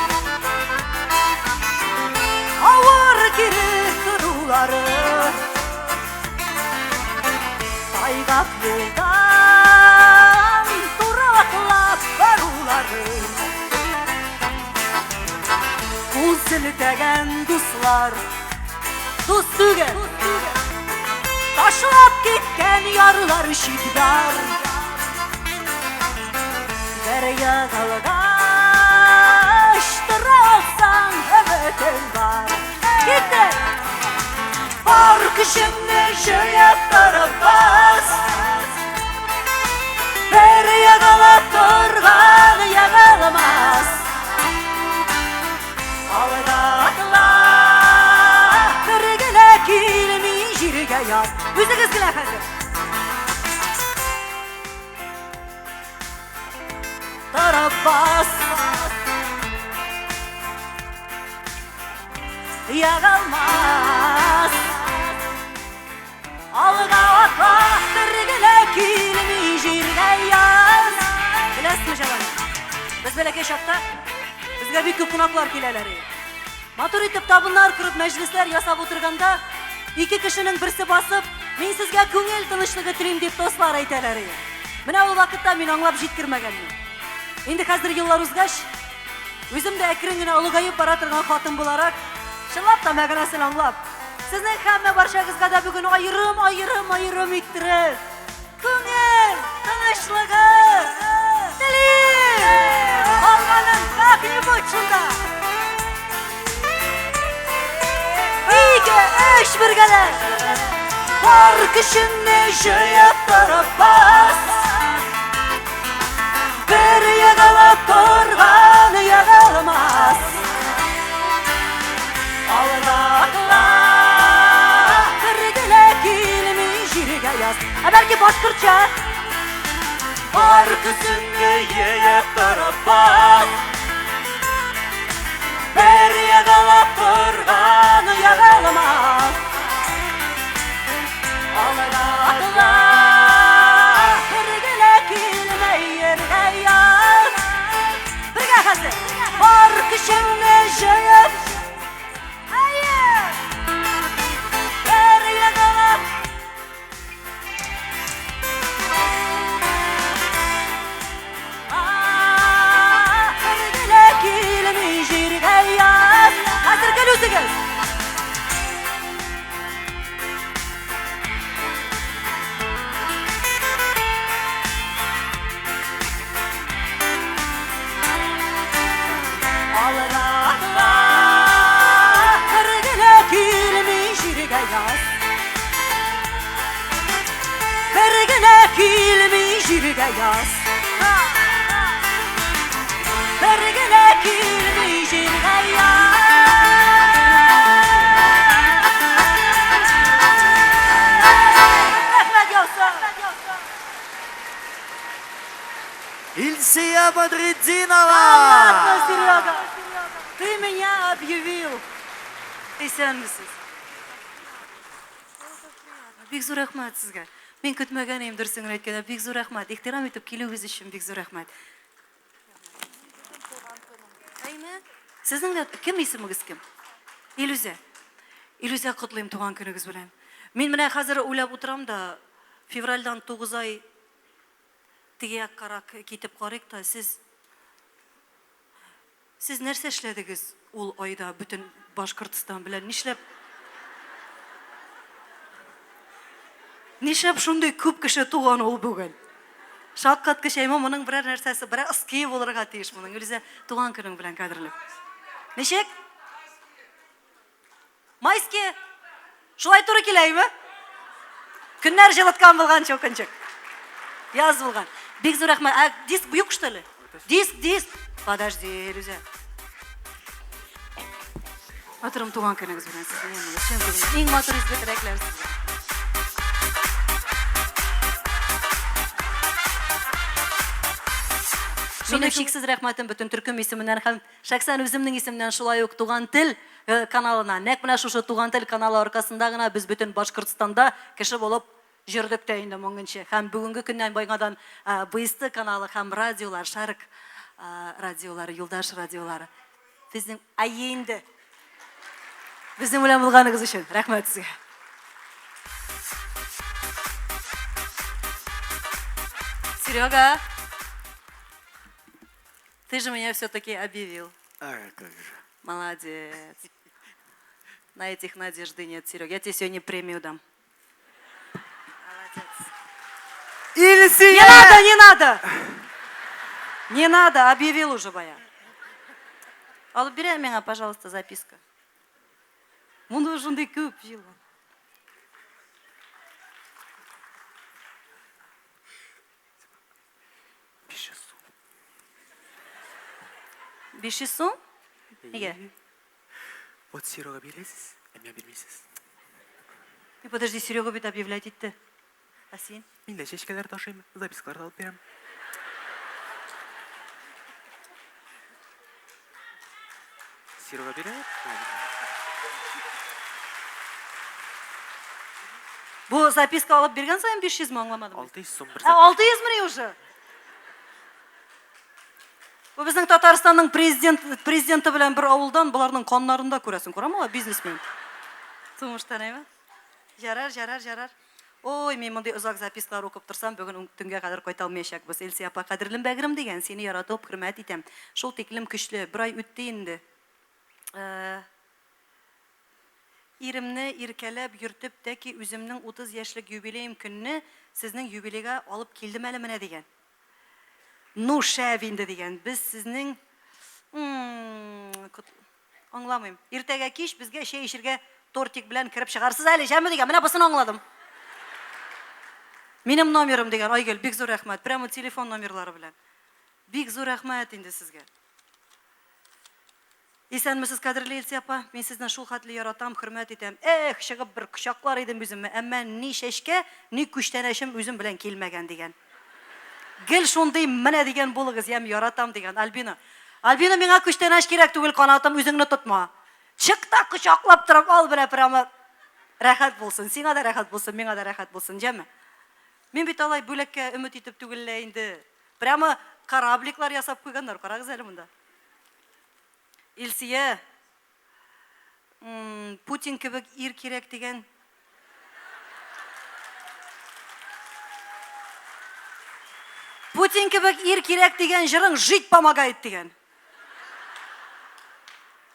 Авыр кире торулары. Тайга Ерак юлдан туры атлап барулары. Кул селтәгән дуслар, дус түгел, ташлап киткән ярлар чит бар. Бер егылгач тора алсаң, өметең бар. Киттек! Бар көчеңне җыеп торып бас. Бер егылып торган егылмас. Алга атла, бер генә килми җиргә яз. Үзегез генә хәзер. Торып бас. Егылмас. Алга атла, бер генә килми җиргә яз. Беләсезме, җәмәгать? Без бәләкәй чакта безгә бик күп кунаклар киләләр иде. Матур итеп табыннар корып, мәҗлесләр ясап утырганда, ике кешенең берсе басып, мин сезгә күңел тынычлыгы телим дип тостлар әйтәләр иде. Менә ул вакытта мин аңлап җиткермәгәнмен. Инде хәзер еллар узгач, үзем дә әкрен генә олыгаеп бара торган хатын буларак, чынлап та мәгънәсен аңлап, сезнең һәммә барчагызга да бүген аерым, аерым, аерым иттереп, күңел тынычлыгы телим! Калганын как-нибудь шунда. Ике, өч бергәләп. Бар көчеңне җыеп торып бас. Бер егылып торган егылмас. Алга атла, бер генә килми җиргә яз. Ә бәлки башкортча? Бар көчеңне җыеп торып бас. Бер егылып торган егылмас. Алга атла, бер генә килмәй җиргә яз. Бергә хәзер. Бар көчеңне җыеп. Әйе! Бер егылып бер генә килми җиргә яз. Хәзер гел үзегез. Алга атла, бер генә килми җиргә яз. Бер генә килми җиргә яз. Бер генә килми җиргә яз. Рәхмәт яусын. Илсөя Бәдретдинова! Ладно, Серега, ты меня объявил. Исәнмесез. Бик зур рәхмәт сезгә. Мин көтмәгән идем, дөресен генә әйткәндә, бик зур рәхмәт. Ихтирам итеп килүегез өчен бик зур рәхмәт. Әйме? Сезнең дә кем исемегез кем? Илүзә. Илүзә, котлыйм туган көнегез белән. Мин менә хәзер уйлап утырам да, февральдан 9 ай теге яккарак китеп карыйк та, сез сез нәрсә эшләдегез ул айда бөтен Башкортстан белән? Нишләп Нишләп шундый күп кеше туган ул бүген? Шаккаткыч, әйме, моның берәр нәрсәсе, берәр ыские булырга тиеш моның. Илүзә, туган көнең белән, кадерле. Ничек? Майский. Шулай туры килә, әйме? Көннәр җылыткан булган чокынчык. Яз булган. Бик зур рәхмәт. А диск юк что ли? Диск, диск. Подожди, Илүзә. Матурым туган көнегез белән сезне. Чын күңелдән. Иң матур изге теләкләр сезгә. Минем чиксез рәхмәтем бөтен төркем исеменнән һәм шәхсән үземнең исемнән шулай ук Туган тел каналына. Нәкъ менә шушы Туган тел каналы аркасында гына без бөтен Башкортстанда кеше булып йөрдек тә инде моңынчы. Һәм бүгенге көннән яңадан БСТ каналы һәм радиолар, Шәрык радиолары, Юлдаш радиолары безнең әйе инде. Безнең белән булганыгыз өчен рәхмәт сезгә. Серега, ты же меня все-таки объявил. А как же. Молодец. На этих надежды нет, Серега. Я тебе сегодня премию дам. Молодец. Илсия! Не надо, не надо! Не надо, объявил уже бая. Алып бирә миңа, пожалуйста, записка. Монда шундый күп җыелган. 500 сум. 500 сум? Нигә? Вот Серега бирәсез, ә миңа бирмисез. И подожди, Серега бит объявлять итте. Ә син? Мин дә чәчкәләр ташыйм, запискалар да алып бирәм. Серега бирә, миңа бирми. Бу записка алып биргән саен 500 ме аңламадым. 600 сум бер Ә, 600 мени уже? Бу безнең Татарстанның президент, президенты белән бер авылдан, боларның каннарында күрәсең, күрәме алар бизнесмен. Тумыштан әйме? Ярар, ярар, ярар. Ой, мин мондый озак запискалар укып торсам, бүген төнгә кадәр кайта алмаячакбыз. Эльсия апа, кадерлем бәгырем дигән, сине яратып, хөрмәт итәм. Шул тиклем көчле, бер ай үтте инде. Э, иремне иркәләп йөртеп, тәки үземнең 30 яшьлек юбилеем көнне сезнең юбилейга алып килдем әле менә дигән. Ну, шәп инде дигән. Без сезнең аңламыйм. Иртәгә кич безгә чәй эчергә тортик белән кереп чыгарсыз әле, җәме дигән. Менә бусын аңладым. Минем номерым дигән. Айгөл, бик зур рәхмәт. Прямо телефон номерлары белән. Бик зур рәхмәт инде сезгә. Исәнмесез, кадерле Илсия апа. Мин сезне шул хәтле яратам, хөрмәт итәм. Эх, чыгып бер кочаклар идем үземне, әмма ни чәчкә, ни күчтәнәчем үзем белән килмәгән, дигән. Гел шундый менә дигән булыгыз, ям, яратам, дигән Альбина. Альбина, миңа күчтәнәч кирәк түгел, канатым, үзеңне тотма. Чык та кочаклап торып ал менә прямо. Рәхәт булсын, сиңа да рәхәт булсын, миңа да рәхәт булсын, җәме? Мин бит алай бүләккә өмет итеп түгел лә инде. Прямо корабликлар ясап куйганнар, карагыз әле монда. Илсия, Путин кебек ир кирәк дигән. Путин кебек ир кирәк дигән җырың жить помогает дигән.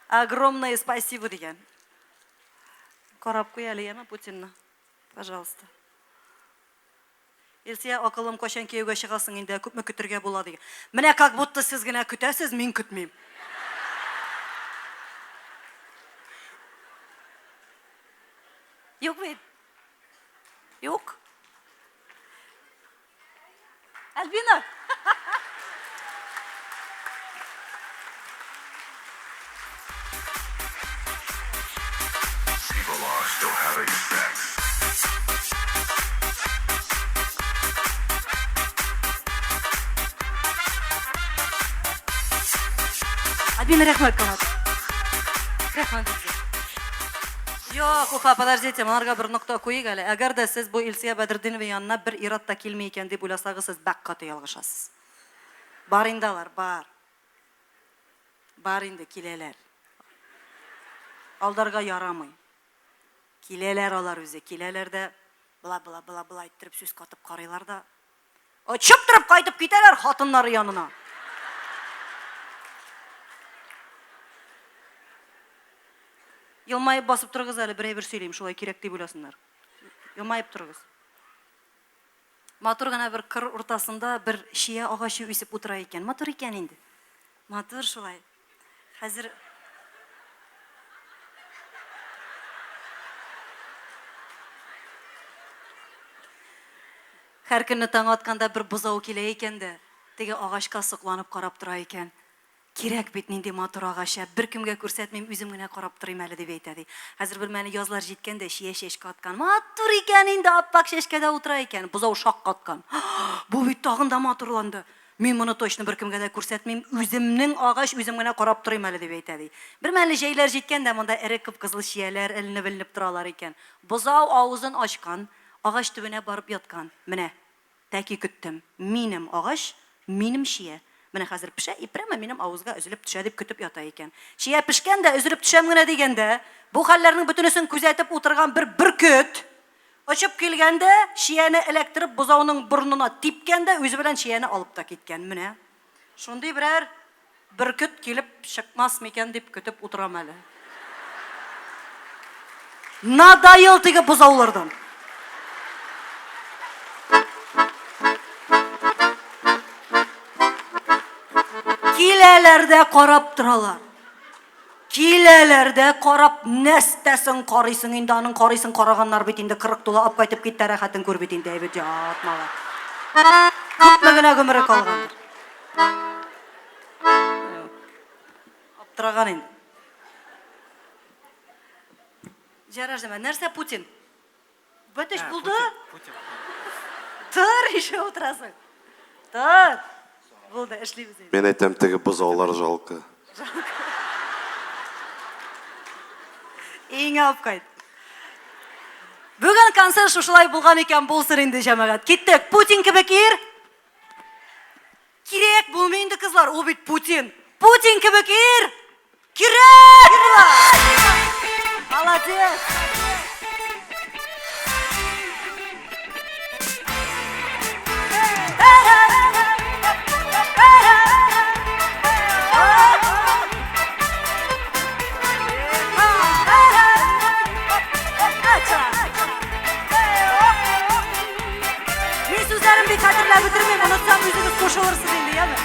Огромное спасибо дигән. Карап куй әле, яме Путинны. Пожалуйста. Илсия, акыллым, кайчан кияүгә чыгасың инде, күпме көтергә була дигән. Менә как будто сез генә көтәсез, мин көтмим. Юк бит. Юк. Альбина! Альбина, рәхмәт, Канат. Рәхмәт сезгә. Юк, Уфа, подождите, монарга бер нокта куйыйк әле. Әгәр дә сез бу Илсөя Бәдретдинова янына бер ир-ат та килми икән дип уйласагыз, сез бәк каты ялгышасыз. Бар инде алар, бар. Бар инде, киләләр. Алдарга ярамый. Киләләр алар үзе, киләләр дә, бла-бла, бла-бла иттереп сүз катып карыйлар да, очып торып кайтып китәләр хатыннары янына. Елмаеп басып торыгыз әле, бер әйбер сөйлим, шулай кирәк дип уйласыннар. Елмаеп торыгыз. Матур гына бер кыр уртасында бер чия агачы үсеп утыра икән. Матур икән инде. Матур шулай. Хәзер Һәр көнне таң атканда бер бозау килә икән дә, теге агачка сокланып карап тора икән. Кирәк бит, нинди матур агач, ә беркемгә күрсәтмим, үзем генә карап торыйм әле, дип әйтә, ди. Хәзер бер мәлне язлар җиткән дә, чия чәчкә аткан. Матур икән инде, ап-ак чәчкәдә утыра икән. Бозау шаккаткан. Бу бит тагын да матурланды. Мин моны точно беркемгә дә күрсәтмим, үземнең агач, үзем генә карап торыйм әле, дип әйтә, ди. Бер мәлне җәйләр җиткән дә, монда эре кып-кызыл чияләр эленеп-эленеп торалар икән. Бозау авызын ачкан, агач төбенә барып яткан. Менә. Тәки көттем. Минем агач, минем чия. Менә хәзер пешә и прямо минем авызга өзелеп төшә дип көтеп ята икән. Чия пешкән дә, өзелеп төшәм генә дигәндә, бу хәлләрнең бөтенесен күзәтеп утырган бер бөркет, Очып килгән дә, чияне эләктереп, бозауның борынына типкән дә, үзе белән чияне алып та киткән. Менә шундый берәр бөркет килеп чыкмас микән дип көтеп утырам әле. Надоел теге бозаулардан. Киләләр дә карап торалар. Киләләр дә карап, нәстәсен карыйсың инде аның, карыйсың, караганнар бит инде, 40 тула ап кайтып кит тә рәхәтен күр бит инде, әйбәт ят малай. Күпме генә гомере калгандыр. Аптыраган инде. Җәрәр җәмәгать, нәрсә Путин? Бөтеш булды? Путин. Тор, еще утырасың. Тор. Булды, эшлибез инде. Мин әйтәм, теге бозаулар жалко. Өеңә алып кайт. Бүген концерт шушылай булган икән, булсын инде, җәмәгать. Киттек. Путин кебек ир. Кирәк булмый инде, кызлар, ул бит Путин. Путин кебек ир! Кирәк була! Молодец! Мин сүзләрен бик хәтерләп бетермим, онытсам үзегез кушылырсыз инде, яме?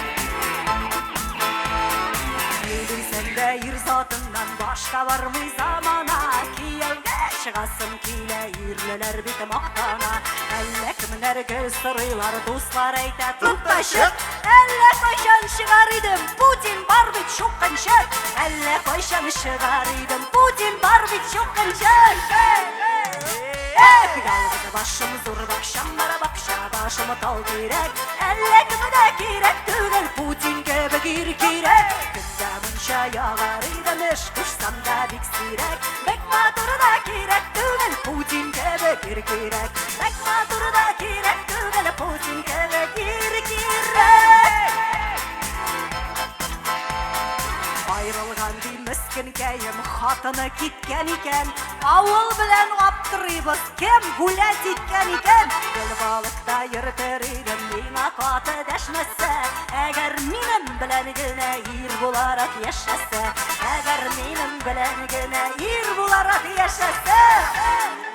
Ни дисәң дә ир затыннан башка бармый замана, кияүгә чыгасым килә, ирлеләр бит мактана. Әллә кемнәр гел сорыйлар, дуслар әйтә, тукта чык. Әллә кайчан чыгар идем, Путин бар бит чукынчык. Әллә кайчан чыгар идем, Путин бар бит чукынчык. Эх, ялгыз башым зур бакчам бар, бакча башым тал тирәк. Әллә кемгә кирәк түгел, Путин кебек ир кирәк. Көндә мунча ягар идем, эш кушсам да бик сирәк. Бик матур да кирәк түгел, Путин кебек ир кирәк. Бик матур да кирәк түгел, Путин кебек ир кирәк. Аерылган ди мескенкәем, хатыны киткән икән. Авыл белән аптырыйбыз, кем гулять иткән икән? Гел балыкта йөртер идем, миңа каты дәшмәсә. Әгәр минем белән генә ир буларак яшәсә. Әгәр минем белән генә ир буларак яшәсә.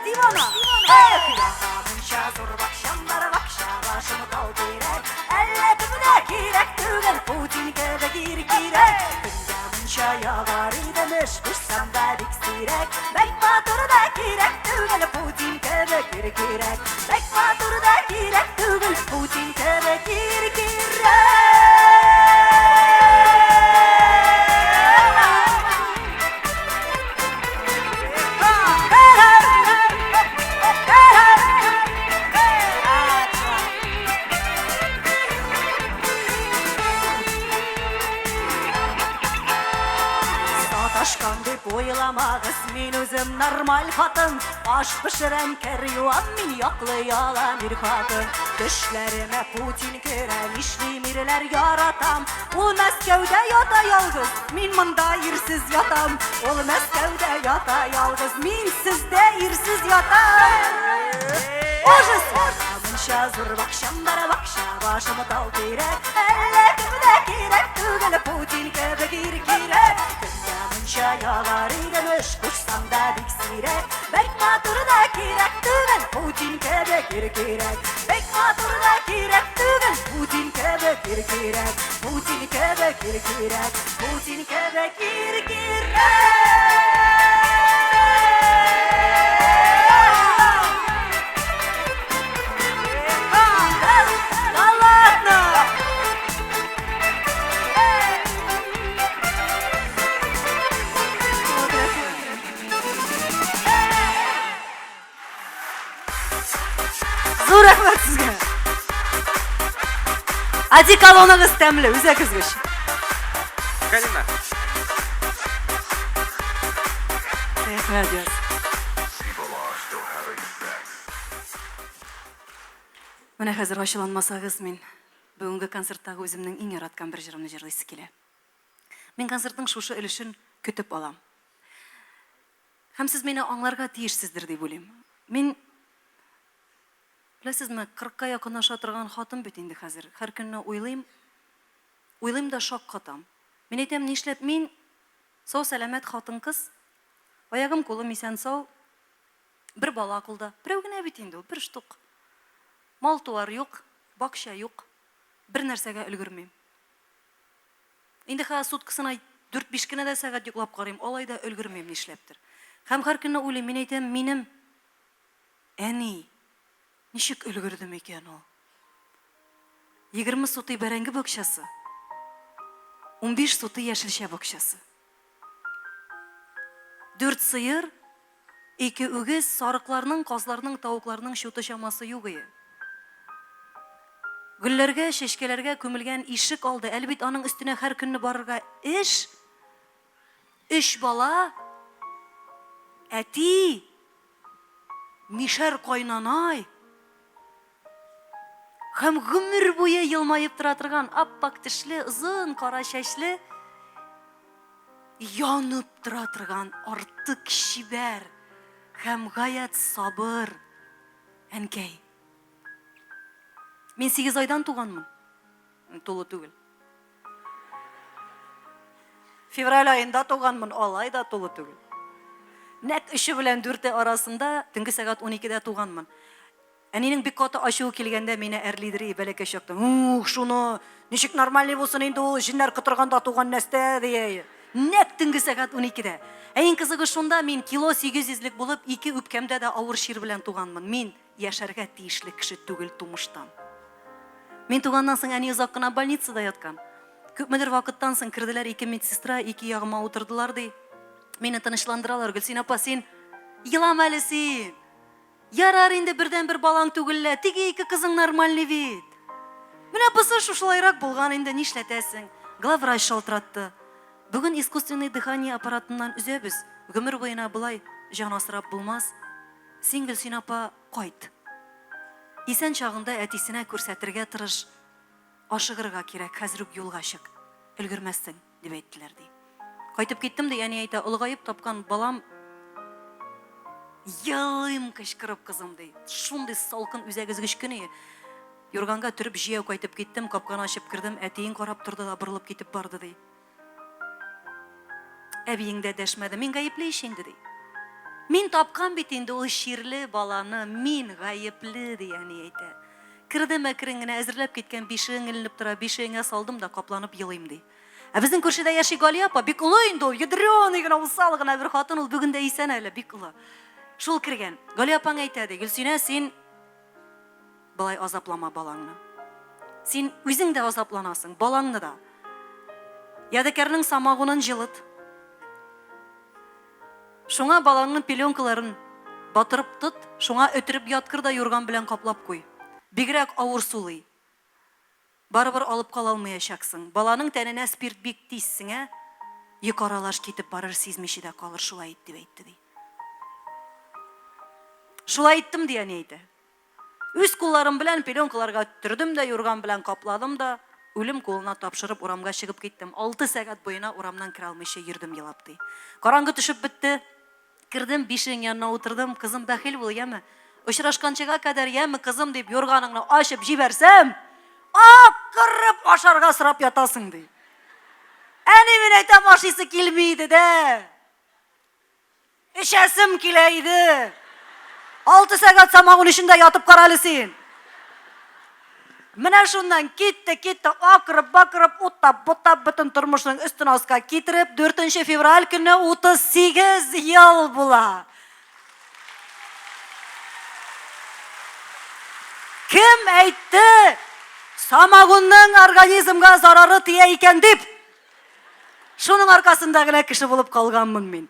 Дивана! Эх, яңа мунча зур бакчам бар, бакча башым тау тирәк. Әллә кемгә кирәк түгел, Путин кебек ир кирәк. Көндә мунча ягар идем, эш кушсам да бик сирәк. Бик матур да кирәк түгел, Путин кебек ир кирәк. Бик матур да кирәк түгел, Путин кебек ир кирәк. Саташкан дип уйламагыз, мин үзем нормаль хатын. Аш пешерәм, кер юам, мин яклый алам ир хатын. Төшләремә Путин керә, нишлим, ирләр яратам. Ул Мәскәүдә ята ялгыз, мин монда ирсез ятам. Ул Мәскәүдә ята ялгыз, мин сездә ирсез ятам. Ужас! Мунча зур бакчам бар, бакча башым тау тирәк. Әллә кемгә кирәк түгел, Путин кебек ир кирәк. Көндә мунча ягар идем, эш кушсам да бик сирәк. Бик матур да кирәк түгел, Путин кебек ир кирәк. Бик матур да кирәк түгел, Путин кебек ир кирәк. Путин кебек ир кирәк. Путин кебек ир кирәк. Да ладно! Зур рәхмәт сезгә. Одеколоныгыз тәмле, үзәк өзгеч. Галина. Рәхмәт, яз. Менә хәзер ачуланмасагыз, мин бүгенге концерттагы үземнең иң яраткан бер җырымны җырлыйсы килә. Мин концертның шушы өлешен көтеп алам. Һәм сез мине аңларга тиешсездер дип уйлыйм. Мин Беләсезме, кырыкка якынлаша торган хатын бит инде хәзер. Һәр көнне уйлыйм, уйлыйм да шаккатам. Мин әйтәм, нишләп мин, сау-сәламәт хатын-кыз, аягым-кулым исән-сау, бер бала кулда, берәү генә бит инде ул, бер штук. Мал-туар юк, бакча юк, бер нәрсәгә өлгермим. Инде хәзер суткасына дүрт-биш кенә дә сәгать йоклап карыйм, алай да өлгермим нишләптер. Һәм һәр көнне уйлыйм, мин әйтәм, минем әни ничек өлгерде микән ул? 20 сутый бәрәңге бакчасы, 15 сутый яшелчә бакчасы. Дүрт сыер, ике үгез, сарыкларның, казларның, тавыкларның чуты-чамасы юк ие. Гөлләргә, чәчкәләргә күмелгән ишек алды, әле бит аның өстенә һәр көнне барырга эш, өч бала, әти, мишәр кайнанай һәм гомер буе елмаеп тора торган ап-ак тешле, озын кара чәчле, янып тора торган артык чибәр һәм гаять сабыр әнкәй. Мин 8 айдан туганмын. Тулы түгел. Февраль аенда туганмын, алай да тулы түгел. Нәкъ өче белән дүрте арасында төнге сәгать 12-дә туганмын. Әнинең бик каты ачуы килгәндә мине әрлидер и бәләкәй чакта. Ух, шуны ничек нормальный булсын инде ул, җеннәр котырганда туган нәстә, дия. Нәкъ төнге сәгать 12-дә. Ә иң кызыгы шунда, мин кило 800лек булып, ике үпкәмдә дә авыр чир белән туганмын. Мин яшәргә тиешле кеше түгел тумыштан. Мин туганнан соң әни озак кына больницада яткан. Күпмедер вакыттан соң керделәр ике медсестра, ике ягыма утырдылар ди. Мине тынычландыралар, Гөлсин апа, син елама әле син. Ярар инде бердәнбер балаң түгел лә, теге ике кызың нормальный бит. Менә бусы шушылайрак булган инде, нишләтәсең? Главврач шалтыратты. Бүген искусственный дыхание аппаратыннан өзәбез, гомер буена болай җан асрап булмас. Син, Гөлсин апа, кайт. Исән чагында әтисенә күрсәтергә тырыш. Ашыгырга кирәк, хәзер үк юлга чык. Өлгермәссең, дип әйттеләр, ди. Кайтып киттем, ди, әни әйтә, олыгаеп тапкан балам Елыйм кычкырып, кызым, ди. Шундый салкын үзәк өзгеч көн ие. Юрганга төреп җәяү кайтып киттем, капканы ачып кердем, әтиең карап торды да борылып китеп барды, ди. Әбиең дә дәшмәде. Мин гаепле ич инде, ди. Мин тапкан бит инде ул чирле баланы, мин гаепле, ди әни әйтә. Кердем әкрен генә, әзерләп киткән бишегең эленеп тора, бишегеңә салдым да капланып елыйм, ди. Ә безнең күршедә яши Галия апа, бик олы инде ул, ядреный гына, усал гына бер хатын, ул бүген дә исән әле, бик олы. Шул кергән. Галия апаң әйтә, ди, Гөлсинә, син Болай азаплама балаңны. Син үзең дә азапланасың, балаңны да. Ядекәрнең самогонын җылыт. Шуңа балаңның пеленкаларын батырып тот, шуңа өтереп яткыр да юрган белән каплап куй. Бигрәк авыр сулый. Барыбер алып кала алмаячаксың. Баланың тәненә спирт бик тиз сеңә, йөк аралаш китеп барыр, сизмичә дә калыр, шулай ит, дип әйтте, ди. Шулай иттем, ди әни әйтә. Үз кулларым белән пеленкаларга төрдем дә, юрган белән капладым да, үлем кулына тапшырып урамга чыгып киттем. Алты сәгать буена урамнан керә алмыйча йөрдем елап, ди. Караңгы төшеп бетте. Кердем, бишегең янына утырдым. Кызым, бәхил бул, яме. Очрашканчыга кадәр, яме, кызым, дип юрганыңны ачып җибәрсәм, акырып ашарга сорап ятасың, ди. Әни, мин әйтәм, ашыйсы килми иде дә. Эчәсем килә иде. Алты сәгать самогон эчендә ятып кара әле син. Менә шуннан китте, китте, акырып-бакырып, уттап-буттап, бөтен тормышның өстен аска китереп, 4 февраль көнне 38 ел була. Кем әйтте, самогонның организмга зарары тия икән дип? Шуның аркасында гына кеше булып калганмын мин.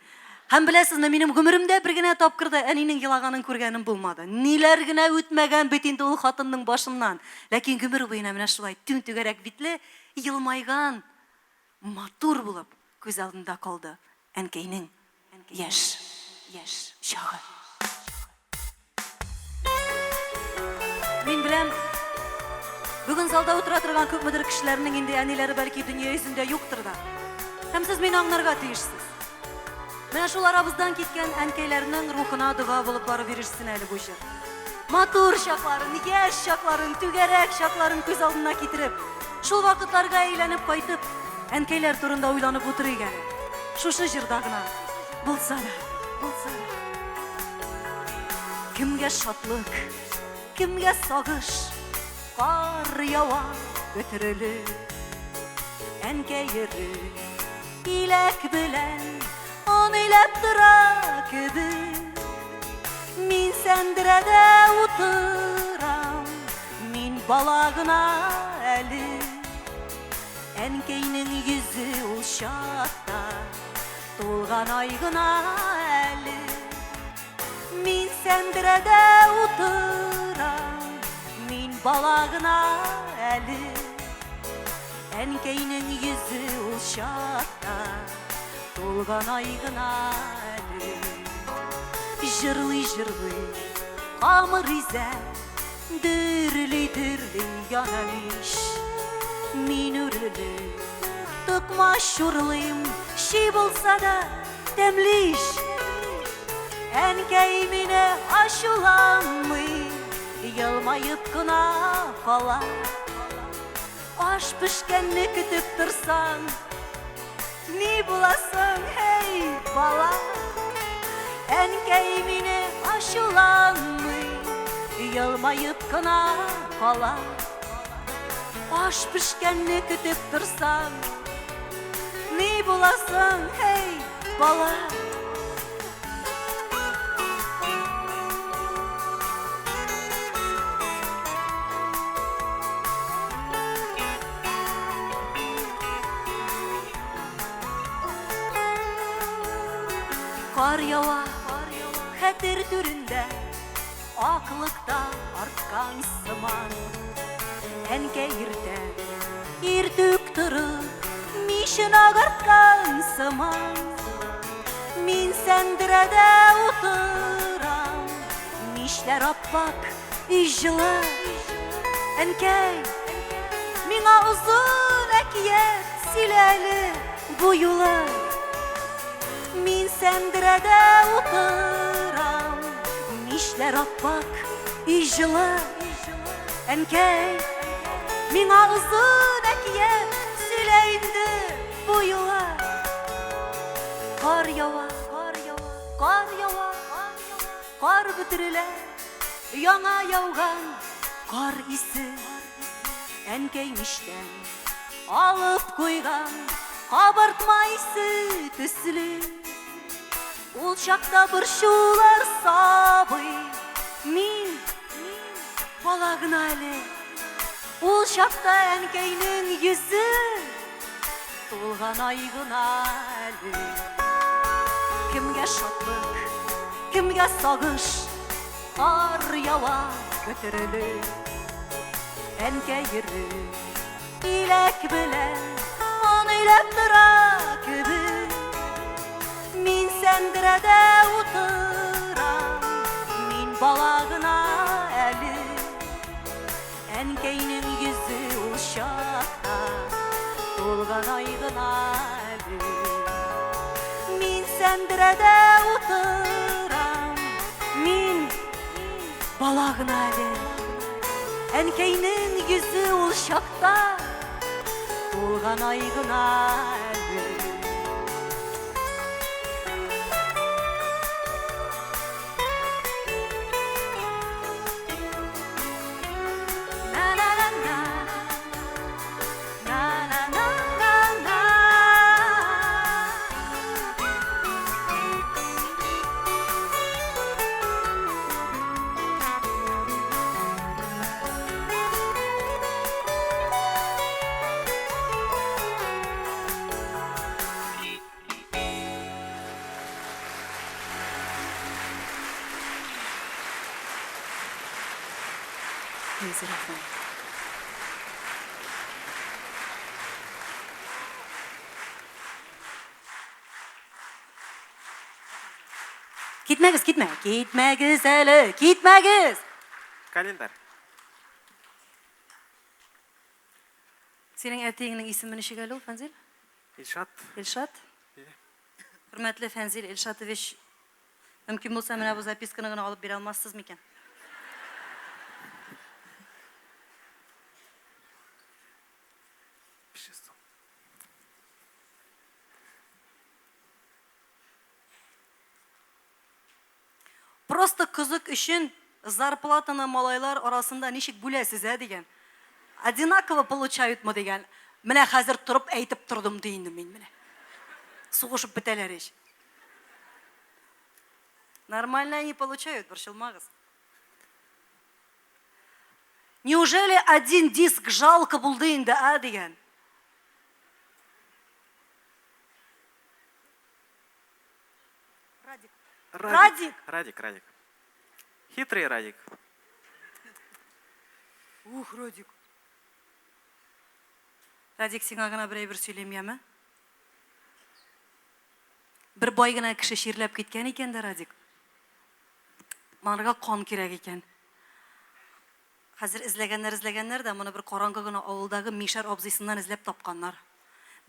Һәм беләсезме, минем гомеремдә бер генә тапкыр да әнинең елаганын күргәнем булмады. Ниләр генә үтмәгән бит инде ул хатынның башыннан. Ләкин гомер буена менә шулай түм-түгәрәк битле, елмайган, матур булып күз алдында калды әнкәйнең яшь, яшь чагы. Мин беләм, бүген залда утыра торган күпмедер кешеләрнең инде әниләре бәлки дөнья йөзендә юктыр да. Һәм сез мине аңнарга тиешсез. Менә шул арабыздан киткән әнкәйләрнең рухына дога булып барып ирешсен әле бу җыр. Матур чакларын, яшь чакларын, түгәрәк чакларын күз алдына китереп, шул вакытларга әйләнеп кайтып, әнкәйләр турында уйланып утырыйк әле. Шушы җырда гына булса да, булса да. Кемгә шатлык, кемгә сагыш, кар ява бөтерелеп. Әнкәй йөри иләк белән он иләп тора кебек. Мин сәндерәдә утырам, мин бала гына әле. Әнкәйнең йөзе ул чакта тулган ай гына әле. Мин сәндерәдә утырам, мин бала гына әле. Әнкәйнең йөзе ул чакта тулган ай гына әле. Җырлый-җырлый камыр изә, дөрли-дөрли яна мич. Мин үрелеп токмач урлыйм, чи булса да тәмле ич. Әнкәй мине ачуланмый, елмаеп кына кала. Аш пешкәнне көтеп торсаң, ни буласың, һәй, бала? Әнкәй мине ачуланмый, елмаеп кына кала. Аш пешкәнне көтеп торсаң, ни буласың, һәй, бала? Кар ява, хәтер түрендә, аклыкта арткан сыман. Әнкәй иртә, иртүк торып, мичен агарткан сыман. Мин сәндерәдә утырам, мичләр аппак, өй җылы. Әнкәй, миңа озын әкият сөйлә әле бу юлы. Мин сәндерәдә утырам, мичләр аппак, өй җылы. Әнкәй, миңа озын әкият сөйлә инде бу юлы. Кар ява, кар ява, кар ява, кар бөтерелә, яңа яуган кар исе. Әнкәй мичтән алып куйган кабартма исе төсле. Ул чакта борчулар сабый, мин бала гына әле. Ул чакта әнкәйнең йөзе тулган ай гына әле. Кемгә шатлык, кемгә сагыш, кар ява бөтерелеп. Әнкәй йөри иләк белән он иләп тора кебек. Мин сәндерәдә утырам, мин бала гына әле. Әнкәйнең йөзе ул чакта тулган ай гына әле. Мин сәндерәдә утырам, мин бала гына әле. Әнкәйнең йөзе ул чакта тулган ай гына әле. Рәхмәт. Китмәгез, китмә, китмәгез әле, китмәгез! Календарь. Синең әтиеңнең исеме ничек әле ул, Фәнзил? Илшат. Илшат? Хөрмәтле Фәнзил Илшатович, мөмкин булса, менә бу записканы гына алып бирә алмассыз микән? Просто кызык өчен зарплатаны малайлар арасында ничек бүләсез, ә дигән. Одинаково получаютмы дигән. Менә хәзер торып әйтеп тордым ди инде мин менә. Сугышып бетәләр ич. Нормально они получают, борчылмагыз. Неужели один диск жалко булды инде, а дигән. Радик. Радик. Радик, Радик. Хитрый Радик. Ух, Радик. Радик, сиңа гына бер әйбер сөйлим, яме? Бер бай гына кеше чирләп киткән икән дә, Радик. Моңарга кан кирәк икән. Хәзер эзләгәннәр, эзләгәннәр дә, моны бер караңгы гына авылдагы мишәр абзыйсыннан эзләп тапканнар.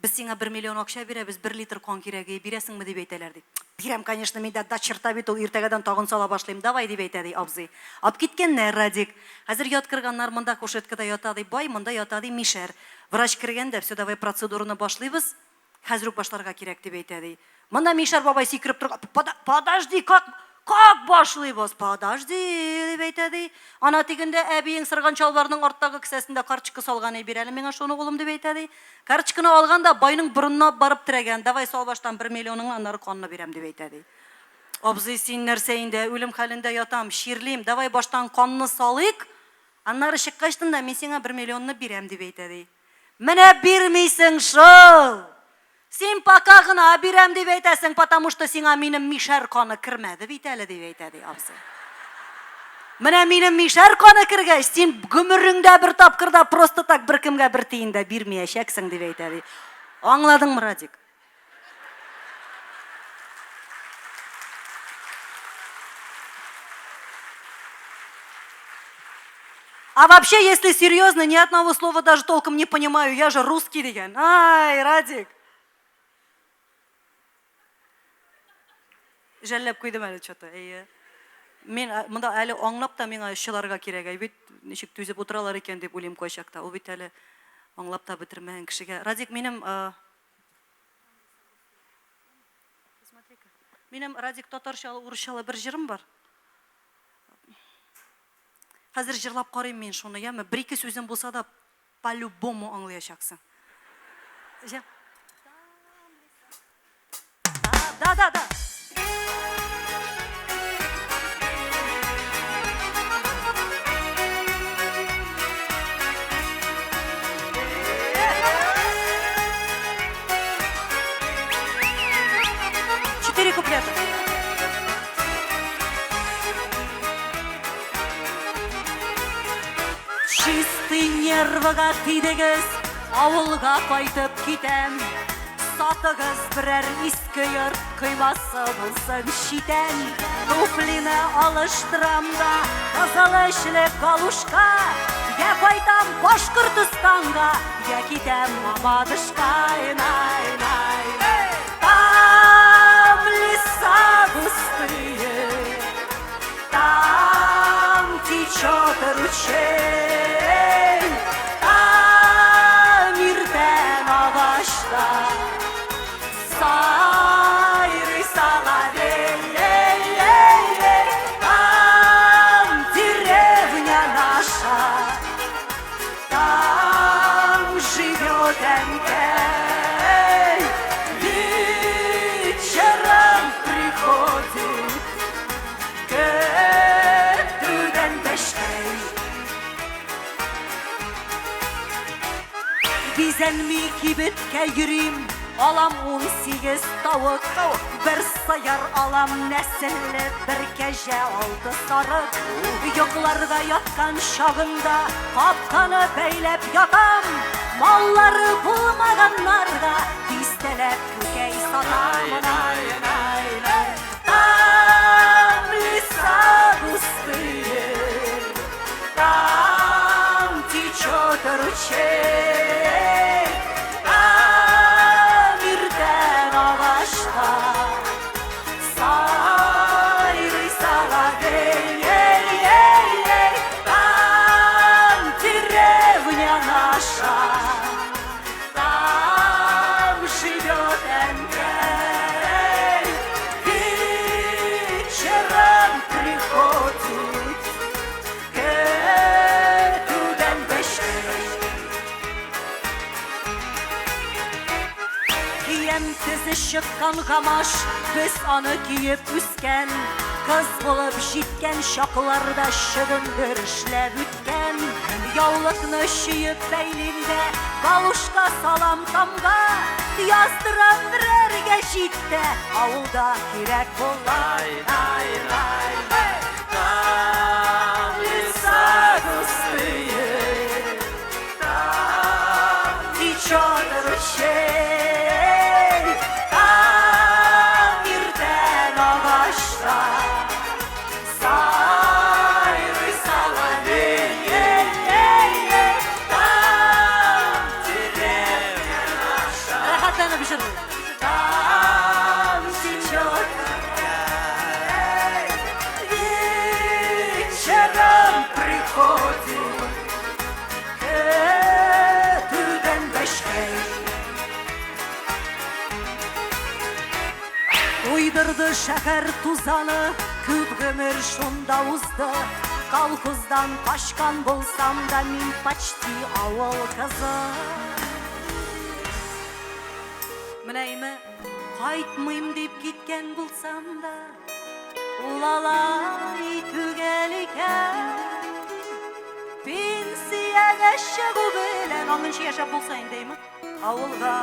Без сиңа бер миллион акча бирәбез, бер литр кан кирәге, бирәсеңме, дип әйтәләр, ди. Бирәм, конечно, миндә до черта бит ул, иртәгәдән тагын сала башлыйм, давай, дип әйтә, ди, абзый. Ап киткәннәр, Радик. Хәзер яткырганнар, монда кушеткада ята, ди, бай, монда ята, ди, мишәр. Врач кергән дә, все, давай процедураны башлыйбыз, Хәзер үк башларга кирәк, дип әйтә, ди. Монда Мишәр бабай сикереп торган, Подожди, как, как башлыйбыз? Подожди, дип әйтә, ди. Ана тегендә әбиең сырган чалбарның арттагы кесәсендә карточка салган, әй, бир әле миңа шуны, улым, дип әйтә, ди. Карточканы алган да байның борынына барып терәгән, давай, сал баштан бер миллионыңны, аннары канны бирәм, дип әйтә, ди. Абзый, син нәрсә инде, үлем хәлендә ятам, чирлим, давай баштан канны салыйк, аннары чыккачтын да мин сиңа бер миллионны бирәм, дип әйтә, ди. Менә бирмисең шул! Син пока гына бирәм дип әйтәсең, потому что сиңа минем мишәр каны кермәде бит әле, дип әйтә, ди абзый. Менә минем мишәр каны кергәч, син гомереңдә бер тапкыр да просто так беркемгә бер тиен дә бирмиячәксең, дип әйтә, ди. Аңладыңмы, Радик? А вообще, если серьезно, ни одного слова даже толком не понимаю, я же русский дигән. Ай, Радик. Жәлләп куйдым әле что-то, әйе. Мин монда әле аңлап та миңа чыларга кирәк, әй бит, ничек түзеп утыралар икән дип уйлыйм кайчакта. Ул бит әле аңлап та бетермәгән кешегә. Радик, минем Минем Радик татарчалы, урысчалы бер җырым бар. Хәзер җырлап карыйм мин шуны, яме? Бер-ике сүзем булса да, по-любому аңлаячаксың. Җә. Да, да, да. Четыре куплета. Чистый нервыга тидегез, авылга кайтып китәм. Сатыгыз берәр иске йорт, коймасы булсын читән. Туфлины алыштырам да, кызыл эчле галушка. Я кайтам Башкортостанга, я китәм Мамадышка. Най, най, най. Там леса густые, там течет ручей, там иртән агачта сайрый соловей. Там деревня наша, там живет әнкәй. Вечером приходит көтүдән бәчкәй. Бизәнми кибеткә йөрим, алам 18 тавык, бер сыер алам нәселле, бер кәҗә, алты сарык. Йокларга яткан чагында капканы бәйләп ятам, маллары булмаганнарга дистәләп күкәй сатам. Най, най, най. Там леса густые, там течет ручей, там иртән агачта сайрый соловей. Там деревня наша, там живет әнкәй. Вечером приходит чыккан гамаш, без аны киеп үскән. Кыз булып җиткән чакларда чөгендер эшләп үткән. Яулыкны чөеп бәйлим дә, галушка салам тамга. Яздырам берәр гәҗиттә, авылда кирәк була. Там леса густые, там течет ручей, там иртән агачта сайрый соловей, там деревня наша. Рәхәтләнеп җырлый. Там течет вечером приходит Көтүдән бәчкәй. Туйдырды шәһәр тузаны, күп гомер шунда узды. Колхоздан качкан булсам да, мин почти авыл кызы. Менә име кайтмыйм дип киткән булсам да, ул алай түгел икән. Пенсиягә чыгу белән аңынчы яшәп булса инде, име? Авылга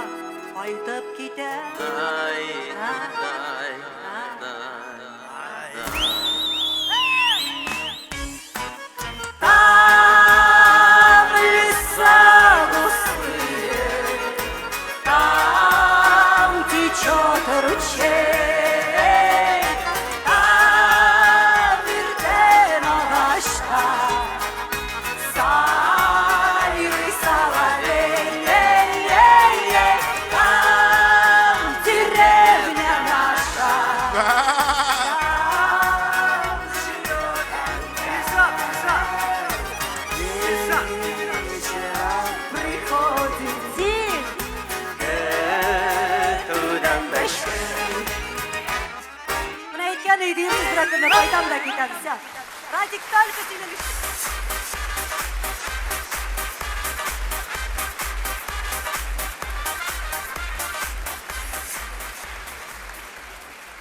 кайтып китә. Там леса густые, там течет ручей, там иртән агачта сайрый соловей, там деревня наша. Там живет вечером приходит Дин! Көтүдән бәчкәй. Менә әйткән идем, бер кайтам да китәм. Всё. Радик, только синең өчен.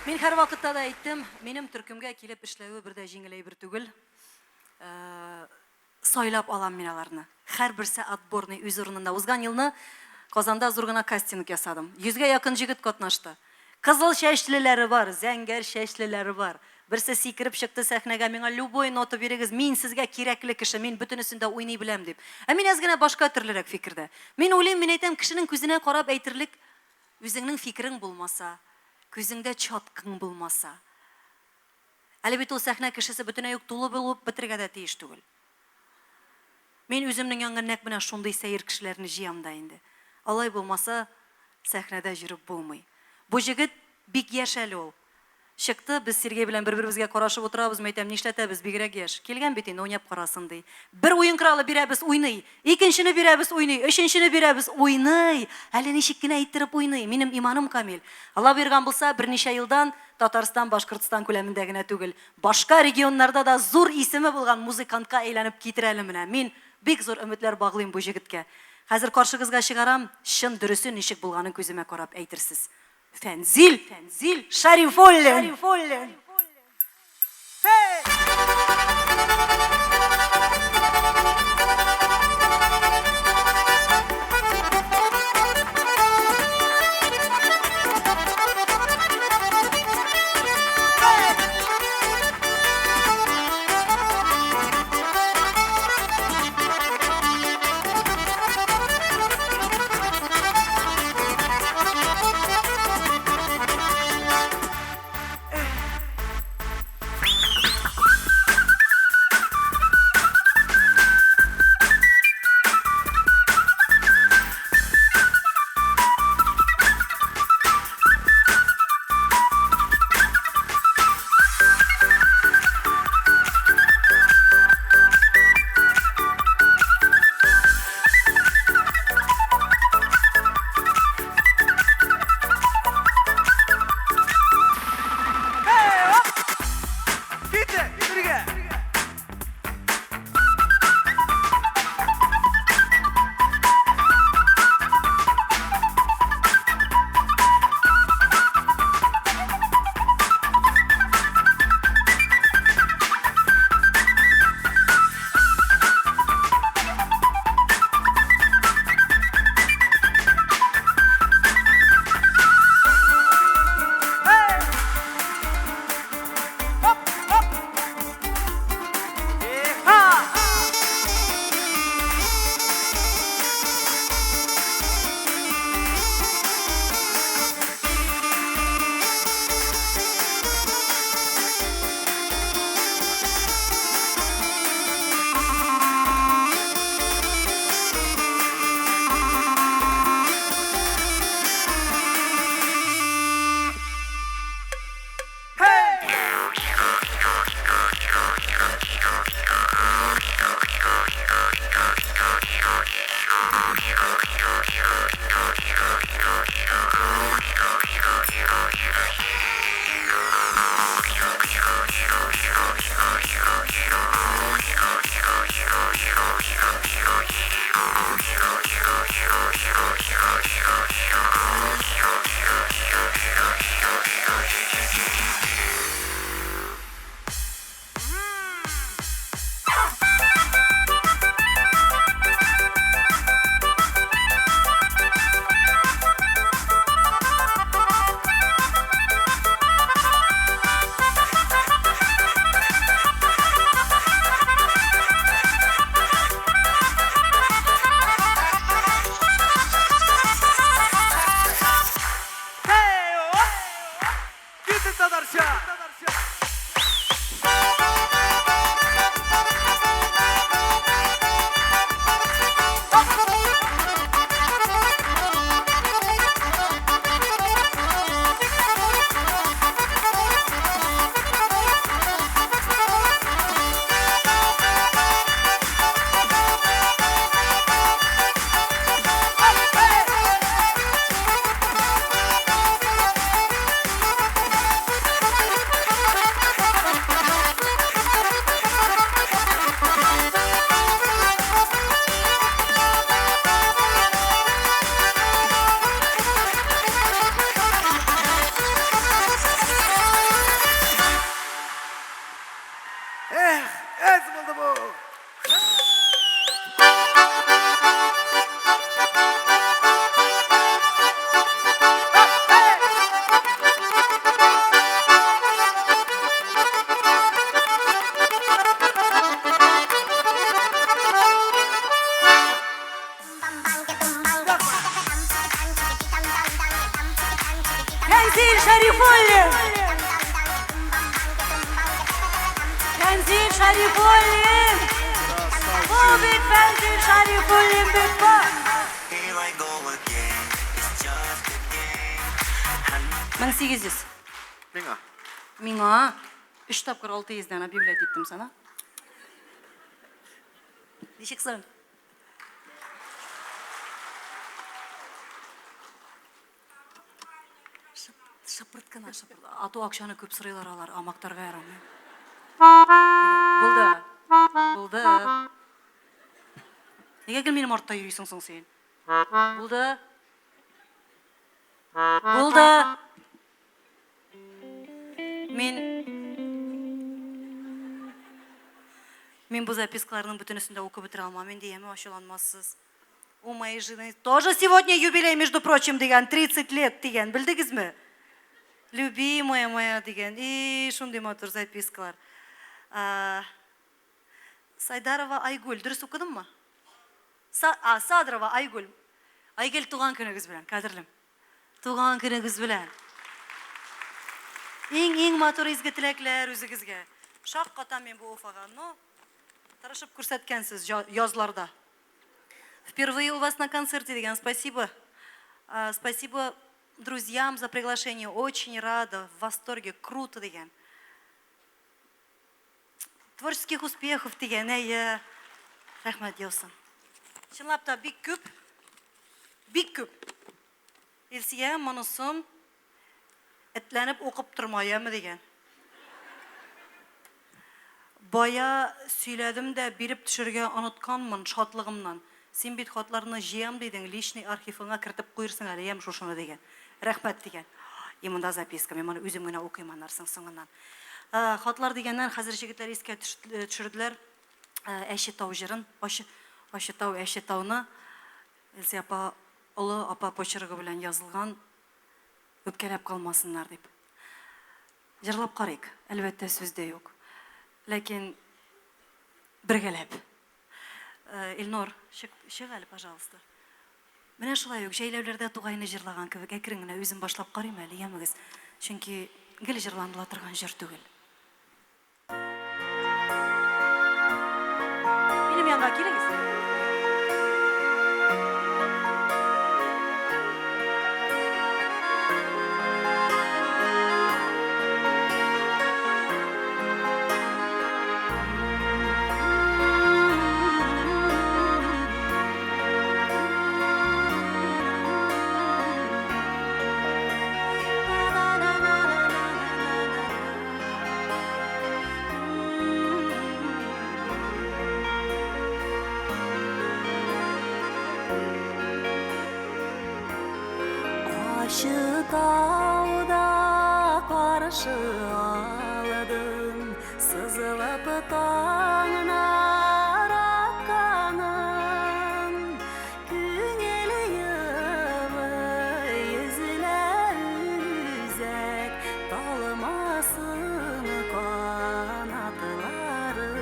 Мин һәрвакытта да әйттем, минем төркемгә килеп эшләве бер дә җиңел әйбер түгел. Сайлап алам мин аларны. Һәрберсе отборный үз урынында. Узган елны Казанда зур гына кастинг ясадым. 100гә якын җегет катнашты. Кызыл чәчлеләре бар, зәңгәр чәчлеләре бар. Берсе сикереп чыкты сәхнәгә, миңа любой нота бирегез, мин сезгә кирәкле кеше, мин бөтенесен дә уйный беләм дип. Ә мин әз генә башка төрлерәк фикердә. Мин уйлыйм, мин әйтәм, кешенең күзенә карап әйтерлек үзеңнең фикерең булмаса, күзеңдә чаткың булмаса. Әле бит ул сәхнә кешесе бөтенләй үк тулы булып бетерергә дә тиеш түгел. Мин үземнең янга нәкъ менә шундый сәер кешеләрне җыям да инде. Алай булмаса, сәхнәдә җөреп булмый. Бу җегет бик яшь әле ул. Чыкты, без Сергей белән бер-беребезгә карашып утырабыз, мин әйтәм, нишләтәбез, бигрәк яшь. Килгән бит инде, уйнап карасын, ди. Бер уен коралы бирәбез, уйный. Икенчене бирәбез, уйный. Өченчене бирәбез, уйный. Әле ничек кенә иттереп уйный. Минем иманым камил. Алла боерган булса, берничә елдан Татарстан, Башкортстан күләмендә генә түгел, башка регионнарда да зур исеме булган музыкантка әйләнеп китер әле менә. Мин бик зур өметләр баглыйм бу җегеткә. Хәзер каршыгызга чыгарам, чын дөресе ничек булганын күземә карап әйтерсез. Фәнзил, Фәнзил Шәрифуллин! Шәрифуллин! Эх, әз булды бу. Тәнзил Шәрифуллин! Тәнзил Шәрифуллин! Бу бит Фәнзил Шәрифуллин бит бу! 1800. Миңа. Миңа өч тапкыр 600 дән объявлять иттем сана. Ничек соң? Шыпырт кына, шыпырт. А то акчаны күп сорыйлар алар, а мактарга ярамый. Булды. Булды. Нигә гел минем артта йөрисең соң син? Булды. Булды. Мин Мин бу запискаларның бөтенесен дә укып бетерә алмам инде, яме ачуланмассыз. У моей жены тоже сегодня юбилей, между прочим, дигән, 30 лет дигән, белдегезме? Любимая моя дигән. И шундый матур запискалар. Сайдарова Айгүл, дөрес укыдыммы? Са, а, Садрова Айгүл. Айгөл туган көнегез белән, кадерлем. Туган көнегез белән. Иң-иң матур изге теләкләр үзегезгә. Шаккатам мин бу Уфага, но тырышып күрсәткәнсез язларда. Впервые у вас на концерте дигән, спасибо. Спасибо друзьям за приглашение. Очень рада, в восторге, круто дигән. Творческих успехов дигән, әйе. Рәхмәт яусын. Чынлап та бик күп, бик күп. Илсия монысын этләнеп укып торма, яме дигән. Бая сөйләдем дә биреп төшергә онытканмын шатлыгымнан. Син бит хатларны җыям дидең, личный архивыңа кертеп куерсың әле, яме шушыны дигән. Рәхмәт дигән. И монда записка, мин моны үзем генә укыйм аннары соң соңыннан. Хатлар дигәннән, хәзер җегетләр искә төшерделәр Әче тау җырын, Ачы, Ачы тау, Әче тауны Эльза апа, олы апа почергы белән язылган, үпкәләп калмасыннар дип. Җырлап карыйк, әлбәттә, сүз дә юк. Ләкин бергәләп. Илнур, чык, чык әле, пожалуйста. Менә шулай ук җәйләүләрдә тугайны җырлаган кебек әкрен генә үзем башлап карыйм әле, ямегез. Чөнки гел җырланыла торган җыр түгел. Минем янга килегез. Ачы тауда каршы алдым, Сызылып таңнар атканын. Күңел елый, өзелә үзәк, Талмасын канатларым.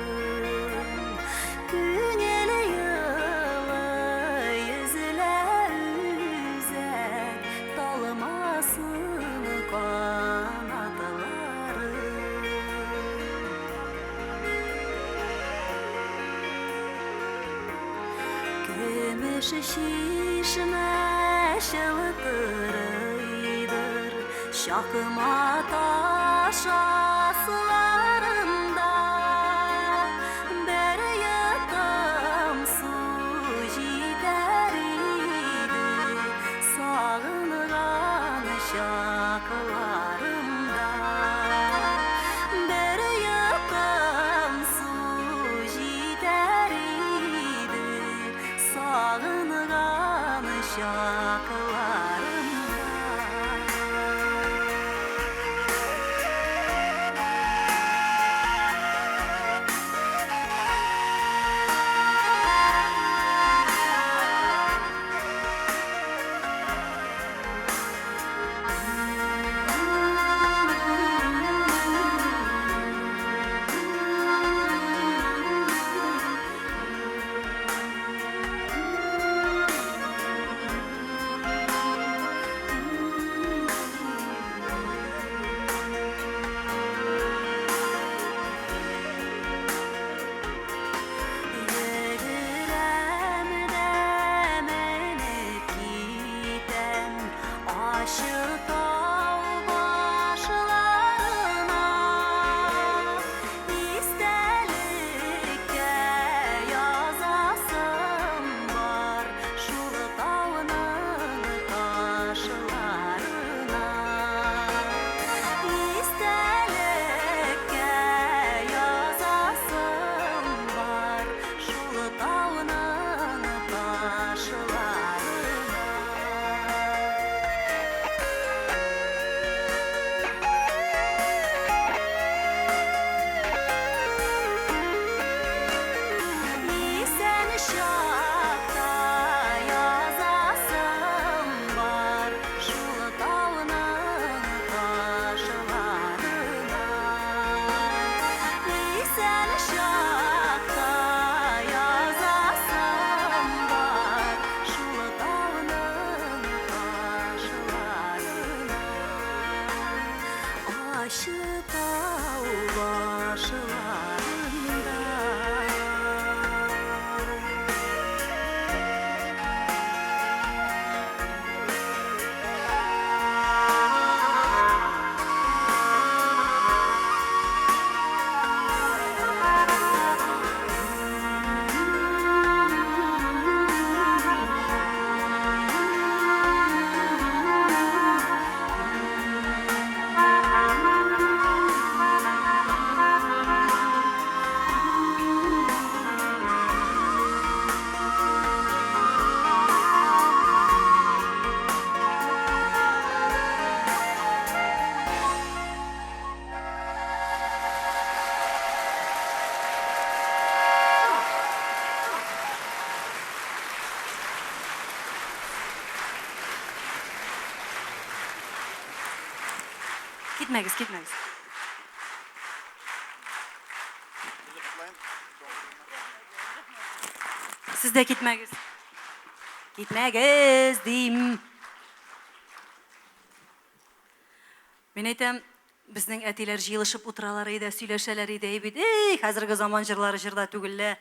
Күңел елый, өзелә үзәк, Талмасын канатларым. Көмеш чишмә чылтырыйдыр, Чакма таш асларында Бер йотым су җитәр иде, Сагынган чакларымда. Бер йотым су җитәр иде, Сагынган чакларымда. Йөгерәм дә менеп китәм Ачы тау башларына. Истәлеккә язасым бар Шул тауның ташларына. Истәлеккә язасым бар Шул тауның ташларына. Исән чакта язасым бар Шул тауның ташларына. Исән чакта язасым бар Шул тауның ташларына. Ачы тау башларында. Китмәгез, китмәгез. Сез дә китмәгез. Китмәгез, дим. Мин әйтәм, безнең әтиләр җыелышып утыралар иде, сөйләшәләр иде, әй бит, эй, хәзерге заман җырлары җырда түгел лә.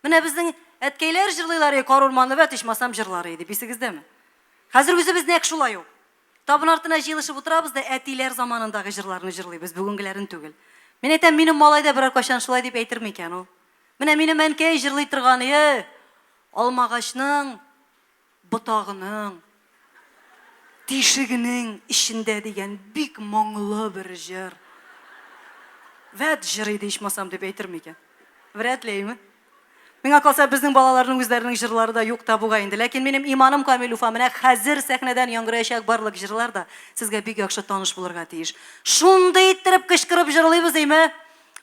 Менә безнең әткәйләр җырлыйлар, эй, кар урманы вәт ичмасам җырлары иде, бисегездәме? Хәзер үзебез нәкъ шулай ук. Табын артына җыелышып утырабыз да әтиләр заманындагы җырларны җырлыйбыз, бүгенгеләрен түгел. Мин әйтәм, минем малай да берәр кайчан шулай дип әйтер микән ул? Менә минем әнкәй җырлый торган, е, алмагачның ботагының тишегенең эчендә дигән бик моңлы бер җыр. Вәт җыр иде ичмасам дип әйтер микән? Вряд ли, әйме? Миңа калса, безнең балаларның үзләренең җырлары да юк та бугай инде. Ләкин минем иманым камил, Уфа, менә хәзер сәхнәдән яңгыраячак барлык җырлар да сезгә бик яхшы таныш булырга тиеш. Шундый иттереп кычкырып җырлыйбыз, әйме?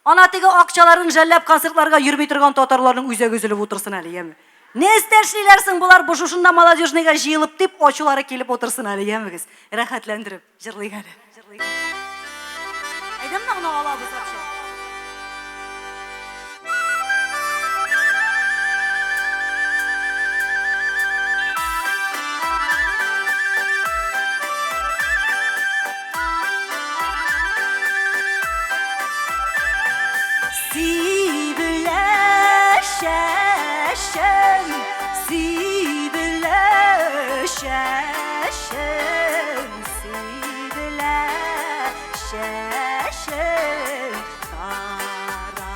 Ана теге акчаларын жәлләп концертларга йөрми торган татарларның үзәге өзелеп утырсын әле, яме. Нәрсә эшлиләр соң болар бу шушында молодежныйга җыелып дип ачулары килеп утырсын әле, ямегез. Рәхәтләндереп җырлыйк әле. Әйдә менә моны алабыз вообще. Сибелә чәчәм, сибелә. Чәчем сибелә, чәчем тарала.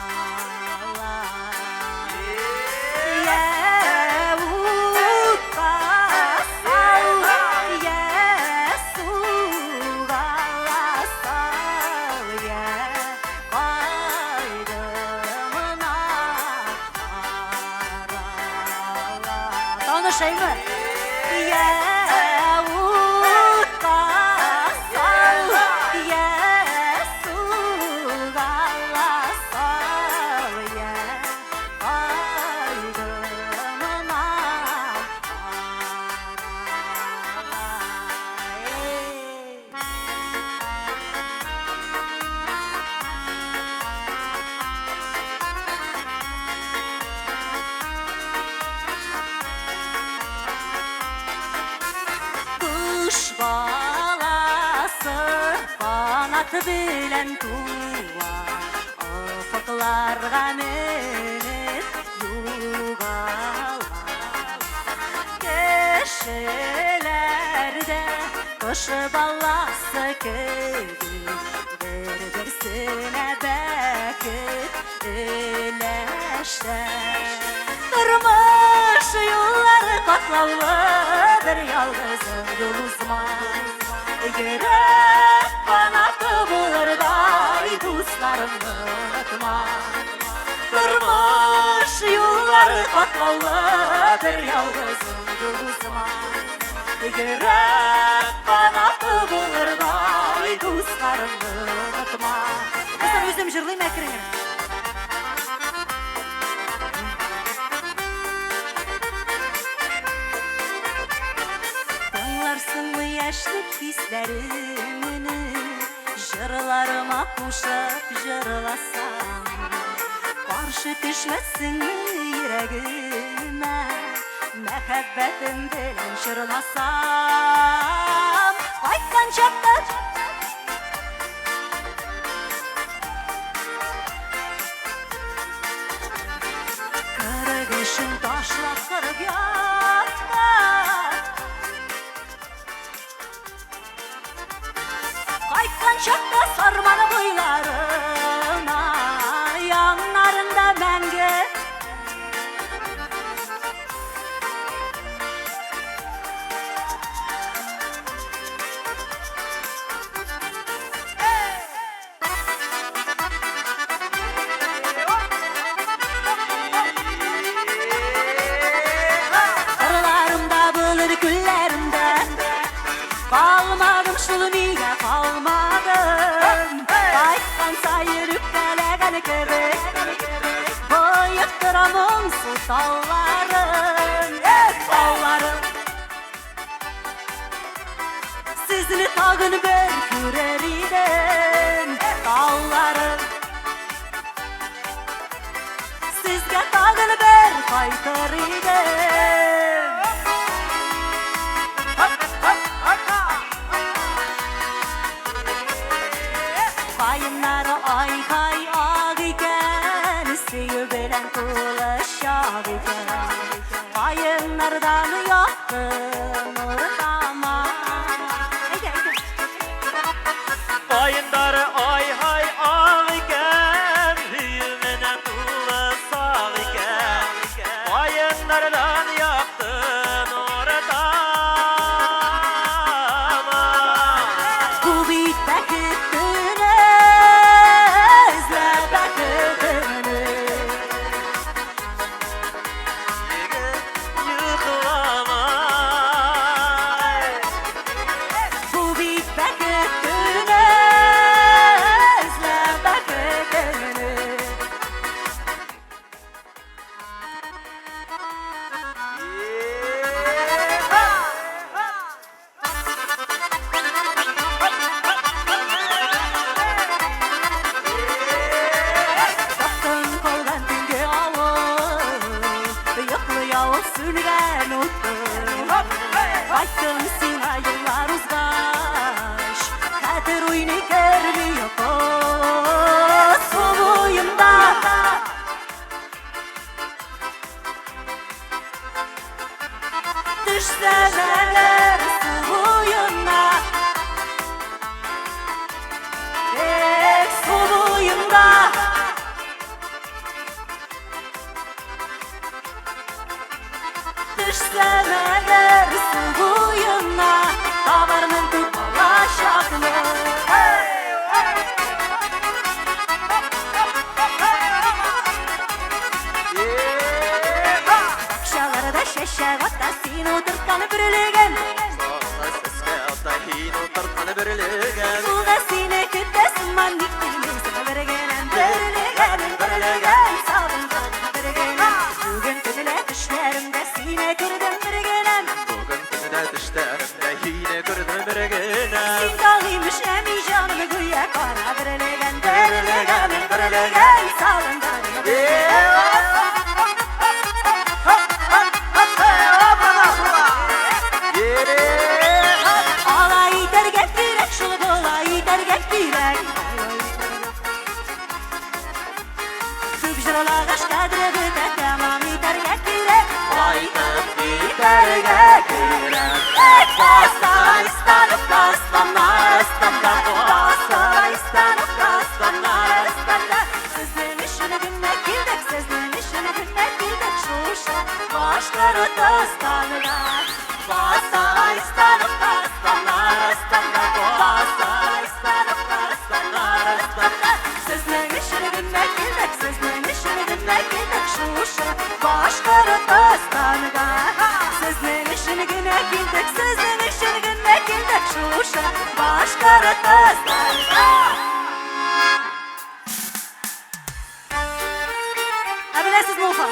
Йә утка сал, йә суга сал, йә кайгымна арала. Танышаймы? Йә утка сал, йә суга сал, йә кайгымна Кош баласы канаты белән туа, офыкларга менеп югала. Кешеләр дә кош баласы кебек бер-берсенә бәхет өләшә. Тормыш юллары катлаулы, бер ялгызың юл узма. Йөрәк канаты булырдай дусларыңны онытма. Тормыш юллары катлаулы, бер ялгызың юл узма. Йөрәк канаты булырдай дусларыңны онытма. Кызым, үзем җырлыйм әкрен генә. Тыңларсыңмы яшьлек хисләремне, җырларыма кушып җырласам, каршы төшмәссеңме йөрәгемә, мәхәббәтем белән җырласам? Кайткан чакта кырык эшен ташлап кырык якка, кайткан чакта Сарман буйларына, яннарында мәңге Кырларымда булыр күлләремдә, калмадым шул, нигә калмадым? Кайткан саен үпкәләгән кебек, боектыра моңсу тауларым, эх, тауларым. Сезне тагын бер күрер идем, тауларым. Сезгә тагын бер кайтыр идем. Каеннары ай-һай ак икән, сөю белән тулы чак икән. Каеннардан якты нур тама. Әйдә, әйдә. Каеннары ай-һай ак икән, сөю белән тулы сак икән. Каеннардан якты нур тама. Бу бит бәхет төне, эзләп бәхетеңне. Йоклама. Бу бит бәхет төне, су буена, табармын күп балачакны. Бакчаларда чәчәк ата син утырткан бөрлегән. Сәскә ата һин утырткан бөрлегән. Сулда сине көтә сыман, ник килмисең бер генәм, бөрлегәнем, бөрлегән, сагындым бер генәм. Бүген төнлә төшләремдә сине күрдем бер генәм. Бүген төнлә төшләремдә һине күрдем бер генәм. Син таң имеш, әми җаным, гүя кара бөрлегән, бөрлегәнем, бөрлегән, сагындым бер генәм. Алай итәргә кирәк шул, болай итәргә кирәк. Күп җырлагач кадре бетә, тәмам итәргә кирәк. Кайтып китәргә кирәк. Сезнең өчен генә килдек, сезнең өчен генә килдек шушы Башкортостанга. Сезнең өчен генә килдек, сезнең өчен генә килдек шушы Башкортостанга. Сезнең өчен генә килдек, сезнең өчен генә килдек шушы Башкортостанга. Ә беләсезме, Уфа?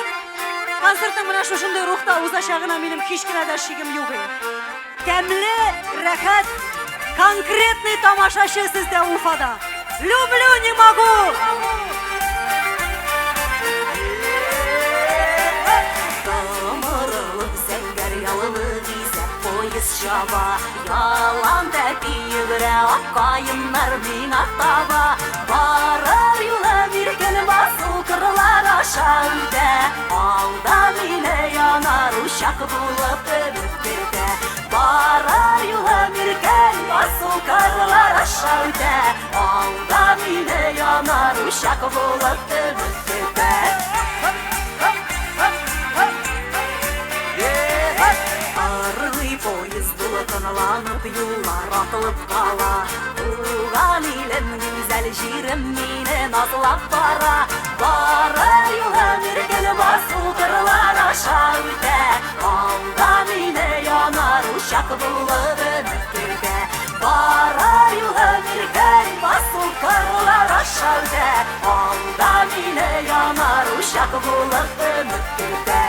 Концертның менә шушындый рухта узачагына минем һич кенә дә шигем юк иде. Тәмле, рәхәт, конкретный тамашачы сездә Уфада. Люблю, не могу! Томырылып зәңгәр яллы гизәп поезд чаба. Ялан тәпи йөгерә ак каеннар миңа таба. Барыр юлым иркен басу кырлар аша үтә. Алда мине янар учак булып өмет көтә. Барыр юлым иркен басу кырлар аша үтә. Алда мине янар учак булып өмет көтә. Ыргый поезд дулкынланып юллар атылып кала. Туган илем, гүзәл җирем мине назлап бара. Барыр юлым иркен басу кырлар аша үтә. Алда мине янар учак булып өмет көтә. Барыр юлым иркен басу кырлар аша үтә. Алда мине янар учак булып өмет көтә.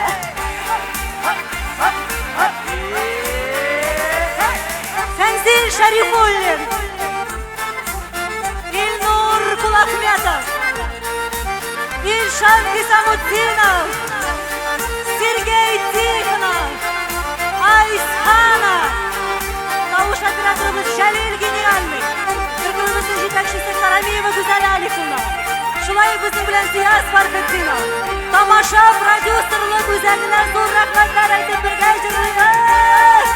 Фәнзил Шәрифуллин, Илнур Кулахметов, Илшат Хисамутдинов, Сергей Тихонов, Айсхана, тавыш операторыбыз Җәлил Гениальный, төркемебезнең җитәкчесе Карамиева Гүзәл Аликовна, шулай ук безнең белән Зияз Фархетдинов, Тамаша продюсерлык үзәгенә зур рәхмәтләр әйтеп бергә җырлыйбыз.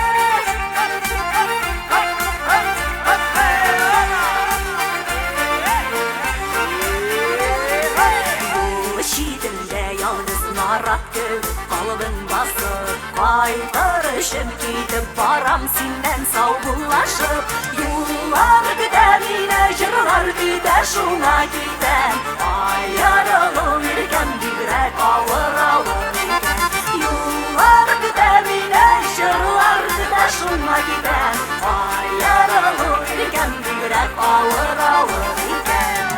Юл читендә ялгыз нарат кебек калдым басып. Кайтыр өчен китеп барам синнән саубуллашып. Юллар көтә мине, җырлар көтә, шуңа китәм. Аерылу иркәм бигрәк авыр авыр икән. Юллар көтә мине, җырлар көтә, шуңа китәм. Аерылу иркәм бигрәк авыр авыр икән.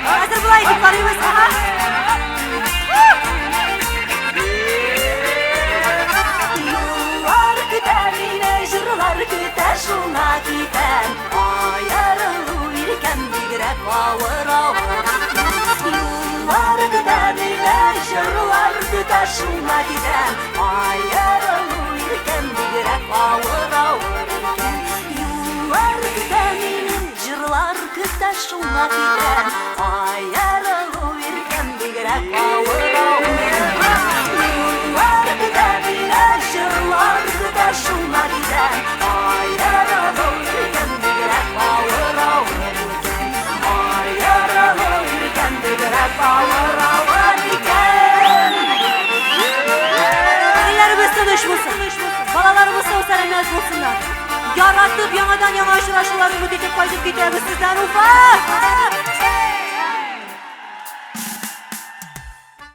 Хәзер болай итеп карыйбыз, ага. Юллар көтә мине, җырлар көтә, шуңа китәм. Аерылу иркәм бигрәк авыр авыр. Юллар көтә мине, җырлар көтә, шуңа китәм. Аерылу иркәм бигрәк авыр авыр икән. Юллар көтә мине, җырлар көтә, шуңа китәм. Аерылу иркәм бигрәк авыр авыр. Юллар көтә мине, җырлар көтә, шуңа китәм. Аерылу иркәм бигрәк авыр авыр икән. Аерылу иркәм бигрәк авыр авыр икән. Күңелләребез тыныч. булсыннар. Яратып яңадан яңа очрашулар өмет итеп кайтып китәбез сездән, Уфа!